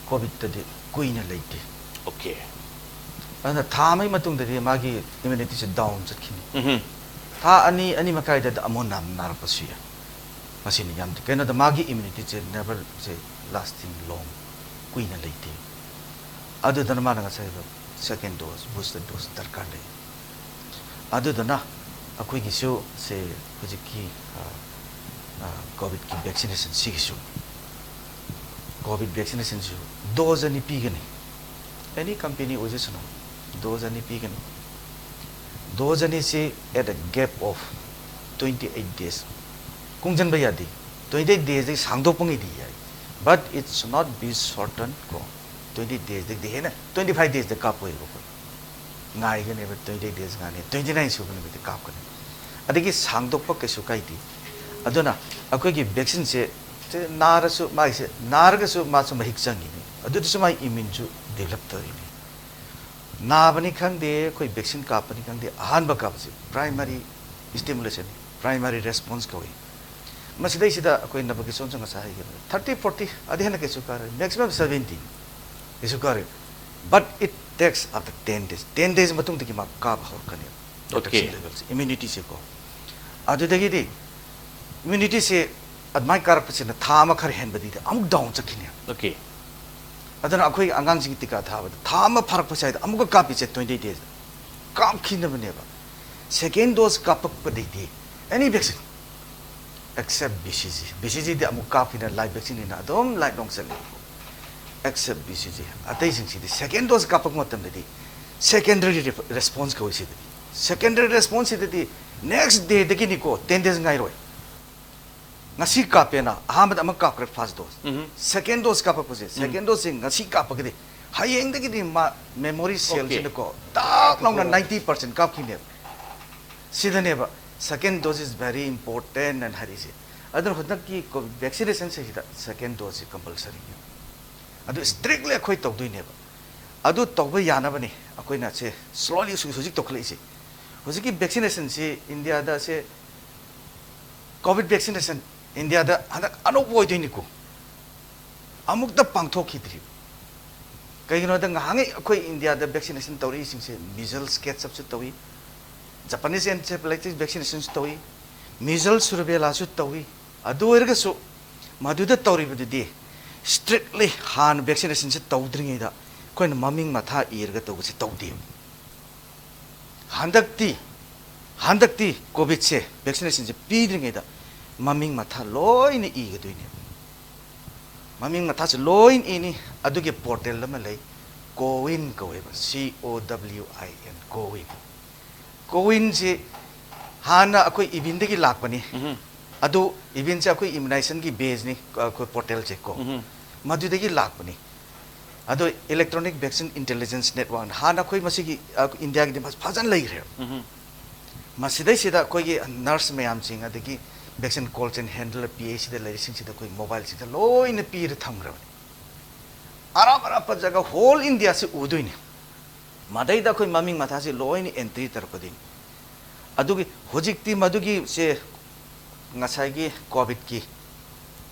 COVID ꯇꯗꯤ ꯀꯨꯏꯅ ꯂꯩꯇꯦ꯫ Okay꯫ ꯑꯗꯨꯅ ꯊꯥ ꯑꯃꯒꯤ ꯃꯇꯨꯡꯗꯗꯤ ꯃꯥꯒꯤ immunity ꯁꯦ down ꯆꯠꯈꯤꯅꯤ꯫ ꯎꯝ꯫ ꯊꯥ ꯑꯅꯤ, ꯑꯅꯤ ꯃꯈꯥꯏꯗ ꯑꯃꯨꯛ ꯅꯥ-, ꯅꯥꯔꯛꯄꯁꯨ ꯌꯥꯏ꯫ ꯃꯁꯤꯅꯤ ꯌꯥꯝ, ꯀꯩꯅꯣꯗ ꯃꯥꯒꯤ immunity ꯁꯦ never ꯁꯦ lasting long, ꯀꯨꯏꯅ ꯂꯩꯇꯦ꯫ ꯑꯗꯨꯗꯨꯅ ꯃꯥꯅ ꯉꯁꯥꯏꯗꯣ second dose, booster dose ꯗꯔꯀꯥꯔ ꯂꯩ꯫ ꯑꯗꯨꯗꯨꯅ ꯑꯩꯈꯣꯏꯒꯤꯁꯨ ꯁꯦ ꯍꯧꯖꯤꯛꯀꯤ, ꯑ, ꯑ, COVID ꯀꯤ vaccination ꯁꯤꯒꯤꯁꯨ, COVID vaccination ꯁꯤꯁꯨ dose ꯑꯅꯤ ꯄꯤꯒꯅꯤ꯫ Any company ꯑꯣꯏꯖꯁꯅꯨ, dose ꯑꯅꯤ ꯄꯤꯒꯅꯤ꯫ Dose ꯑꯅꯤꯁꯤ at a gap of twenty eight days ꯀꯨꯡꯖꯟꯕ ꯌꯥꯗꯦ꯫ Twenty days ꯗꯒꯤ ꯁꯥꯡꯗꯣꯛꯄꯉꯩꯗꯤ ꯌꯥꯏ, but it should not be shorten ꯀꯣ꯫ Twenty days ꯗꯒꯤꯗꯤ ꯍꯦꯟꯅ, twenty five days ꯗ ꯀꯥꯞꯄꯣꯏꯕ ꯑꯩꯈꯣꯏ꯫ ꯉꯥꯏꯒꯅꯦꯕ, twenty days ꯉꯥꯏꯅꯤ, twenty nine ꯁꯨꯕ ꯅꯨꯃꯤꯠꯇ ꯀꯥꯞꯀꯅꯤ꯫ ꯑꯗꯒꯤ ꯁꯥꯡꯗꯣꯛꯄ ꯀꯩꯁꯨ ꯀꯥꯏꯗꯦ꯫ ꯑꯗꯨꯅ ꯑꯩꯈꯣꯏꯒꯤ vaccine ꯁꯦ, ꯁꯦ ꯅꯥꯔꯁꯨ, ꯃꯥꯒꯤꯁꯦ ꯅꯥꯔꯒꯁꯨ ꯃꯥꯁꯨ ꯃꯍꯤꯛ ꯆꯪꯉꯤꯅꯤ, ꯑꯗꯨꯗꯁꯨ ꯃꯥꯒꯤ immune ꯁꯨ develop ꯇꯧꯔꯤꯅꯤ꯫ ꯅꯥꯕꯅꯤ ꯈꯪꯗꯦ, ꯑꯩꯈꯣꯏ vaccine ꯀꯥꯞꯄꯅꯤ ꯈꯪꯗꯦ, ꯑꯍꯥꯟꯕ ꯀꯥꯞꯄꯁꯦ primary stimulation ꯅꯤ, primary response ꯀꯧꯏ꯫ ꯃꯁꯤꯗꯩꯁꯤꯗ ꯑꯩꯈꯣꯏ ꯅꯕꯀꯤꯁꯣꯟꯁꯨ ꯉꯁꯥꯏ ꯍꯥꯏꯈꯤꯕ thirty, forty, ꯑꯗꯩ ꯍꯦꯟꯅ ꯀꯩꯁꯨ ꯀꯥꯔꯣꯏ, maximum seventy ꯀꯩꯁꯨ ꯀꯥꯔꯣꯏ꯫ But it takes after ten days, ten days ꯃꯇꯨꯡꯗꯒꯤ ꯃꯥ ꯀꯥꯕ ꯍꯧꯔꯛꯀꯅꯦꯕ꯫ Okay. Protection level ꯁꯦ, immunity ꯁꯦꯀꯣ꯫ ꯑꯗꯨꯗꯒꯤꯗꯤ immunity ꯁꯦ ꯑꯗꯨꯃꯥꯏꯅ ꯀꯥꯔꯛꯄꯁꯤꯅ ꯊꯥ ꯑꯃ ꯈꯔ ꯍꯦꯟꯕꯗꯤ ꯑꯃꯨꯛ down ꯆꯠꯈꯤꯅꯦꯕ꯫ Okay. ꯑꯗꯨꯅ ꯑꯩꯈꯣꯏ ꯑꯉꯥꯡꯁꯤꯡꯒꯤ ꯇꯤꯀꯥ ꯊꯥꯕꯗ ꯊꯥ ꯑꯃ ꯐꯥꯔꯛꯄ ꯁ꯭ꯋꯥꯏꯗ ꯑꯃꯨꯛꯀ ꯀꯥꯞꯄꯤꯁꯦ twenty days ꯗ꯫ ꯀꯥꯞꯈꯤꯅꯕꯅꯦꯕ꯫ Second dose ꯀꯥꯞꯄꯛꯄꯗꯩꯗꯤ, any vaccine, except B C G, B C G ꯗꯤ ꯑꯃꯨꯛ ꯀꯥꯞꯈꯤꯅ live vaccine ꯅꯤꯅ ꯑꯗꯨꯝ life long ꯆꯠꯂꯦꯕꯀꯣ꯫ Except B C G, ꯑꯇꯩꯁꯤꯡꯁꯤꯗꯤ second dose ꯀꯥꯞꯄꯛꯄ ꯃꯇꯝꯗꯗꯤ secondary re-, response ꯀꯧꯏ ꯁꯤꯗꯗꯤ꯫ Secondary response ꯁꯤꯗꯗꯤ next day ꯗꯒꯤꯅꯤꯀꯣ, ten days ꯉꯥꯏꯔꯣꯏ꯫ ꯉꯁꯤ ꯀꯥꯞꯄꯦꯅ, ꯑꯍꯥꯟꯕꯗ ꯑꯃ ꯀꯥꯞꯈ꯭ꯔꯦ first dose꯫ ꯎꯝ꯫ Second dose ꯀꯥꯞꯄꯛꯄꯁꯦ, ꯎꯝ꯫ Second dose ꯁꯦ ꯉꯁꯤ ꯀꯥꯞꯄꯒꯗꯤ ꯍꯌꯦꯡꯗꯒꯤꯗꯤ ꯃꯥ memory cell Okay. ꯁꯤꯅꯀꯣ ꯇꯥꯛ ꯂꯥꯎꯅ ninety percent ꯀꯥꯞꯈꯤꯅꯦꯕ꯫ ꯁꯤꯗꯅꯦꯕ second dose is very important ꯑꯅ ꯍꯥꯏꯔꯤꯁꯦ꯫ ꯑꯗꯨꯅ ꯍꯟꯗꯛꯀꯤ ꯀꯣ-, vaccination ꯁꯤꯗ second dose ꯁꯤ compulsory ꯅꯦꯕ꯫ ꯑꯗꯨ strictly ꯑꯩꯈꯣꯏ ꯇꯧꯗꯣꯏꯅꯦꯕ꯫ ꯑꯗꯨ ꯇꯧꯕ ꯌꯥꯅꯕꯅꯤ ꯑꯩꯈꯣꯏꯅ ꯁꯦ slowly ꯍꯧꯖꯤꯛ ꯍꯧꯖꯤꯛ ꯇꯧꯈꯠꯂꯛꯏꯁꯦ꯫ ꯍꯧꯖꯤꯛꯀꯤ vaccination ꯁꯤ ꯏꯟꯗꯤꯌꯥꯗ ꯁꯦ COVID vaccination ꯏꯟꯗꯤꯌꯥꯗ ꯍꯟꯗꯛ ꯑꯅꯧꯕ ꯑꯣꯏꯗꯣꯏꯅꯤꯀꯣ꯫ ꯑꯃꯨꯛꯇ ꯄꯥꯡꯊꯣꯛꯈꯤꯗ꯭ꯔꯤ꯫ ꯀꯩꯒꯤꯅꯣꯗ ꯉꯍꯥꯟꯉꯩ ꯑꯩꯈꯣꯏ ꯏꯟꯗꯤꯌꯥꯗ vaccination ꯇꯧꯔꯛꯏꯁꯤꯡꯁꯦ measles catch up ꯁꯨ ꯇꯧꯏ, Japanese encephalitis vaccination ꯁꯨ ꯇꯧꯏ, measles rubella ꯁꯨ ꯇꯧꯏ꯫ ꯑꯗꯨ ꯑꯣꯏꯔꯒꯁꯨ ꯃꯗꯨꯗ ꯇꯧꯔꯤꯕꯗꯨꯗꯤ strictly ꯍꯥꯟꯅ vaccination ꯁꯦ ꯇꯧꯗ꯭ꯔꯤꯉꯩꯗ ꯑꯩꯈꯣꯏꯅ ꯃꯃꯤꯡ ꯃꯊꯥ ꯏꯔꯒ ꯇꯧꯕꯁꯦ ꯇꯧꯗꯦꯕ꯫ ꯍꯟꯗꯛꯇꯤ, ꯍꯟꯗꯛꯇꯤ COVID ꯁꯦ vaccination ꯁꯦ ꯄꯤꯗ꯭ꯔꯤꯉꯩꯗ ꯃꯃꯤꯡ ꯃꯊꯥ ꯂꯣꯏꯅ ꯏꯒꯗꯣꯏꯅꯦꯕ꯫ ꯃꯃꯤꯡ ꯃꯊꯥꯁꯦ ꯂꯣꯏꯅ ꯏꯅꯤ꯫ ꯑꯗꯨꯒꯤ portal ꯑꯃ ꯂꯩ, COWIN ꯀꯧꯋꯦꯕ, C O W I N, COWIN꯫ COWIN ꯁꯤ ꯍꯥꯟꯅ ꯑꯩꯈꯣꯏ ꯏꯕꯤꯟꯗꯒꯤ ꯂꯥꯛꯄꯅꯤ꯫ ꯎꯝ꯫ ꯑꯗꯨ ꯏꯚꯦꯟꯁꯦ ꯑꯩꯈꯣꯏ ꯏꯝꯌꯨꯅꯥꯏꯖꯦꯁꯟꯒꯤ ꯕꯦꯁꯅꯤ, ꯑꯩꯈꯣꯏ ꯄꯣꯔꯇꯦꯜꯁꯦ ꯀꯣ꯫ ꯎꯝ꯫ ꯃꯗꯨꯗꯒꯤ ꯂꯥꯛꯄꯅꯤ꯫ ꯑꯗꯣ ꯏꯂꯦꯛꯇ꯭ꯔꯣꯅꯤꯛ ꯚꯦꯛꯁꯤꯟ ꯏꯟꯇꯦꯂꯤꯖꯦꯟꯁ ꯅꯦꯠꯋꯥꯔꯛ ꯍꯥꯟꯅ ꯑꯩꯈꯣꯏ ꯃꯁꯤꯒꯤ, ꯑ, ꯏꯟꯗꯤꯌꯥꯒꯤꯗꯤ ꯃꯁ-, ꯐꯖꯅ ꯂꯩꯈ꯭ꯔꯦꯕ꯫ ꯎꯝ꯫ ꯃꯁꯤꯗꯩꯁꯤꯗ ꯑꯩꯈꯣꯏꯒꯤ ꯅꯔꯁ ꯃꯌꯥꯝꯁꯤꯡ, ꯑꯗꯒꯤ ꯚꯦꯛꯁꯤꯟ ꯀꯣꯜ ꯆꯦꯟ ꯍꯦꯟꯗꯂꯔ, ꯄꯤ ꯑꯩꯆ ꯁꯤꯗ ꯂꯩꯔꯤꯁꯤꯡꯁꯤꯗ ꯑꯩꯈꯣꯏ ꯃꯣꯕꯥꯏꯜꯁꯤꯡꯁꯦ ꯂꯣꯏꯅ ꯄꯤꯔ ꯊꯝꯈ꯭ꯔꯕꯅꯤ꯫ ꯑꯔꯥꯞ ꯑꯔꯥꯞꯄ ꯖꯒꯥ ꯍꯣꯜ ꯏꯟꯗꯤꯌꯥꯁꯤ ꯎꯗꯣꯏꯅꯤ꯫ ꯃꯗꯩꯗ ꯑꯩꯈꯣꯏ ꯃꯃꯤꯡ ꯃꯊꯥꯁꯤ ꯂꯣꯏꯅ ꯑꯦꯟꯇ꯭ꯔꯤ ꯇꯧꯔꯛꯀꯗꯣꯏꯅꯤ꯫ ꯑꯗꯨꯒꯤ ꯍꯧꯖꯤꯛꯇꯤ ꯃꯗꯨꯒꯤ ꯁꯦ ꯉꯁꯥꯏꯒꯤ ꯀꯣꯚꯤꯗꯀꯤ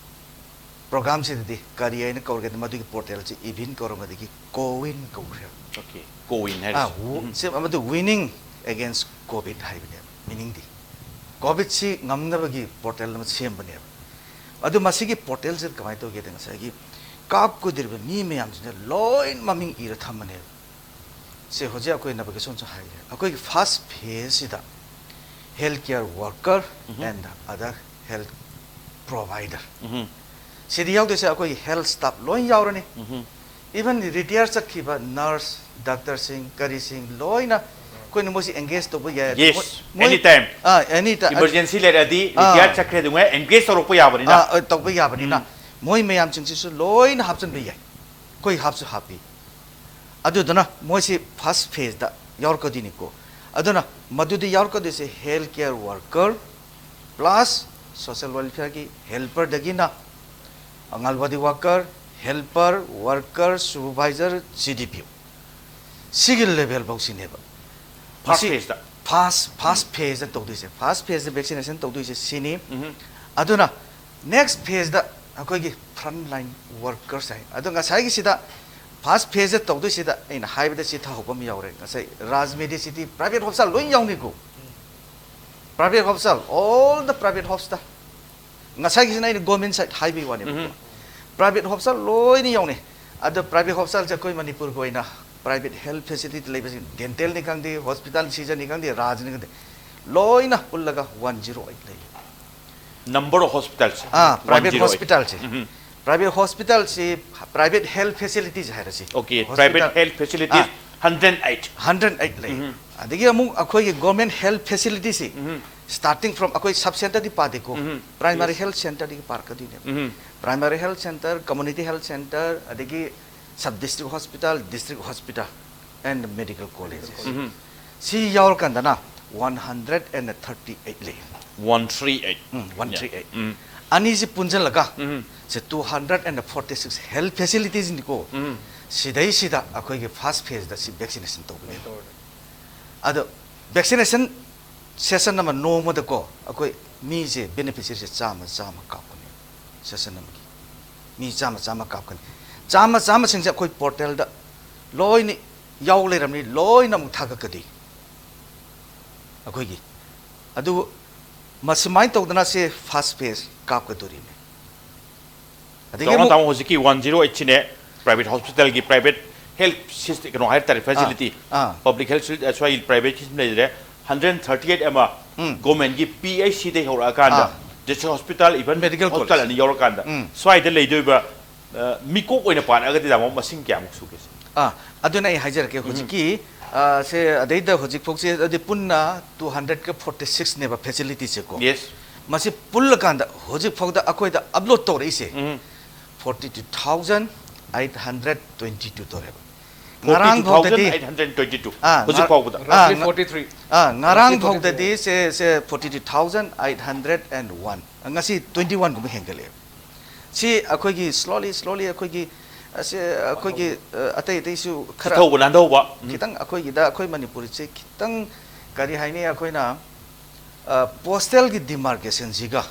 ꯄ꯭ꯔꯣꯒ꯭ꯔꯥꯝꯁꯤꯗꯗꯤ ꯀꯔꯤ ꯍꯥꯏꯅ ꯀꯧꯔꯒꯦ? ꯃꯗꯨꯒꯤ ꯄꯣꯔꯇꯦꯜꯁꯤ ꯏꯚꯤꯟ ꯀꯧꯔꯝꯕꯗꯒꯤ ꯀꯣꯋꯤꯟ ꯀꯧꯈ꯭ꯔꯦ꯫ ꯑꯣꯀꯦ, ꯀꯣꯋꯤꯟ ꯑꯥ, ꯍꯥꯏꯔꯤꯁꯦ꯫ ꯋꯨ-, ꯁꯦ, ꯃꯗꯨ winning against COVID ꯍꯥꯏꯕꯅꯦꯕ ꯃꯤꯅꯤꯡꯗꯤ꯫ ꯀꯣꯚꯤꯗꯁꯤ ꯉꯝꯅꯕꯒꯤ ꯄꯣꯔꯇꯦꯜ ꯑꯃ ꯁꯦꯝꯕꯅꯦꯕ꯫ ꯑꯗꯨ ꯃꯁꯤꯒꯤ ꯄꯣꯔꯇꯦꯜꯁꯤꯗ ꯀꯃꯥꯏꯅ ꯇꯧꯒꯦꯗ, ꯉꯁꯥꯏꯒꯤ ꯀꯥꯞꯀꯗꯧꯔꯤꯕ ꯃꯤ ꯃꯌꯥꯝꯁꯤꯅ ꯂꯣꯏ ꯃꯃꯤꯡ ꯏꯔ ꯊꯝꯕꯅꯦꯕ꯫ ꯁꯦ, ꯍꯧꯖꯤꯛ ꯑꯩꯈꯣꯏ ꯅꯕꯒꯦꯁꯣꯟꯁꯨ ꯍꯥꯏꯔꯦ, ꯑꯩꯈꯣꯏꯒꯤ ꯐꯥꯔꯁ ꯐꯦꯁꯁꯤꯗ health care worker and other health provider꯫ Um. ꯁꯤꯗꯤ ꯌꯥꯎꯗꯣꯏꯁꯦ ꯑꯩꯈꯣꯏꯒꯤ ꯍꯦꯜꯊ ꯁ꯭ꯇꯥꯐ ꯂꯣꯏ ꯌꯥꯎꯔꯅꯤ꯫ ꯎꯝ꯫ ꯏꯚꯟ ꯔꯤꯇꯥꯌꯔ ꯆꯠꯈꯤꯕ ꯅꯔꯁ, ꯗꯥꯛꯇꯔꯁꯤꯡ, ꯀꯔꯤꯁꯤꯡ ꯂꯣꯏꯅ ꯑꯩꯈꯣꯏꯅ ꯃꯣꯏꯁꯤ ꯑꯦꯡꯒꯦꯖ ꯇꯧꯕ ꯌꯥꯏ꯫ Yes, ꯃꯣꯏ, ꯃꯣꯏ, anytime. ꯑꯥ, ꯑꯦꯅꯤ ꯇꯥꯏꯝ꯫ ꯏꯃꯔꯖꯦꯟꯁꯤ ꯂꯩꯔꯛꯑꯗꯤ ꯑꯥ꯫ ꯔꯤꯇꯥꯌꯔ ꯆꯠꯈ꯭ꯔꯦ ꯑꯗꯨꯉꯥꯏ ꯑꯦꯡꯒꯦꯖ ꯇꯧꯔꯛꯄ ꯌꯥꯕꯅꯤꯅ꯫ ꯑꯥ, ꯑ, ꯇꯧꯕ ꯌꯥꯕꯅꯤꯅ ꯎꯝ꯫ ꯃꯣꯏ ꯃꯌꯥꯝꯁꯤꯡꯁꯤꯁꯨ ꯂꯣꯏꯅ ꯍꯥꯞꯆꯤꯟꯕ ꯌꯥꯏ꯫ ꯑꯩꯈꯣꯏ ꯍꯥꯞꯁꯨ ꯍꯥꯞꯄꯤ꯫ ꯑꯗꯨꯗꯨꯅ ꯃꯣꯏꯁꯤ ꯐꯥꯔꯁ ꯐꯦꯁꯇ ꯌꯥꯎꯔꯛꯀꯗꯣꯏꯅꯤꯀꯣ꯫ ꯑꯗꯨꯅ ꯃꯗꯨꯗꯤ ꯌꯥꯎꯔꯛꯀꯗꯣꯏꯁꯦ health care worker plus social welfareꯒꯤ ꯍꯦꯜꯄꯔꯗꯒꯤꯅ Anganwadi worker, helper, worker, supervisor, C D ꯄꯤ ꯑꯣ꯫ ꯁꯤꯒꯤ ꯂꯦꯚꯦꯜ ꯐꯥꯎꯁꯤꯅꯦꯕ꯫ ꯐꯥꯔꯁ ꯃꯁꯤ ꯐꯦꯁꯇ꯫ ꯐꯥꯔꯁ, ꯐꯥꯔꯁ ꯐꯦꯁꯇ ꯇꯧꯗꯣꯏꯁꯦ, ꯐꯥꯔꯁ ꯐꯦꯁꯇ ꯚꯦꯛꯁꯤꯅꯦꯁꯟ ꯇꯧꯗꯣꯏꯁꯦ ꯁꯤꯅꯤ꯫ ꯎꯝ꯫ ꯑꯗꯨꯅ ꯅꯦꯛꯁ ꯐꯦꯁꯇ ꯑꯩꯈꯣꯏꯒꯤ ꯐ꯭ꯔꯟ ꯂꯥꯏꯟ ꯋꯥꯔꯀꯔꯁ ꯍꯥꯏ꯫ ꯑꯗꯣ ꯉꯁꯥꯏꯒꯤꯁꯤꯗ ꯐꯥꯔꯁ ꯐꯦꯁꯇ ꯇꯧꯗꯣꯏꯁꯤꯗ ꯑꯩꯅ ꯍꯥꯏꯕꯗ ꯁꯤ ꯊꯥꯍꯧꯕ ꯑꯃ ꯌꯥꯎꯔꯦ꯫ ꯉꯁꯥꯏ ꯔꯥꯖ ꯃꯦꯗꯤꯁꯤꯇꯤ ꯄ꯭ꯔꯥꯏꯚꯦꯠ ꯍꯣꯁꯄꯤꯇꯥꯜ ꯂꯣꯏ ꯌꯥꯎꯅꯤꯀꯣ꯫ Private hospital, all the private hospital꯫ ꯉꯁꯥꯏꯒꯤꯁꯤꯅ ꯑꯩꯅ ꯒꯣꯔꯃꯦꯟ ꯁꯥꯏꯠ ꯍꯥꯏꯕꯒꯤ ꯋꯥꯅꯦꯕꯀꯣ꯫ ꯎꯝ꯫ ꯄ꯭ꯔꯥꯏꯚꯦꯠ ꯍꯣꯁꯄꯤꯇꯥꯜ ꯂꯣꯏꯅ ꯌꯥꯎꯅꯤ꯫ ꯑꯗꯣ ꯄ꯭ꯔꯥꯏꯚꯦꯠ ꯍꯣꯁꯄꯤꯇꯥꯜꯁꯦ ꯑꯩꯈꯣꯏ ꯃꯅꯤꯄꯨꯔꯒꯤ ꯑꯣꯏꯅ ꯄ꯭ꯔꯥꯏꯚꯦꯠ ꯍꯦꯜꯊ ꯐꯦꯁꯤꯂꯤꯇꯤ ꯂꯩꯕꯁꯤꯡ, ꯗꯦꯟꯇꯦꯜꯅꯤ ꯈꯪꯗꯦ, ꯍꯣꯁꯄꯤꯇꯥꯜ ꯁꯤꯖꯟꯅꯤ ꯈꯪꯗꯦ, ꯔꯥꯖꯅꯤ ꯈꯪꯗꯦ, ꯂꯣꯏꯅ ꯄꯨꯜꯂꯒ ꯋꯥꯟ ꯖꯤꯔꯣ ꯑꯩꯠ ꯂꯩ꯫ ꯅꯝꯕꯔ ꯑꯣꯐ ꯍꯣꯁꯄꯤꯇꯥꯜꯁꯦ꯫ Ah, private one zero eight. ꯍꯣꯁꯄꯤꯇꯥꯜꯁꯦ꯫ ꯎꯝ꯫ ꯄ꯭ꯔꯥꯏꯚꯦꯠ ꯍꯣꯁꯄꯤꯇꯥꯜꯁꯤ ꯄ꯭ꯔꯥꯏꯚꯦꯠ ꯍꯦꯜꯊ ꯐꯦꯁꯤꯂꯤꯇꯤꯁ ꯍꯥꯏꯔꯁꯤ꯫ Okay, hospital private health facilities ah. Hundred eight. Hundred eight ꯂꯩ꯫ ꯎꯝ꯫ ꯑꯗꯒꯤ ꯑꯃꯨꯛ ꯑꯩꯈꯣꯏꯒꯤ ꯒꯣꯔꯃꯦꯟ ꯍꯦꯜꯊ ꯐꯦꯁꯤꯂꯤꯇꯤꯁꯤ ꯎꯝ꯫ Starting from ꯑꯩꯈꯣꯏ sub centreꯗꯤ ꯄꯥꯗꯦꯀꯣ, ꯎꯝ. primary Yes. health centreꯗꯒꯤ ꯄꯥꯔꯛꯀꯗꯣꯏꯅꯦꯕ꯫ ꯎꯝ. Primary health centre, community health centre, ꯑꯗꯒꯤ sub district hospital, district hospital and medical colleges. ꯎꯝ. ꯁꯤ ꯌꯥꯎꯔꯀꯥꯟꯗꯅ one hundred and thirty eight ꯂꯩ꯫ One three eight. ꯎꯝ, one three eight. ꯎꯝ. ꯑꯅꯤꯁꯤ ꯄꯨꯟꯁꯤꯜꯂꯒ ꯎꯝ. ꯁꯦ two hundred and forty six health facilitiesꯅꯤꯀꯣ꯫ ꯎꯝ. ꯁꯤꯗꯩꯁꯤꯗ ꯑꯩꯈꯣꯏꯒꯤ first phaseꯗ ꯁꯤ vaccination ꯇꯧꯒꯅꯤ꯫ ꯑꯗꯣ vaccination session ꯑꯃ ꯅꯣꯡꯃꯗꯀꯣ ꯑꯩꯈꯣꯏ ꯃꯤꯁꯦ beneficiaryꯁꯦ ꯆꯥꯝꯃ ꯆꯥꯝꯃ ꯀꯥꯞꯀꯅꯤ꯫ Session ꯑꯃꯒꯤ ꯃꯤ ꯆꯥꯝꯃ ꯆꯥꯝꯃ ꯀꯥꯞꯀꯅꯤ꯫ ꯆꯥꯝꯃ ꯆꯥꯝꯃꯁꯤꯡꯁꯦ ꯑꯩꯈꯣꯏ portalꯗ ꯂꯣꯏꯅ ꯌꯥꯎ ꯂꯩꯔꯝꯅꯤ, ꯂꯣꯏꯅ ꯑꯃꯨꯛ ꯊꯥꯒꯠꯀꯗꯣꯏ ꯑꯩꯈꯣꯏꯒꯤ꯫ ꯑꯗꯨ ꯃꯁꯨꯃꯥꯏꯅ ꯇꯧꯗꯅ ꯁꯦ first phase ꯀꯥꯞꯀꯗꯣꯔꯤꯅꯦ꯫ ꯑꯗꯒꯤ ꯆꯥꯎꯔꯥꯛꯅ ꯑꯃꯨꯛ ꯇꯥꯃꯣ ꯍꯧꯖꯤꯛꯀꯤ one zero eight ꯁꯤꯅꯦ private hospitalꯒꯤ private health system ꯀꯩꯅꯣ ꯍꯥꯏꯇꯥꯔꯦ facility, ꯑꯥ. Public health facility, ꯁ꯭ꯋꯥꯏꯒꯤ private system ꯂꯩꯔꯦ, hundred thirty eight ꯑꯃ ꯎꯝ. governmentꯀꯤ P H Cꯗꯩ ꯍꯧꯔꯛꯑꯀꯥꯟꯗ ꯑꯥ. district hospital, even Medical hospital college. ꯑꯅꯤ ꯌꯧꯔꯀꯥꯟꯗ ꯎꯝ. ꯁ꯭ꯋꯥꯏꯗ ꯂꯩꯗꯣꯏꯕ ꯑ, ꯃꯤꯀꯣꯛ ꯑꯣꯏꯅ ꯄꯥꯔꯛꯑꯒꯗꯤ ꯇꯥꯃꯣ ꯃꯁꯤꯡ ꯀꯌꯥꯃꯨꯛ ꯁꯨꯒꯦ ꯁꯤꯅꯤ? ꯑꯥ, ꯑꯗꯨꯅ ꯑꯩ ꯍꯥꯏꯖꯔꯛꯀꯦ꯫ ꯍꯧꯖꯤꯛꯀꯤ ꯑ, ꯁꯦ ꯑꯗꯩꯗ ꯍꯧꯖꯤꯛ ꯐꯥꯎꯁꯦ ꯑꯗꯨꯗꯤ ꯄꯨꯟꯅ two hundredꯒ forty sixꯅꯦꯕ facilitiesꯁꯦꯀꯣ꯫ Yes. ꯃꯁꯤ ꯄꯨꯜꯂꯀꯥꯟꯗ ꯍꯧꯖꯤꯛ ꯐꯥꯎꯗ ꯑꯩꯈꯣꯏꯗ upload ꯇꯧꯔꯛꯏꯁꯦ ꯎꯝ. forty two thousand eight hundred twenty two ꯇꯧꯔꯦꯕ꯫ ꯉꯔꯥꯡ ꯐꯥꯎꯗꯗꯤ Forty two thousand eight hundred twenty two. ꯑꯥ, ꯍꯧꯖꯤꯛ ꯉ- ꯐꯥꯎꯕꯗ. ꯑꯥ, Roughly ꯉ- forty three. ꯑꯥ, ꯉꯔꯥꯡ Roughly forty three. ꯐꯥꯎꯗꯗꯤ say say forty two thousand eight hundred and one, ꯉꯁꯤ twenty oneꯒꯨꯝꯕ ꯍꯦꯟꯒꯠꯂꯛꯑꯦꯕ꯫ ꯁꯤ ꯑꯩꯈꯣꯏꯒꯤ slowly slowly ꯑꯩꯈꯣꯏꯒꯤ ꯑꯁꯦ ꯑꯩꯈꯣꯏꯒꯤ ꯑ, ꯑꯇꯩ ꯑꯇꯩꯁꯨ ꯈꯔ ꯆꯤꯊꯧꯕ ꯅꯥꯟꯊꯧꯕ. ꯎꯝ. ꯈꯤꯇꯪ ꯑꯩꯈꯣꯏꯒꯤꯗ ꯑꯩꯈꯣꯏ ꯃꯅꯤꯄꯨꯔꯁꯦ ꯈꯤꯇꯪ ꯀꯔꯤ ꯍꯥꯏꯅꯤ, ꯑꯩꯈꯣꯏꯅ postalꯒꯤ demarcationꯁꯤꯒ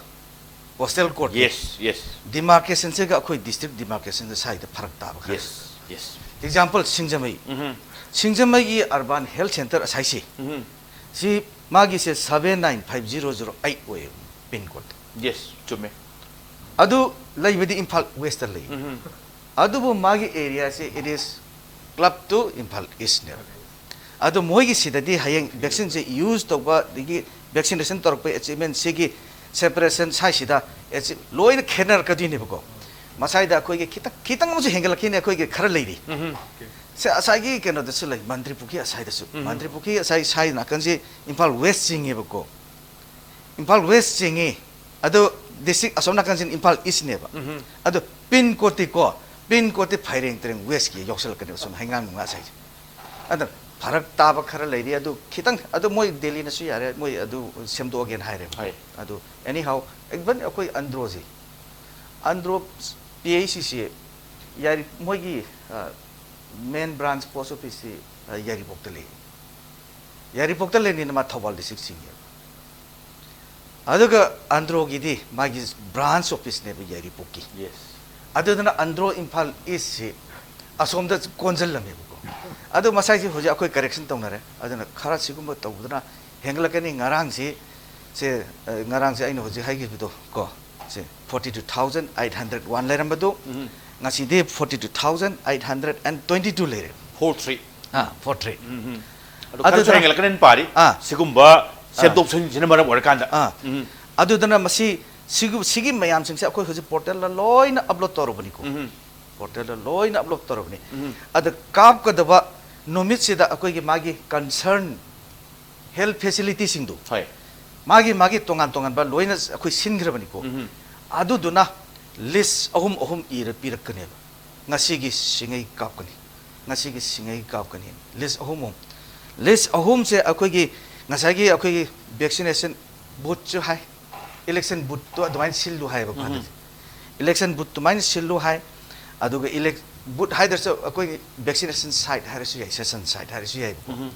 postal code Yes, yes. Demarcationꯁꯤꯒ ꯑꯩꯈꯣꯏ district demarcationꯗ ꯁ꯭ꯋꯥꯏꯗ ꯐꯔꯛ ꯇꯥꯕ ꯈꯔ꯫ Yes, yes. Example ꯁꯤꯡꯖꯃꯩ, ꯎꯝ. ꯁꯤꯡꯖꯃꯩꯒꯤ urban health centre ꯑꯁꯥꯏꯁꯦ ꯎꯝ. ꯁꯤ ꯃꯥꯒꯤꯁꯦ seven nine five zero zero eight ꯑꯣꯏꯌꯦ pin code꯫ Yes, ꯆꯨꯝꯃꯦ. ꯑꯗꯨ ꯂꯩꯕꯗꯤ ꯏꯝꯐꯥꯜ Westꯇ ꯂꯩ꯫ ꯎꯝ. ꯑꯗꯨꯕꯨ ꯃꯥꯒꯤ areaꯁꯦ it is club to Imphal Eastꯅꯦꯕ꯫ ꯑꯗꯣ ꯃꯣꯏꯒꯤ ꯁꯤꯗꯗꯤ ꯍꯌꯦꯡ vaccineꯁꯦ use ꯇꯧꯕ ꯑꯗꯒꯤ vaccination ꯇꯧꯔꯛꯄꯒꯤ achievementꯁꯤꯒꯤ separation ꯁ꯭ꯋꯥꯏꯁꯤꯗ ꯑꯦꯆꯤ- ꯂꯣꯏꯅ ꯈꯦꯠꯅꯔꯛꯀꯗꯣꯏꯅꯦꯕꯀꯣ꯫ ꯃꯁꯥꯏꯗ ꯑꯩꯈꯣꯏꯒꯤ ꯈꯤꯇꯪ ꯈꯤꯇꯪ ꯑꯃꯁꯨ ꯍꯦꯟꯒꯠꯂꯛꯈꯤꯅꯦ, ꯑꯩꯈꯣꯏꯒꯤ ꯈꯔ ꯂꯩꯔꯤ꯫ ꯎꯝ. ꯁꯦ ꯑꯁꯥꯏꯒꯤ ꯀꯩꯅꯣꯗꯁꯨ ꯂꯩ, ꯃꯟꯇ꯭ꯔꯤ ꯄꯨꯈ꯭ꯔꯤ ꯑꯁꯥꯏꯗꯁꯨ꯫ ꯎꯝ. ꯃꯟꯇ꯭ꯔꯤ ꯄꯨꯈ꯭ꯔꯤ ꯑꯁꯥꯏ ꯁꯥꯏ ꯅꯥꯀꯟꯁꯦ ꯏꯝꯐꯥꯜ West ꯆꯤꯡꯉꯦꯕꯀꯣ꯫ ꯏꯝꯐꯥꯜ ꯋꯦꯁ ꯆꯤꯡꯉꯤ꯫ ꯑꯗꯣ ꯗꯤꯁꯇ꯭ꯔꯤꯛ ꯑꯁꯣꯝ ꯅꯥꯀꯟꯁꯤꯅ ꯏꯝꯐꯥꯜ ꯏꯁꯅꯦꯕ꯫ ꯎꯝꯍꯨꯝ꯫ ꯑꯗꯣ ꯄꯤꯟ ꯀꯣꯗꯇꯤꯀꯣ, ꯄꯤꯟ ꯀꯣꯗꯇꯤ ꯐꯩꯔꯦꯡ ꯇꯨꯔꯦꯡ ꯋꯦꯁꯀꯤ ꯌꯧꯁꯜꯂꯛꯀꯅꯦꯕ, ꯁꯨꯝ ꯍꯩꯉꯥꯡ ꯅꯨꯡꯉꯥ ꯁꯥꯏꯁꯦ꯫ ꯑꯗ ꯐꯔꯛ ꯇꯥꯕ ꯈꯔ ꯂꯩꯔꯤ꯫ ꯑꯗꯨ ꯈꯤꯇꯪ, ꯑꯗꯨ ꯃꯣꯏ ꯗꯦꯜꯂꯤꯅꯁꯨ ꯌꯥꯔꯦ, ꯃꯣꯏ ꯑꯗꯨ ꯁꯦꯝꯗꯣꯛꯑꯒꯦꯅ ꯍꯥꯏꯔꯦꯕ꯫ ꯍꯣꯏ꯫ ꯑꯗꯨ ꯑꯦꯅꯤ ꯍꯥꯎ, ꯏꯚꯟ ꯑꯩꯈꯣꯏ ꯑꯟꯗ꯭ꯔꯣꯁꯤ, ꯑꯟꯗ꯭ꯔꯣ ꯄꯤ ꯑꯩꯆ ꯁꯤꯁꯤ ꯌꯥꯏꯔꯤ-, ꯃꯣꯏꯒꯤ ꯃꯦꯟ ꯕ꯭ꯔꯥꯟꯁ ꯄꯣꯁ ꯑꯣꯐꯤꯁꯁꯤ ꯌꯥꯏꯔꯤꯄꯣꯛꯇ ꯂꯩ꯫ ꯌꯥꯏꯔꯤꯄꯣꯛꯇ ꯂꯩꯅꯤꯅ ꯃꯥ ꯊꯧꯕꯥꯜ ꯗꯤꯁꯇ꯭ꯔꯤꯛ ꯆꯤꯡꯉꯦꯕ꯫ ꯑꯗꯨꯒ ꯑꯟꯗ꯭ꯔꯣꯒꯤꯗꯤ ꯃꯥꯒꯤ ꯕ꯭ꯔꯥꯟꯁ ꯑꯣꯐꯤꯁꯅꯦꯕ ꯌꯥꯏꯔꯤꯄꯣꯛꯀꯤ꯫ ꯌꯦꯁ꯫ ꯑꯗꯨꯗꯨꯅ ꯑꯟꯗ꯭ꯔꯣ ꯏꯝꯐꯥꯜ ꯏꯁꯁꯤ ꯑꯁꯣꯝꯗ ꯀꯣꯟꯁꯤꯜꯂꯝꯃꯦꯕꯀꯣ꯫ ꯑꯗꯣ ꯃꯁꯥꯏꯁꯤ ꯍꯧꯖꯤꯛ ꯑꯩꯈꯣꯏ ꯀꯔꯦꯛꯁꯟ ꯇꯧꯅꯔꯦ꯫ ꯑꯗꯨꯅ ꯈꯔ ꯁꯤꯒꯨꯝꯕ ꯇꯧꯕꯗꯨꯅ ꯍꯦꯟꯒꯠꯂꯛꯀꯅꯤ꯫ ꯉꯔꯥꯡꯁꯤ, ꯁꯦ, ꯑ, ꯉꯔꯥꯡꯁꯦ ꯑꯩꯅ ꯍꯧꯖꯤꯛ ꯍꯥꯏꯈꯤꯕꯗꯣ ꯀꯣ, say, forty two thousand eight hundred one ꯂꯩꯔꯝꯕꯗꯨ, ꯎꯝ꯫ ꯉꯁꯤꯗꯤ forty two thousand eight hundred and twenty two ꯂꯩꯔꯦ꯫ Four three. Ah, four three. Um, um. ꯑꯗꯨ ꯈꯔꯁꯨ ꯑꯗꯨꯗ ꯍꯦꯟꯒꯠꯂꯛꯀꯅꯦꯅ ꯄꯥꯔꯤ꯫ ꯑꯥ꯫ ꯁꯤꯒꯨꯝꯕ ꯁꯦꯝꯗꯣꯛ ꯁꯦꯝꯖꯤꯟꯁꯤꯅ ꯃꯔꯝ ꯑꯣꯏꯔꯀꯥꯟꯗ꯫ ꯑꯥ꯫ ꯎꯝ꯫ ꯑꯗꯨꯗꯨꯅ ꯃꯁꯤ, ꯁꯤꯒꯨ-, ꯁꯤꯒꯤ ꯃꯌꯥꯝꯁꯤꯡꯁꯦ ꯑꯩꯈꯣꯏ ꯍꯧꯖꯤꯛ ꯄꯣꯔꯇꯦꯜꯗ ꯂꯣꯏꯅ ꯑꯞꯂꯣꯗ ꯇꯧꯔꯕꯅꯤꯀꯣ꯫ ꯎꯝ꯫ ꯄꯣꯔꯇꯦꯜꯗ ꯂꯣꯏꯅ ꯑꯞꯂꯣꯗ ꯇꯧꯔꯕꯅꯤ꯫ ꯎꯝ꯫ ꯑꯗ ꯀꯥꯞꯀꯗꯕ ꯅꯨꯃꯤꯠꯁꯤꯗ ꯑꯩꯈꯣꯏꯒꯤ ꯃꯥꯒꯤ ꯀꯟꯁꯔꯟ ꯍꯦꯜꯊ ꯐꯦꯁꯤꯂꯤꯇꯤꯁꯤꯡꯗꯣ, ꯍꯣꯏ꯫ ꯃꯥꯒꯤ, ꯃꯥꯒꯤ ꯇꯣꯉꯥꯟ ꯇꯣꯉꯥꯟꯕ ꯂꯣꯏꯅ ꯑꯩꯈꯣꯏ ꯁꯤꯟꯈ꯭ꯔꯕꯅꯤꯀꯣ꯫ ꯎꯝ꯫ ꯑꯗꯨꯗꯨꯅ ꯂꯤꯁ ꯑꯍꯨꯝ ꯑꯍꯨꯝ ꯏꯔ ꯄꯤꯔꯛꯀꯅꯦꯕ꯫ ꯉꯁꯤꯒꯤ ꯁꯤꯉꯩ ꯀꯥꯞꯀꯅꯤ, ꯉꯁꯤꯒꯤ ꯁꯤꯉꯩ ꯀꯥꯞꯀꯅꯤ, ꯂꯤꯁ ꯑꯍꯨꯝ ꯑꯍꯨꯝ꯫ ꯂꯤꯁ ꯑꯍꯨꯝꯁꯦ ꯑꯩꯈꯣꯏꯒꯤ ꯉꯁꯥꯏꯒꯤ ꯑꯩꯈꯣꯏꯒꯤ ꯚꯦꯛꯁꯤꯅꯦꯁꯟ ꯕꯨꯠꯁꯨ ꯍꯥꯏ, ꯏꯂꯦꯛꯁꯟ ꯕꯨꯠꯇꯣ ꯑꯗꯨꯃꯥꯏꯅ ꯁꯤꯜꯂꯨ ꯍꯥꯏꯌꯦꯕꯀꯣ꯫ ꯎꯝ꯫ ꯍꯟꯗꯛꯁꯦ ꯏꯂꯦꯛꯁꯟ ꯕꯨꯠ ꯑꯗꯨꯃꯥꯏꯅ ꯁꯤꯜꯂꯨ ꯍꯥꯏ꯫ ꯑꯗꯨꯒ ꯏꯂꯦꯛ-, ꯕꯨꯠ ꯍꯥꯏꯗ꯭ꯔꯁꯨ ꯑꯩꯈꯣꯏꯒꯤ ꯚꯦꯛꯁꯤꯅꯦꯁꯟ ꯁꯥꯏꯠ ꯍꯥꯏꯔꯁꯨ ꯌꯥꯏ, ꯁꯦꯁꯟ ꯁꯥꯏꯠ ꯍꯥꯏꯔꯁꯨ ꯌꯥꯏꯕꯀꯣ꯫ ꯎꯝ꯫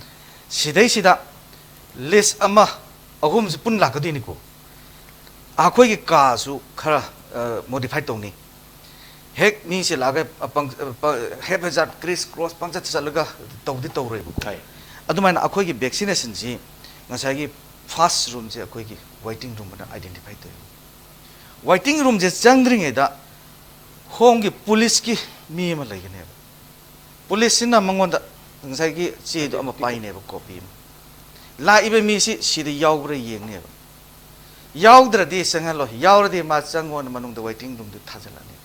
ꯁꯤꯗꯩꯁꯤꯗ ꯂꯤꯁ ꯑꯃ ꯑꯍꯨꯝꯁꯦ ꯄꯨꯟ ꯂꯥꯛꯀꯗꯣꯏꯅꯤꯀꯣ꯫ ꯑꯩꯈꯣꯏꯒꯤ ꯀꯥꯁꯨ ꯈꯔ, ꯑ, ꯃꯣꯗꯤꯐꯥꯏ ꯇꯧꯅꯤ꯫ ꯍꯦꯛ ꯃꯤꯁꯦ ꯂꯥꯛꯑꯒ ꯄꯪ-, ꯄ-, ꯍꯦꯞ ꯍꯦꯖꯥꯔꯠ ꯀ꯭ꯔꯤꯁ ꯀ꯭ꯔꯣꯁ ꯄꯪꯆꯠ ꯆꯠꯂꯒ ꯇꯧꯗꯤ ꯇꯧꯔꯣꯏꯕꯀꯣ꯫ ꯍꯣꯏ꯫ ꯑꯗꯨꯃꯥꯏꯅ ꯑꯩꯈꯣꯏꯒꯤ ꯚꯦꯛꯁꯤꯅꯦꯁꯟꯁꯤ ꯉꯁꯥꯏꯒꯤ ꯐꯥꯔꯁ ꯔꯨꯝꯁꯦ ꯑꯩꯈꯣꯏꯒꯤ ꯋꯦꯇꯤꯡ ꯔꯨꯝ ꯑꯅ ꯑꯥꯏꯗꯦꯟꯇꯤꯐꯥꯏ ꯇꯧꯋꯦꯕ꯫ ꯋꯦꯇꯤꯡ ꯔꯨꯝꯁꯦ ꯆꯪꯗ꯭ꯔꯤꯉꯩꯗ ꯍꯣꯝꯒꯤ ꯄꯨꯂꯤꯁꯀꯤ ꯃꯤ ꯑꯃ ꯂꯩꯒꯅꯦꯕ꯫ ꯄꯨꯂꯤꯁꯁꯤꯅ ꯃꯉꯣꯟꯗ ꯉꯁꯥꯏꯒꯤ ꯆꯦꯗꯣ ꯑꯃ ꯄꯥꯏꯅꯦꯕ, ꯀꯣꯄꯤ ꯑꯃ꯫ ꯂꯥꯛꯏꯕ ꯃꯤꯁꯤ ꯁꯤꯗ ꯌꯥꯎꯕ꯭ꯔꯥ ꯌꯦꯡꯅꯦꯕ꯫ ꯌꯥꯎꯗ꯭ꯔꯗꯤ ꯆꯪꯍꯜꯂꯣꯏ, ꯌꯥꯎꯔꯗꯤ ꯃꯥ ꯆꯪꯉꯣꯅ ꯃꯅꯨꯡꯗ ꯋꯦꯇꯤꯡ ꯔꯨꯝꯗꯨ ꯊꯥꯖꯤꯜꯂꯅꯤ꯫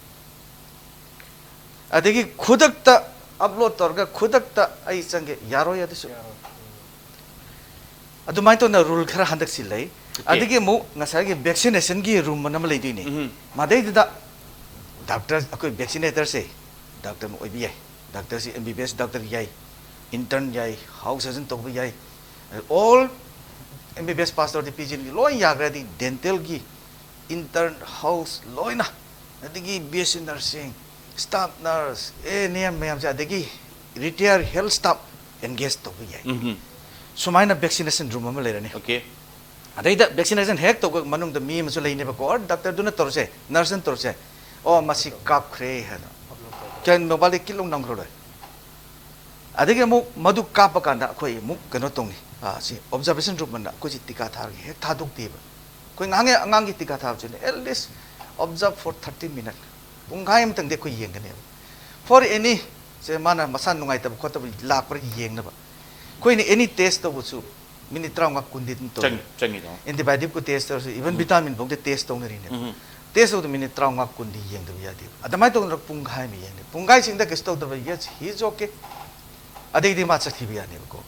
ꯑꯗꯒꯤ ꯈꯨꯗꯛꯇ ꯑꯞꯂꯣꯗ ꯇꯧꯔꯒ ꯈꯨꯗꯛꯇ ꯑꯩ ꯆꯪꯒꯦ, ꯌꯥꯔꯣꯏ ꯑꯗꯨꯁꯨ꯫ ꯌꯥꯔꯣꯏ꯫ ꯑꯗꯨꯃꯥꯏꯅ ꯇꯧꯅ ꯔꯨꯜ ꯈꯔ ꯍꯟꯗꯛꯁꯤ ꯂꯩ꯫ ꯑꯗꯒꯤ ꯑꯃꯨꯛ ꯉꯁꯥꯏꯒꯤ ꯚꯦꯛꯁꯤꯅꯦꯁꯟꯒꯤ ꯔꯨꯝ ꯑꯅ ꯑꯃ ꯂꯩꯗꯣꯏꯅꯤ꯫ ꯃꯗꯩꯗꯨꯗ ꯗꯥꯛꯇꯔ, ꯑꯩꯈꯣꯏ ꯚꯦꯛꯁꯤꯅꯦꯇꯔꯁꯦ ꯗꯥꯛꯇꯔ ꯑꯃ ꯑꯣꯏꯕ ꯌꯥꯏ, ꯗꯥꯛꯇꯔꯁꯤ ꯑꯦꯝ ꯕꯤ ꯕꯤ ꯑꯦꯁ ꯗꯥꯛꯇꯔ ꯌꯥꯏ, ꯏꯟꯇꯔꯟ ꯌꯥꯏ, ꯍꯥꯎꯁ ꯁꯔꯖꯟ ꯇꯧꯕ ꯌꯥꯏ, ꯑꯣꯜ ꯑꯦꯝ ꯕꯤ ꯕꯤ ꯑꯦꯁ ꯄꯥꯁ ꯇꯧꯔꯗꯤ ꯄꯤ ꯖꯤ ꯂꯣꯏ ꯌꯥꯈ꯭ꯔꯦ꯫ ꯑꯗꯩ ꯗꯦꯟꯇꯦꯜꯒꯤ ꯏꯟꯇꯔꯟ, ꯍꯥꯎꯁ ꯂꯣꯏꯅ, ꯑꯗꯒꯤ B S C nursing, staff nurse, A N M ꯃꯌꯥꯝꯁꯦ, ꯑꯗꯒꯤ ꯔꯤꯇꯥꯌꯔ ꯍꯦꯜꯊ ꯁ꯭ꯇꯥꯐ ꯑꯦꯟꯒꯦꯖ ꯇꯧꯕ ꯌꯥꯏ꯫ ꯁꯨꯃꯥꯏꯅ ꯚꯦꯛꯁꯤꯅꯦꯁꯟ ꯔꯨꯝ ꯑꯃ ꯂꯩꯔꯅꯤ꯫ ꯑꯣꯀꯦ꯫ ꯑꯗꯩꯗ ꯚꯦꯛꯁꯤꯅꯦꯁꯟ ꯍꯦꯛ ꯇꯧꯕ ꯃꯅꯨꯡꯗ ꯃꯤ ꯑꯃꯁꯨ ꯂꯩꯅꯦꯕꯀꯣ, ꯑꯣꯔ ꯗꯥꯛꯇꯔꯗꯨꯅ ꯇꯧꯔꯁꯦ, ꯅꯔꯁꯅ ꯇꯧꯔꯁꯦ, "ꯑꯣ, ꯃꯁꯤ ꯀꯥꯞꯈ꯭ꯔꯦ" ꯍꯥꯏꯅ ꯀꯦꯟ ꯃꯣꯕꯥꯏꯜꯗ ꯀꯤꯠ ꯂꯧ ꯅꯝꯈ꯭ꯔ ꯂꯣꯏꯔꯦ꯫ ꯑꯗꯒꯤ ꯑꯃꯨꯛ ꯃꯗꯨ ꯀꯥꯞꯄ ꯀꯥꯟꯗ ꯑꯩꯈꯣꯏ ꯑꯃꯨꯛ ꯀꯩꯅꯣ ꯇꯧꯅꯤ, ꯑꯥ, ꯁꯤ ꯑꯣꯕꯖꯥꯔꯕꯦꯁꯟ ꯔꯨꯝ ꯑꯅ ꯑꯩꯈꯣꯏꯁꯤ ꯇꯤꯀꯥ ꯊꯥꯔꯒ ꯍꯦꯛ ꯊꯥꯗꯣꯛꯇꯦꯕ꯫ ꯑꯩꯈꯣꯏ ꯉꯥꯡꯉꯦ, ꯑꯉꯥꯡꯒꯤ ꯇꯤꯀꯥ ꯊꯥꯕꯁꯤꯅ at least observe for thirty minute, ꯄꯨꯡꯈꯥꯏ ꯑꯃꯇꯪꯗꯤ ꯑꯩꯈꯣꯏ ꯌꯦꯡꯒꯅꯦꯕ꯫ For any, ꯁꯦ ꯃꯥꯅ ꯃꯁꯥ ꯅꯨꯡꯉꯥꯏꯇꯕ ꯈꯣꯠꯇꯕ ꯂꯥꯛꯄ꯭ꯔꯥ ꯌꯦꯡꯅꯕ꯫ ꯑꯩꯈꯣꯏꯅ ꯑꯦꯅꯤ ꯇꯦꯁ ꯇꯧꯕꯁꯨ ꯃꯤꯅꯤꯠ ꯇꯔꯥꯃꯉꯥ ꯀꯨꯟꯗꯤ ꯑꯗꯨꯝ ꯇꯧꯏ꯫ ꯆꯪꯉꯤ, ꯆꯪꯉꯤꯗꯣ꯫ ꯑꯦꯟꯇꯤꯕꯥꯏꯑꯣꯇꯤꯛꯄꯨ ꯇꯦꯁ ꯇꯧꯔꯁꯨ, ꯏꯚꯟ ꯎꯝ꯫ ꯚꯤꯇꯥꯃꯤꯟ ꯐꯥꯎꯗ ꯇꯦꯁ ꯇꯧꯅꯔꯤꯅꯦꯕ꯫ ꯎꯝ꯫ ꯇꯦꯁ ꯇꯧꯕꯗ ꯃꯤꯅꯤꯠ ꯇꯔꯥꯃꯉꯥ ꯀꯨꯟꯗꯤ ꯌꯦꯡꯗꯕ ꯌꯥꯗꯦꯕ꯫ ꯑꯗꯨꯃꯥꯏꯅ ꯇꯧꯗꯅ ꯄꯨꯡꯈꯥꯏ ꯑꯃ ꯌꯦꯡꯉꯦ꯫ ꯄꯨꯡꯈꯥꯏꯁꯤꯡꯗ ꯀꯩꯁꯨ ꯇꯧꯗꯕ, yes, he is okay, ꯑꯗꯩꯗꯤ ꯃꯥ ꯆꯠꯈꯤꯕ ꯌꯥꯅꯦꯕꯀꯣ꯫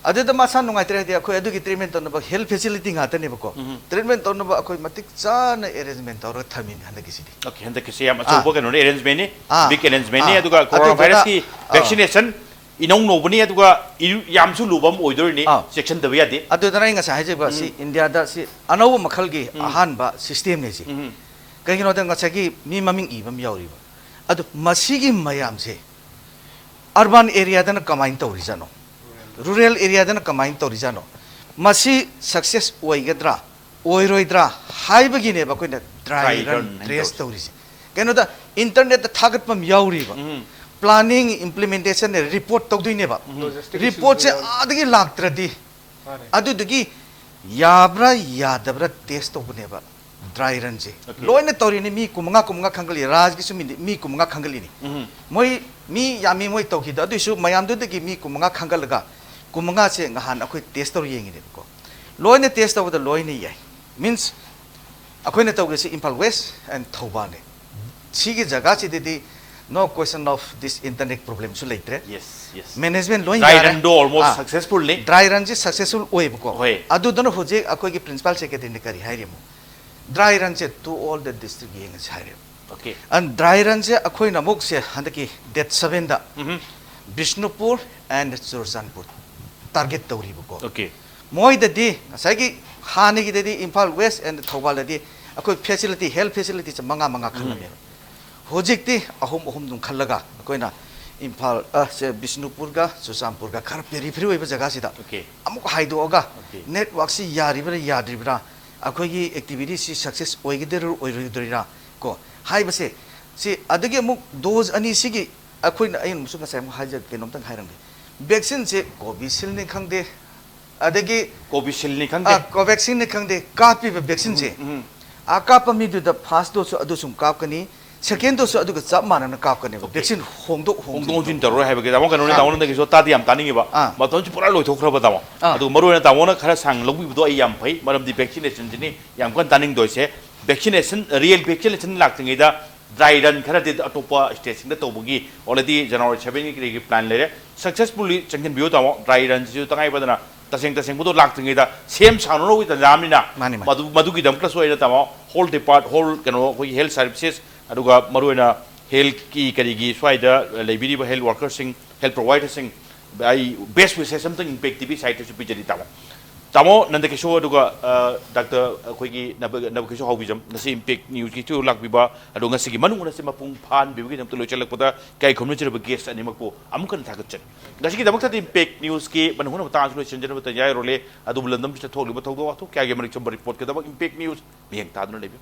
ꯑꯗꯨꯗ ꯃꯁꯥ ꯅꯨꯡꯉꯥꯏꯇ꯭ꯔꯦ ꯍꯥꯏꯗꯤ ꯑꯩꯈꯣꯏ ꯑꯗꯨꯒꯤ ꯇ꯭ꯔꯤꯠꯃꯦꯟ ꯇꯧꯅꯕ ꯍꯦꯜꯊ ꯐꯦꯁꯤꯂꯤꯇꯤ ꯉꯥꯛꯇꯅꯦꯕꯀꯣ꯫ ꯎꯝ꯫ ꯇ꯭ꯔꯤꯠꯃꯦꯟ ꯇꯧꯅꯕ ꯑꯩꯈꯣꯏ ꯃꯇꯤꯛ ꯆꯥꯅ ꯑꯦꯔꯦꯟꯖꯃꯦꯟ ꯇꯧꯔꯒ ꯊꯝꯃꯤꯅꯦ ꯍꯟꯗꯛꯀꯤꯁꯤꯗꯤ꯫ ꯑꯣꯀꯦ, ꯍꯟꯗꯛꯀꯤꯁꯤ ꯌꯥꯝ ꯑꯆꯧꯕ ꯑꯥ꯫ ꯀꯩꯅꯣꯅꯤ, ꯑꯦꯔꯦꯟꯖꯃꯦꯟꯅꯤ, ꯑꯥ꯫ ꯕꯤꯛ ꯑꯦꯔꯦꯟꯖꯃꯦꯟꯅꯤ꯫ ꯑꯥ꯫ ꯑꯗꯨꯒ ꯀꯣꯔꯣꯅꯥ ꯑꯗꯨꯗꯨꯅ, ꯚꯥꯏꯔꯁꯀꯤ ꯑꯥ꯫ ꯚꯦꯛꯁꯤꯅꯦꯁꯟ ꯏꯅꯧ ꯅꯧꯕꯅꯤ, ꯑꯗꯨꯒ ꯏ-, ꯌꯥꯝꯁꯨ ꯂꯨꯕ ꯑꯃ ꯑꯣꯏꯗꯣꯔꯤꯅꯤ, ꯑꯥ꯫ ꯆꯦꯛꯁꯤꯟꯗꯕ ꯌꯥꯗꯦ꯫ ꯑꯗꯨꯗꯨꯅ ꯑꯩ ꯉꯁꯥꯏ ꯍꯥꯏꯖꯕ ꯁꯤ ꯎꯝ꯫ ꯏꯟꯗꯤꯌꯥꯗ ꯁꯤ ꯑꯅꯧꯕ ꯃꯈꯜꯒꯤ ꯎꯝ꯫ ꯑꯍꯥꯟꯕ ꯁꯤꯁꯇꯦꯝꯅꯤ ꯁꯤ꯫ ꯎꯝ꯫ ꯀꯩꯒꯤꯅꯣꯗ ꯉꯁꯥꯏꯒꯤ ꯃꯤ ꯃꯃꯤꯡ ꯏꯕ ꯑꯃ ꯌꯥꯎꯔꯤꯕ꯫ ꯑꯗꯨ ꯃꯁꯤꯒꯤ ꯃꯌꯥꯝꯁꯦ ꯑꯔꯕꯥꯟ ꯑꯦꯔꯤꯌꯥꯗꯅ ꯀꯃꯥꯏꯅ ꯇꯧꯔꯤꯖꯥꯠꯅꯣ? ꯔꯨꯔꯦꯜ ꯑꯦꯔꯤꯌꯥꯗꯅ ꯀꯃꯥꯏꯅ ꯇꯧꯔꯤꯖꯥꯠꯅꯣ? ꯃꯁꯤ ꯁꯛꯁꯦꯁ ꯑꯣꯏꯒꯗ꯭ꯔꯥ, ꯑꯣꯏꯔꯣꯏꯗ꯭ꯔꯥ ꯍꯥꯏꯕꯒꯤꯅꯦꯕ ꯑꯩꯈꯣꯏꯅ ꯗ꯭ꯔꯥꯏ ꯗ꯭ꯔꯥꯏ ꯔꯟ ꯔꯟ ꯍꯥꯏꯅ ꯔꯦꯁ ꯇꯧꯔꯤꯁꯦ꯫ ꯇꯧꯔꯤꯁꯦ꯫ ꯀꯩꯅꯣꯗ ꯏꯟꯇꯔꯅꯦꯠꯇ ꯊꯥꯒꯠꯄ ꯑꯃ ꯌꯥꯎꯔꯤꯕ꯫ ꯎꯝ꯫ ꯄ꯭ꯂꯥꯅꯤꯡ ꯏꯝꯄ꯭ꯂꯤꯃꯦꯟꯇꯦꯁꯟ ꯔꯤꯄꯣꯔꯠ ꯇꯧꯗꯣꯏꯅꯦꯕ꯫ ꯎꯝ꯫ ꯂꯣꯖꯤꯁꯇꯤꯛ ꯔꯤꯄꯣꯔꯠꯁꯦ ꯏꯁꯨꯁꯨ ꯌꯥꯎꯔꯤ꯫ ꯑꯥꯗꯒꯤ ꯂꯥꯛꯇ꯭ꯔꯗꯤ ꯃꯥꯅꯦ꯫ ꯑꯗꯨꯗꯨꯒꯤ ꯌꯥꯕ꯭ꯔꯥ ꯌꯥꯗꯕ꯭ꯔꯥ ꯇꯦꯁ ꯇꯧꯕꯅꯦꯕ ꯗ꯭ꯔꯥꯏ ꯔꯟꯁꯦ꯫ ꯑꯣꯀꯦ꯫ ꯂꯣꯏꯅ ꯇꯧꯔꯤꯅꯤ, ꯃꯤ ꯀꯨꯟꯃꯉꯥ, ꯀꯨꯟꯃꯉꯥ ꯈꯟꯒꯠꯂꯤ, ꯔꯥꯖꯒꯤꯁꯨ ꯃꯤ, ꯃꯤ ꯀꯨꯟꯃꯉꯥ ꯈꯟꯒꯠꯂꯤꯅꯤ꯫ ꯎꯝ꯫ ꯃꯣꯏ ꯃꯤ ꯌꯥꯝꯃꯤ ꯃꯣꯏ ꯇꯧꯈꯤꯗ, ꯑꯗꯨꯏꯁꯨ ꯃꯌꯥꯝꯗꯨꯗꯒꯤ ꯃꯤ ꯀꯨꯟꯃꯉꯥ ꯈꯟꯒꯠꯂꯒ ꯀꯨꯟꯃꯉꯥꯁꯦ ꯉꯍꯥꯟ ꯑꯩꯈꯣꯏ ꯇꯦꯁ ꯇꯧꯔ ꯌꯦꯡꯉꯤꯅꯦꯕꯀꯣ꯫ ꯂꯣꯏꯅ ꯇꯦꯁ ꯇꯧꯕꯗ ꯂꯣꯏꯅ ꯌꯥꯏ꯫ ꯃꯤꯟꯁ ꯑꯩꯈꯣꯏꯅ ꯇꯧꯒꯦꯁꯦ ꯏꯝꯐꯥꯜ ꯋꯦꯁ and ꯊꯧꯕꯥꯜꯅꯦ꯫ ꯁꯤꯒꯤ ꯖꯒꯥꯁꯤꯗꯗꯤ No question of this internet problemꯁꯨ ꯂꯩꯇ꯭ꯔꯦ꯫ Yes, yes. Management ꯂꯣꯏ Dry ꯌꯥꯔꯦ꯫ runꯗꯣ almost ꯑꯥ, successfulꯅꯤ꯫ Dry runꯁꯦ successful ꯑꯣꯏꯕꯀꯣ꯫ ꯍꯣꯏ꯫ ꯑꯗꯨꯗꯨꯅ ꯍꯧꯖꯤꯛ ꯑꯩꯈꯣꯏꯒꯤ principal secretaryꯅ ꯀꯔꯤ ꯍꯥꯏꯔꯤ ꯑꯃꯨꯛ? Dry runꯁꯦ to all the district ꯌꯦꯡꯉꯁꯤ ꯍꯥꯏꯔꯦꯕ꯫ Okay. And dry runꯁꯦ ꯑꯩꯈꯣꯏꯅ ꯑꯃꯨꯛꯁꯦ ꯍꯟꯗꯛꯀꯤ date sevenꯗ mm-hmm. Bishnupur and Churachandpur target ꯇꯧꯔꯤꯕꯀꯣ꯫ Okay. ꯃꯣꯏꯗꯗꯤ ꯉꯁꯥꯏꯒꯤ ꯍꯥꯟꯅꯒꯤꯗꯗꯤ ꯏꯝꯐꯥꯜ West and ꯊꯧꯕꯥꯜꯗꯗꯤ ꯑꯩꯈꯣꯏ facility, health facilityꯁꯦ ꯃꯉꯥ ꯃꯉꯥ ꯈꯜꯂꯝꯃꯦꯕ꯫ ꯍꯧꯖꯤꯛꯇꯤ ꯑꯍꯨꯝ ꯑꯍꯨꯝ ꯑꯗꯨꯝ ꯈꯜꯂꯒ ꯑꯩꯈꯣꯏꯅ ꯏꯝꯐꯥꯜ, ꯑ, ꯁꯦ, ꯕꯤꯁꯅꯨꯄꯨꯔꯒ ꯆꯨꯔꯆꯥꯟꯄꯨꯔꯒ ꯈꯔ periphery ꯑꯣꯏꯕ ꯖꯒꯥꯁꯤꯗ Okay. ꯑꯃꯨꯛ ꯍꯥꯏꯗꯣꯛꯑꯒ Okay. networkꯁꯤ ꯌꯥꯔꯤꯕ꯭ꯔꯥ ꯌꯥꯗ꯭ꯔꯤꯕ꯭ꯔꯥ, ꯑꯩꯈꯣꯏꯒꯤ activityꯁꯤ success ꯑꯣꯏꯒꯗꯣꯏꯔꯥ ꯑꯣꯏꯔꯣꯏꯗꯣꯏꯔꯥ ꯀꯣ ꯍꯥꯏꯕꯁꯦ꯫ ꯁꯤ ꯑꯗꯒꯤ ꯑꯃꯨꯛ dose ꯑꯅꯤꯁꯤꯒꯤ ꯑꯩꯈꯣꯏꯅ, ꯑꯩꯅꯁꯨ ꯉꯁꯥꯏ ꯑꯃꯨꯛ ꯍꯥꯏꯖ-, ꯀꯩꯅꯣꯝꯇꯪ ꯍꯥꯏꯔꯝꯒꯦ꯫ Vaccineꯁꯦ Covisshieldꯅꯤ ꯈꯪꯗꯦ, ꯑꯗꯒꯤ Covisshieldꯅꯤ ꯑ, ꯈꯪꯗꯦ꯫ Covaxinꯅꯤ ꯈꯪꯗꯦ, ꯀꯥꯞꯄꯤꯕ vaccineꯁꯦ ꯎꯝ, ꯎꯝ. ꯑ ꯀꯥꯞꯄ ꯃꯤꯗꯨꯗ first doseꯁꯨ ꯑꯗꯨ ꯁꯨꯝ ꯀꯥꯞꯀꯅꯤ, second doseꯁꯨ ꯑꯗꯨꯒ ꯆꯞ ꯃꯥꯟꯅꯅ ꯀꯥꯞꯀꯅꯦꯕ꯫ Okay. Vaccine ꯍꯣꯡꯗꯣꯛ ꯍꯣꯡꯖꯤꯟ ꯍꯣꯡꯗꯣꯛ ꯍꯣꯡꯖꯤꯟ ꯇꯧꯕ꯫ ꯇꯧꯔꯣꯏ ꯍꯥꯏꯕꯒꯤ ꯇꯥꯃꯣ ꯀꯩꯅꯣꯅꯤ, ꯑꯥ꯫ ꯇꯥꯃꯣꯅ ꯍꯟꯗꯛꯀꯤꯁꯨ ꯇꯥꯗꯤ ꯌꯥꯝ ꯇꯥꯅꯤꯡꯉꯤꯕ꯫ ꯑꯥ꯫ ꯃꯇꯝꯁꯤ ꯄꯨꯔꯥ ꯂꯣꯏꯊꯣꯛꯈ꯭ꯔꯕ ꯇꯥꯃꯣ꯫ ꯑꯥ꯫ ꯑꯗꯨꯒ ꯃꯔꯨ ꯑꯣꯏꯅ ꯇꯥꯃꯣꯅ ꯈꯔ ꯁꯥꯡꯅ ꯂꯧꯕꯤꯕꯗꯣ ꯑꯩ ꯌꯥꯝ ꯐꯩ, ꯃꯔꯝꯗꯤ vaccination ꯁꯤꯅꯤ ꯌꯥꯝ ꯀꯟꯅ ꯇꯥꯅꯤꯡꯗꯣꯏꯁꯦ꯫ Vaccination, real vaccination ꯂꯥꯛꯇ꯭ꯔꯤꯉꯩꯗ dry run ꯈꯔꯗꯤ ꯑꯇꯣꯞꯄ stateꯁꯤꯡꯗ ꯇꯧꯕꯒꯤ already January sevenꯒꯤ ꯀꯔꯤꯒꯤ plan ꯂꯩꯔꯦ꯫ Successfully ꯆꯪꯁꯤꯟꯕꯤꯌꯨ ꯇꯥꯃꯣ꯫ Dry runꯁꯤꯁꯨ ꯇꯉꯥꯏ ꯐꯗꯅ ꯇꯁꯦꯡ ꯇꯁꯦꯡꯕꯗꯣ ꯂꯥꯛꯇ꯭ꯔꯤꯉꯩꯗ ꯁꯦꯝ ꯁꯥꯅꯅꯕꯒꯤ ꯇꯥꯟꯖꯥ ꯑꯃꯅꯤꯅ꯫ ꯃꯥꯅꯤ, ꯃꯥꯅꯤ꯫ ꯃꯗꯨ, ꯃꯗꯨꯒꯤꯗꯃꯛꯇꯁꯨ ꯑꯩꯅ ꯇꯥꯃꯣ, whole depart, whole ꯀꯩꯅꯣ, ꯑꯩꯈꯣꯏꯒꯤ health services, ꯑꯗꯨꯒ ꯃꯔꯨꯑꯣꯏꯅ healthꯀꯤ ꯀꯔꯤꯒꯤ ꯁ꯭ꯋꯥꯏꯗ ꯂꯩꯕꯤꯔꯤꯕ health workerꯁꯤꯡ, health providerꯁꯤꯡ, ꯑꯩ best wishes ꯑꯝꯇꯪ Impact TV sideꯇꯁꯨ ꯄꯤꯖꯔꯤ ꯇꯥꯃꯣ꯫ ꯇꯥꯃꯣ ꯅꯟꯗꯀꯤꯁꯣꯔ ꯑꯗꯨꯒ, ꯑ, doctor ꯑꯩꯈꯣꯏꯒꯤ ꯅꯕ-, ꯅꯕꯀꯤꯁꯣꯔ ꯍꯥꯎꯕꯤꯖꯝ, ꯉꯁꯤ Impact Newsꯀꯤ studio ꯂꯥꯛꯄꯤꯕ, ꯑꯗꯣ ꯉꯁꯤꯒꯤ ꯃꯅꯨꯡ ꯑꯁꯤ ꯃꯄꯨꯡ ꯐꯥꯍꯟꯕꯤꯕꯒꯤꯗꯃꯛꯇ ꯂꯣꯏꯁꯤꯜꯂꯛꯄꯗ ꯏꯀꯥꯏ ꯈꯨꯝꯅꯖꯔꯕ guest ꯑꯅꯤꯃꯛꯄꯨ ꯑꯃꯨꯛ ꯍꯟꯅ ꯊꯥꯒꯠꯆꯔꯤ꯫ ꯉꯁꯤꯒꯤꯗꯃꯛꯇꯗꯤ Impact Newsꯀꯤ ꯃꯅꯨꯡ ꯍꯨꯠꯅ ꯃꯇꯥꯡ ꯑꯁꯤ ꯂꯣꯏꯁꯤꯟꯖꯅꯕ ꯇꯟꯖꯥ ꯌꯧꯔꯛꯂꯦ꯫ ꯑꯗꯨꯕꯨ ꯂꯝꯗꯝꯁꯤꯗ ꯊꯣꯛꯂꯤꯕ ꯊꯧꯗꯣꯛ ꯋꯥꯊꯣꯛ ꯀꯌꯥꯒꯤ ꯃꯔꯤꯛ ꯆꯨꯝꯕ reportꯀꯤꯗꯃꯛ Impact News ꯃꯤꯠꯌꯦꯡ ꯇꯥꯗꯨꯅ ꯂꯩꯕꯤꯌꯨ꯫